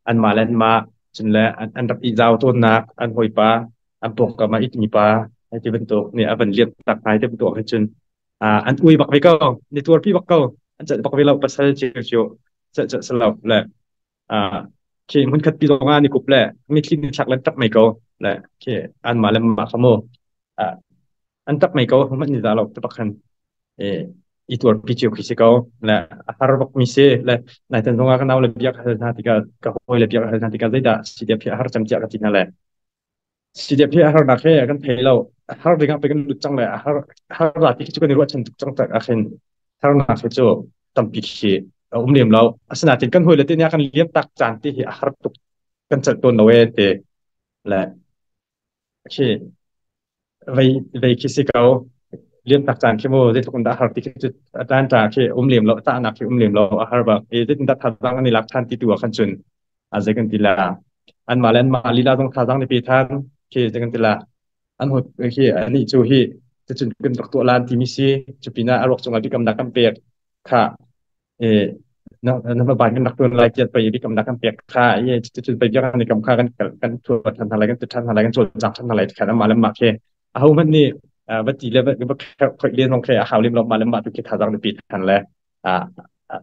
anmah le anmah cun le an rak i zau tawnnak an hawipa an pawngkam ah itmi pa hei ti bantuk nih a van liam tak hna ti bantuk ahcun an ui bak ve ko ni tuarpi bak ko an celh bak ve lo pasal cio cio celh celh selo le khi hmunkhat pi zong ah ni kup le mitthli ni thlak le tap mei ko le khi anmah le mah kha mu an tap mei ko hmanh ni za lo te bak khan i tuarpi cio khi si ko le a har bak mi si le nai tan zong ah ka nau le bia ka hal hna tikah ka hawi le bia ka hal hna tikah zeidah CDF hi a har cem tiah ka ti hna le CDF hi a harnak he kan thei lo a har ding ah pe kan lut cang le a har har la ti khi cu kan i ruahchan tuk cang tak ah khin harnak hi cu tampi khi a um lem lo. Asinain kan hawi le te nih a kan liam tak caan ti hi a har tuk kan celh tawn lo e ti le khi vei vei khi si ko liam tak caan khi mu zeitluk in dah har ti khi cu a tan ta khi um lem lo tahnak khi um lem lo a har bak e zeitin dah thazang an i lak than ti tu ah khan cun a zei kan ti la anmah le anmah lila zong thazang ni pe than khi zei kan ti la an hot khi ani cu hi cucun kan rak tuah lan timi si cupinah a ruak cungah biakamnak kan pek kha e na na ban kan rak tuan lai tiat pei biakamnak kan pek kha e cucun pei biak ni kam kha kan kan thuat than hna lai kan than hna lai kan cawlcang than hna lai khan amah le mah khi aho hmanh nih va ti le va khoi len zong khi a hau lem lo mah le mah tu khi thazang ni pi than le a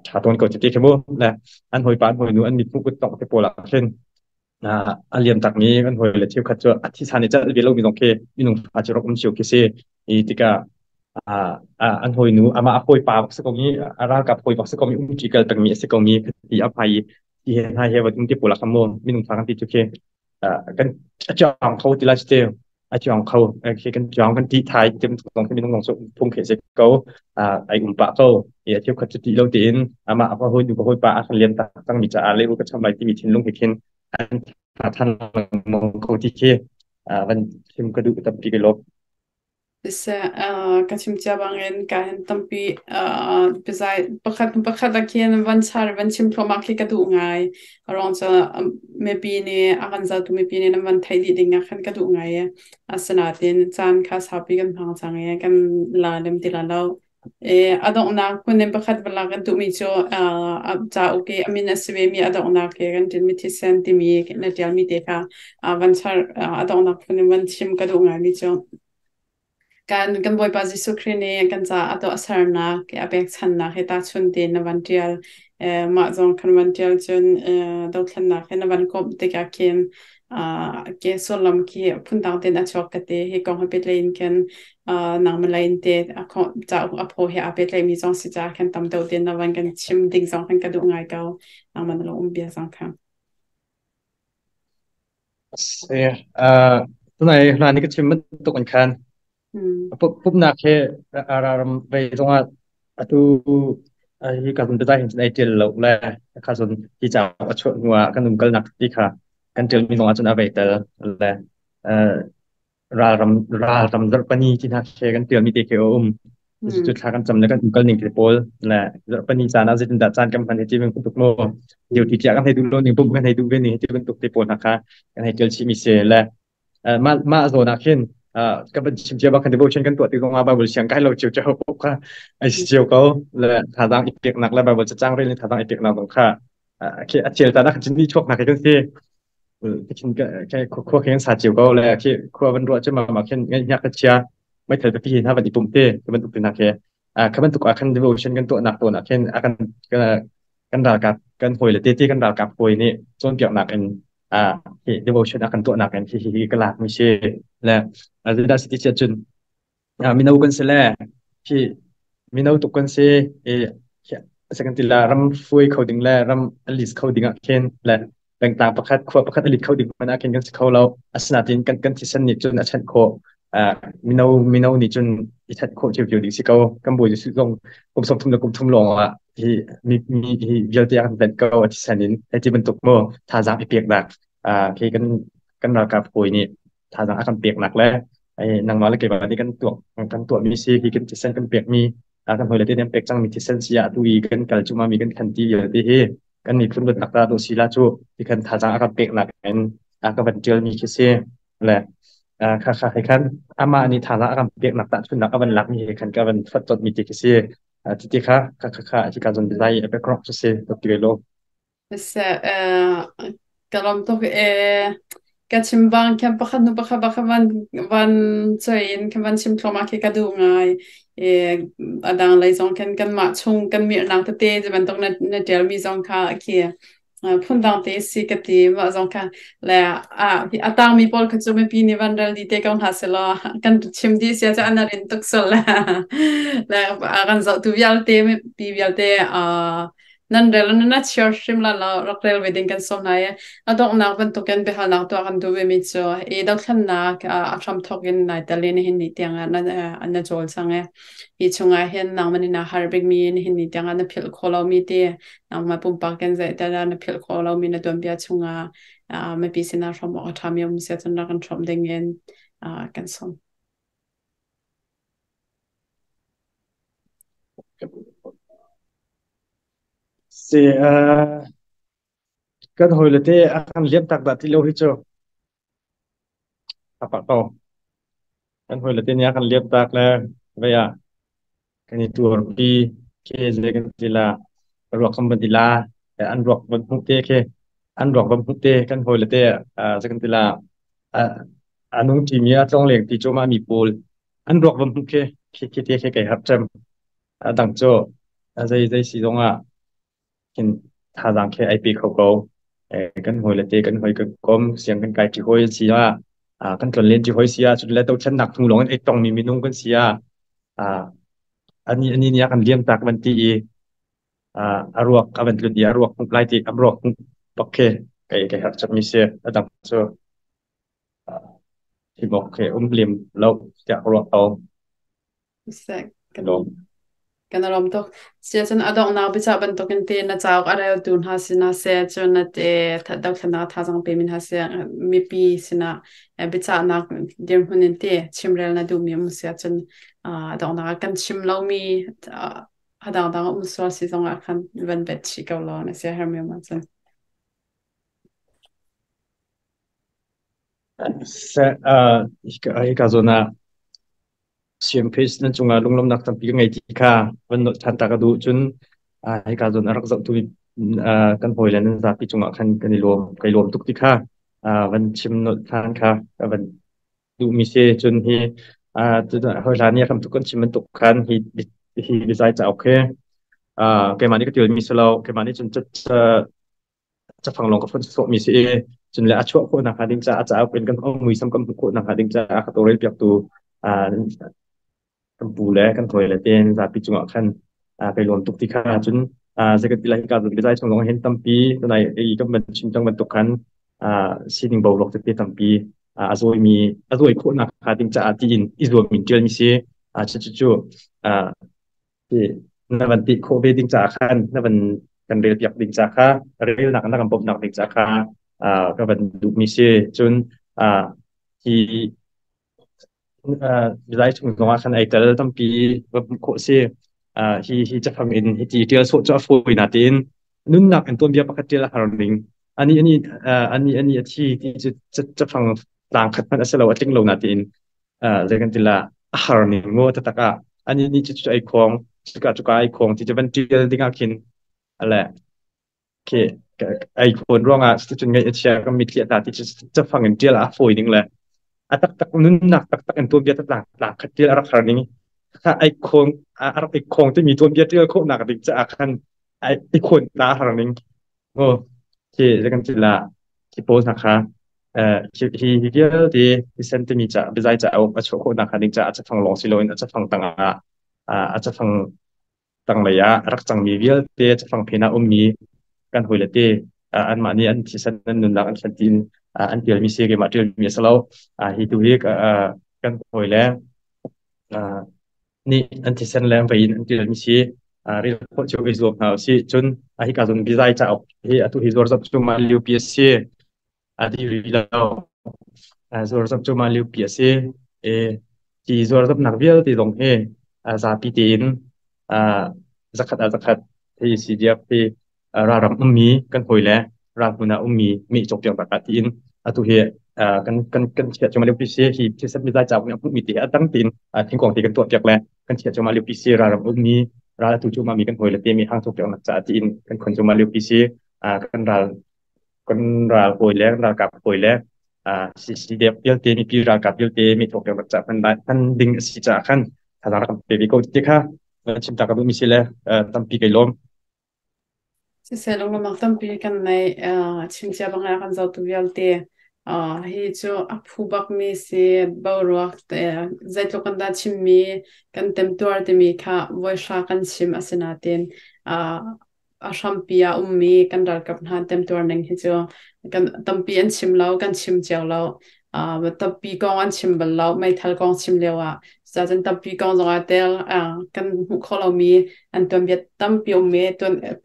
tha ton ko ti khi mu le an hoi pa an hoi nu an mit mu kut tong te pawl ah khin a liam takmi kan hawile cheukhat cu a thisa nih celh ve lomi zong khi minung fa cu rak um cio khi si. I tikah an hawinu amah a hawipa bak si ko mi a ralkap hawi bak si ko mi umṭi kal pengmi a si ko mi ti a phai i ti he hna he van um ti pawl ah khan mu minung fa kan ti cu khi kan a cuang kho ti lai cu te a cuang kho khi kan cuang kan ti thai ti zong khi minung zong cu phung khi si ko ai um pah ko i a cheukhat cu ti lo tiin amah a hawi nu ka hawipa a kan liam tak cangmi caah le ka cham lai timi thinlung he khin an than lengmang ko ti khi van chim ka duh tampi ka lawm. Siseh, ka chim cia bangin ka hin tampi biazai pakhat hnu pakhat ah khin van char van chim thluahmah khi ka duh ngai. A ruang cu mipi nih a kan zohtu mipi nih nan van theih dih ding ah khan ka duh ngai i asinain caan kha saupi kan hmang cang i kan la lem ti la lo. A donghnak phun in pakhat va kan duhmi cu cauk i a min a si vemi a donghnak he kan ṭinmi thisen timi na ṭialmi te kha van char a donghnak phun in van chim ka duh ngaimi cu kan Bawipa Jesuh Khrih nih kan caah a tuah sernak a pekchannak hi tahchun tein na van ṭial. Mah zong khan van ṭial cun dothlennak he na van komh tikah khin ke sullam khi phundang tein a chuak ka ti. Hi kong he pehtlai in khin nangmah lei in te cauk a phaw he aa pehtlaihmi zong si caah khan tam deuh tein na van kan chim ding zong khan ka duh ngai ko. Nangmah na lo um bia zong kha. Si, tunai hlan i ka chim bantuk in khan pumhnak he ram vei zongah atu hi ka zun biazai hin cun ai ṭial lo le kha zun hi cauk a chuah hnu ah kan umkalnak ti kha kan ṭialmi zongah cun a vei tel le ralram ralram zarhpani ti hna khi kan ṭialmi te khi a um. Cucu thla kan cam le kan umkal ning te pawl le zarhpani caan ah zeitindah caan kan hman hi ti bantuk mu duty tiah kan hei duh lo ning pumh kan hei duh ve ning hi ti bantuk te pawl hna kha kan hei ṭial chihmi si le mah mah zawn ah khin ka van chim cia bak khan devotion kan tuah tik zongah Bible siang kai lo cio cio kha ai si cio ko le thazaang i peknak le Bible cacang rel in thazaang i peknak zong kha khi a thial ta nak chin ni chuak nak kan si khin khua khen sa cio ko le khi khua van ruah chu ma ma khin ngai nyak ka chia mai thal pi na van i pum te ka ban up na ke kha bantuk ah khan devotion kan tuah nak tawn ah khin a kan kan ralkap kan hawi le te te kan ralkap hawi nih cawnpiaknak in hi devotion a kan tuahnak in hi hi hi ka lak mi si le zeidah si ti si ahcun mino kan si le hi mino tuk kan si i second ti la ram hruai kho ding le ram a list kho ding ah khin le pengtlang pakhat khua pakhat a lit kho ding hmanh ah khin kan si kho lo. Asinain kan kan thisen nih cun a chanh khawh. Mino mino nih cun i chanh khawh cio ding si ko. Kan Bawi Jesuh zong kum 30 le kum thum lawng ah hi mi mi hi vialte a kan venh ko a thisen in. Hei ti bantuk mu thazaang i peknak khi kan kan ralkap hawi nih thazaang a kan peknak le ai nangmah le keimah nih kan tuah kan tuahmi si hi kan thisen kan pekmi kan hawile te nih an pek cangmi thisen si ah tu i kan kal cuma mi kan khan ti vialte hi kan miphun luatnak ta dawh si la cu ti khan thazaang a kan peknak in a ka van ṭialmi khi si le. Kha kha he khan amah nih thazaang a kan peknak tahchunhnak a van lakmi he khan ka van fonh colhmi ti khi si. Ti ti kha kha kha kha hika zawn biazai a background cu si ka ti lo. Seh, ka lawm tuk ee. Ka chim bang khan pakhat hnu pakhat pakhat van van choi in khan van chim thluahmah khi ka duh ngai. A dang lei zong khan kanmah chung kan mirhnak tete ti bantuk na na ṭialmi zong kha khi phundang te si ka ti. Mah zong kha le a a tangmi pawl kha cu mipi nih van rel dih te ko hna selaw kan chim dih sia cu an rin tuk sual le le a kan zohtu vialte mipi vialte nan rel na chiar hrim la lo rak rel ve ding kan sawm hna i a donghnak bantukin biahalnak tuah kan duh vemi cu i dothlennak a hramthawk in nai tel i nihin ni tiang ah na cawl cang i hi chungah hin nangmah nih naa har bikmi nihin ni tiang ah na philh khawh lomi ti nangmah pumpak in zeidah na philh khawh lomi na tuanbia chungah mipi sinah hrawm awk a ṭhami um si ahcun rak kan hrawm ding in kan sawm. Si kan hawile te a kan liam tak dah ti lo hi cu a pak ko. Kan hawile te nih a kan liam tak le vei ah kan i tuarpi khi zei kan ti la ruak kan van ti la an ruak van hmuh te khi an ruak van hmuh te kan hawile te zei kan ti la a nung ṭimi a tlongleng ti cuahmah mi pawl an ruak van hmuh khi khi khi te khi kai harh cem. A dang cu zei zei si zong ah khin thazaang khi ai pe kho ko. Kan hawile te kan hawi kan kom siang kan kai ṭi hawi an si ah kan tlonlen ṭi hawi si ah cun le dothlennak hnu lawng in ai tongmi minung kan si ah ani ani nih a kan liam tak van ti i a ruak a van tlun i a ruak hmuh lai ti a ruak hmuh bak khi kai kai harh cemmi si. A dang cu hi bok khi um lem lo tiah ka ruah ko. Kan kan lawm tuk. Siacun a donghnak biacah bantukin te na cauk a reltu hna sinah seh, cun na te dothlennak thazaang pemi hna seh, mipi sinah biacahnak dirhmun in te chimrel na duhmi um si ahcun a donghnak ah kan chim lomi a dangdang a um sual si zongah khan van bet chih ko law na sia hermi um ahcun. Seh, hika zawn ah Siangphace nan cungah lunglawmhnak tampi ka ngei ti kha van nolh ṭhan ta ka duh. Cun hika zawn a rak zohtu kan hawile nan zapi cungah khan kan i lawm, kai lawm tuk ti kha van chim nolh ṭhan kha ka van duhmi si. Cun hi hawi hlan i a hram tuk kan chim bantuk khan hi hi biazai cauk hi keimah nih ka ṭialmi si lo. Keimah nih cun cafang lawng ka fon sawhmi si i cun le a chuah khawh nakhnga ding caah a cauk in kan muisam kan hmuh khawh nakhnga ding caah ka tawlrel piaktu kan pu le kan hawi le ten zapi cungah khan kai lawm tuk ti kha cun zei ti lai ka biazai chung lawng hin tampi tunai i kan ban chim cang bantuk khan sining boruak tete tampi a zawimi a zawi khawh nakhnga ding caah tiin i zuam in ṭialmi si cu cu na van ti khawh ve ding caah khan na van kan rel piak ding ca kha relnak na kan bawmhnak ding ca kha ka van duhmi si. Cun hi milai chung zongah khan ai tel tampi va hmuh khawh si. Hi hi cafang in hi ti tial sawh cu a fawi na tiin nunnak in tuanbia pakhat tial a har ning ani ani ani ani a thi ti cu cafang tlang khat hmanh a si lo a tling lo na tiin zei kan ti la a har ning mu taktak ah ani nih cu ai khong cuka cuka ai khong ti cu van tial ding ah khin ale khi ai khawn ruangah cuticun ngaih a chia kan mitthli a tla ti cu cafang in tial a fawi ning le a taktak nunnak taktak in tuanbia tlang tlang khat tial a rak har ning kha ai khong a rak i khong timi tuanbia tial khawhnak ding caah khan ai i khawn ta har ning mu khi zei kan ti la khi pawl hna kha hi hi vialte thisen timi ca biazai cauk a chuah khawh nakhnga ding caah a cafang lawng si loin a cafang tangah a cafang tanglei ah a rak cangmi vialte cafang phen ah ummi kan hawile te anmah nih an thisen an nunnak an thlen tiin an tialmi si keimah tialmi a si lo. Hi tu hi kan hawile nih an thisen le an vei in an tialmi si rel khawh cio i zuam hna usih. Cun hika zon bizai cauk hi atu hi zuar zap cu mah liupi a si. A dih rih lo. Zuar zap cu mah liupi a si. E, hi zuar zapnak vialte zong hi zapi tein zakhat ah zakhat hi CDF hi ralram ummi kan hawi le ralhmun ah ummi meh cawkpiak bak ah tiin atu hi Kan kan kan chiah cuahmah lio pi si. Hi thilset mizai cauk nih a hmuhmi te hi a dang tein thingkuang te kan tuah piak le kan chiah cuahmah lio pi si. Ralram ummi ral atu cuahmah mi kan hawi le te mi hang thuk piak nak caah tiin kan khon cuahmah lio pi si. Kan ral kan ral hawi le kan ralkap hawi le CCDF vialte, mipi ralkap vialte mi thawk piak nak caah hman hman ding a si caah khan thazaang rak kan pe ve ko ti kha chim ta ka duhmi si le tampi kai lawm. Siseh, lunglawmhnak tampi kan nei. Chimcia bang ah kan zohtu vialte hi cu a phu bakmi si. Boruak te zeitluk kan dah chimmi kan temtuar timi kha voihra kan chim. Asinain a hrampi ah ummi kan ralkap hna temtuar ning hi cu kan tampi an chim lo, kan chim cio lo. Tampi kong an chim bal lo meithal kong chim lio ah. Cucaah tampi kong zong ah tel kan hmuh khawh lomi an tuanbia tampi um i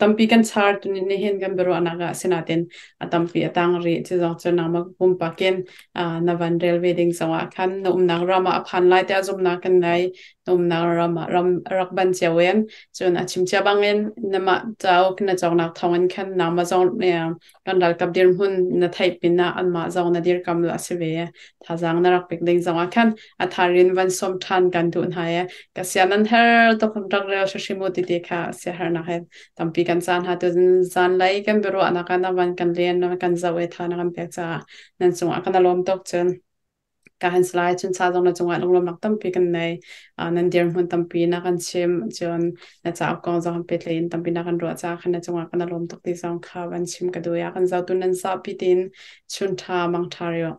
tampi kan char. Nihin kan biaruahnak ah sinain a tampi a tang rih. Cu zong cu nangmah pumpak in na van rel ve ding zong ah khan na umnak ram ah a phan lai tiah zumhnak kan ngei. Na umnak ram ah ram rak ban cio in, cun a chim cia bangin namah cauk na cawknak thawng in khan nangmah zong kan ralkap dirhmun na theih pinah anmah zong na dirkam a si ve. Thazaang na rak pek ding zong ah khan a tharin van som ṭhan kan duh hna i ka sia nan her tuk, rak rel hrimhrim u ti ti kha siaherhnak he tampi kan caan hna. Tu zan lei kan biaruahnak ah na van kan len, na kan zoh i tha na kan pek caah nan cungah kan lawm tuk. Cun ka han salai chun sa zong na cungah lunglawmnak tampi kan nei. Nan dirhmun tampi na kan chim, cun na cauk kong zong pehtlaih in tampi na kan ruah caah khan na cungah kan lawm tuk ti zong kha van chim ka duh. Ya kan zotu nan zapi tin chun ṭha mang ṭha rio.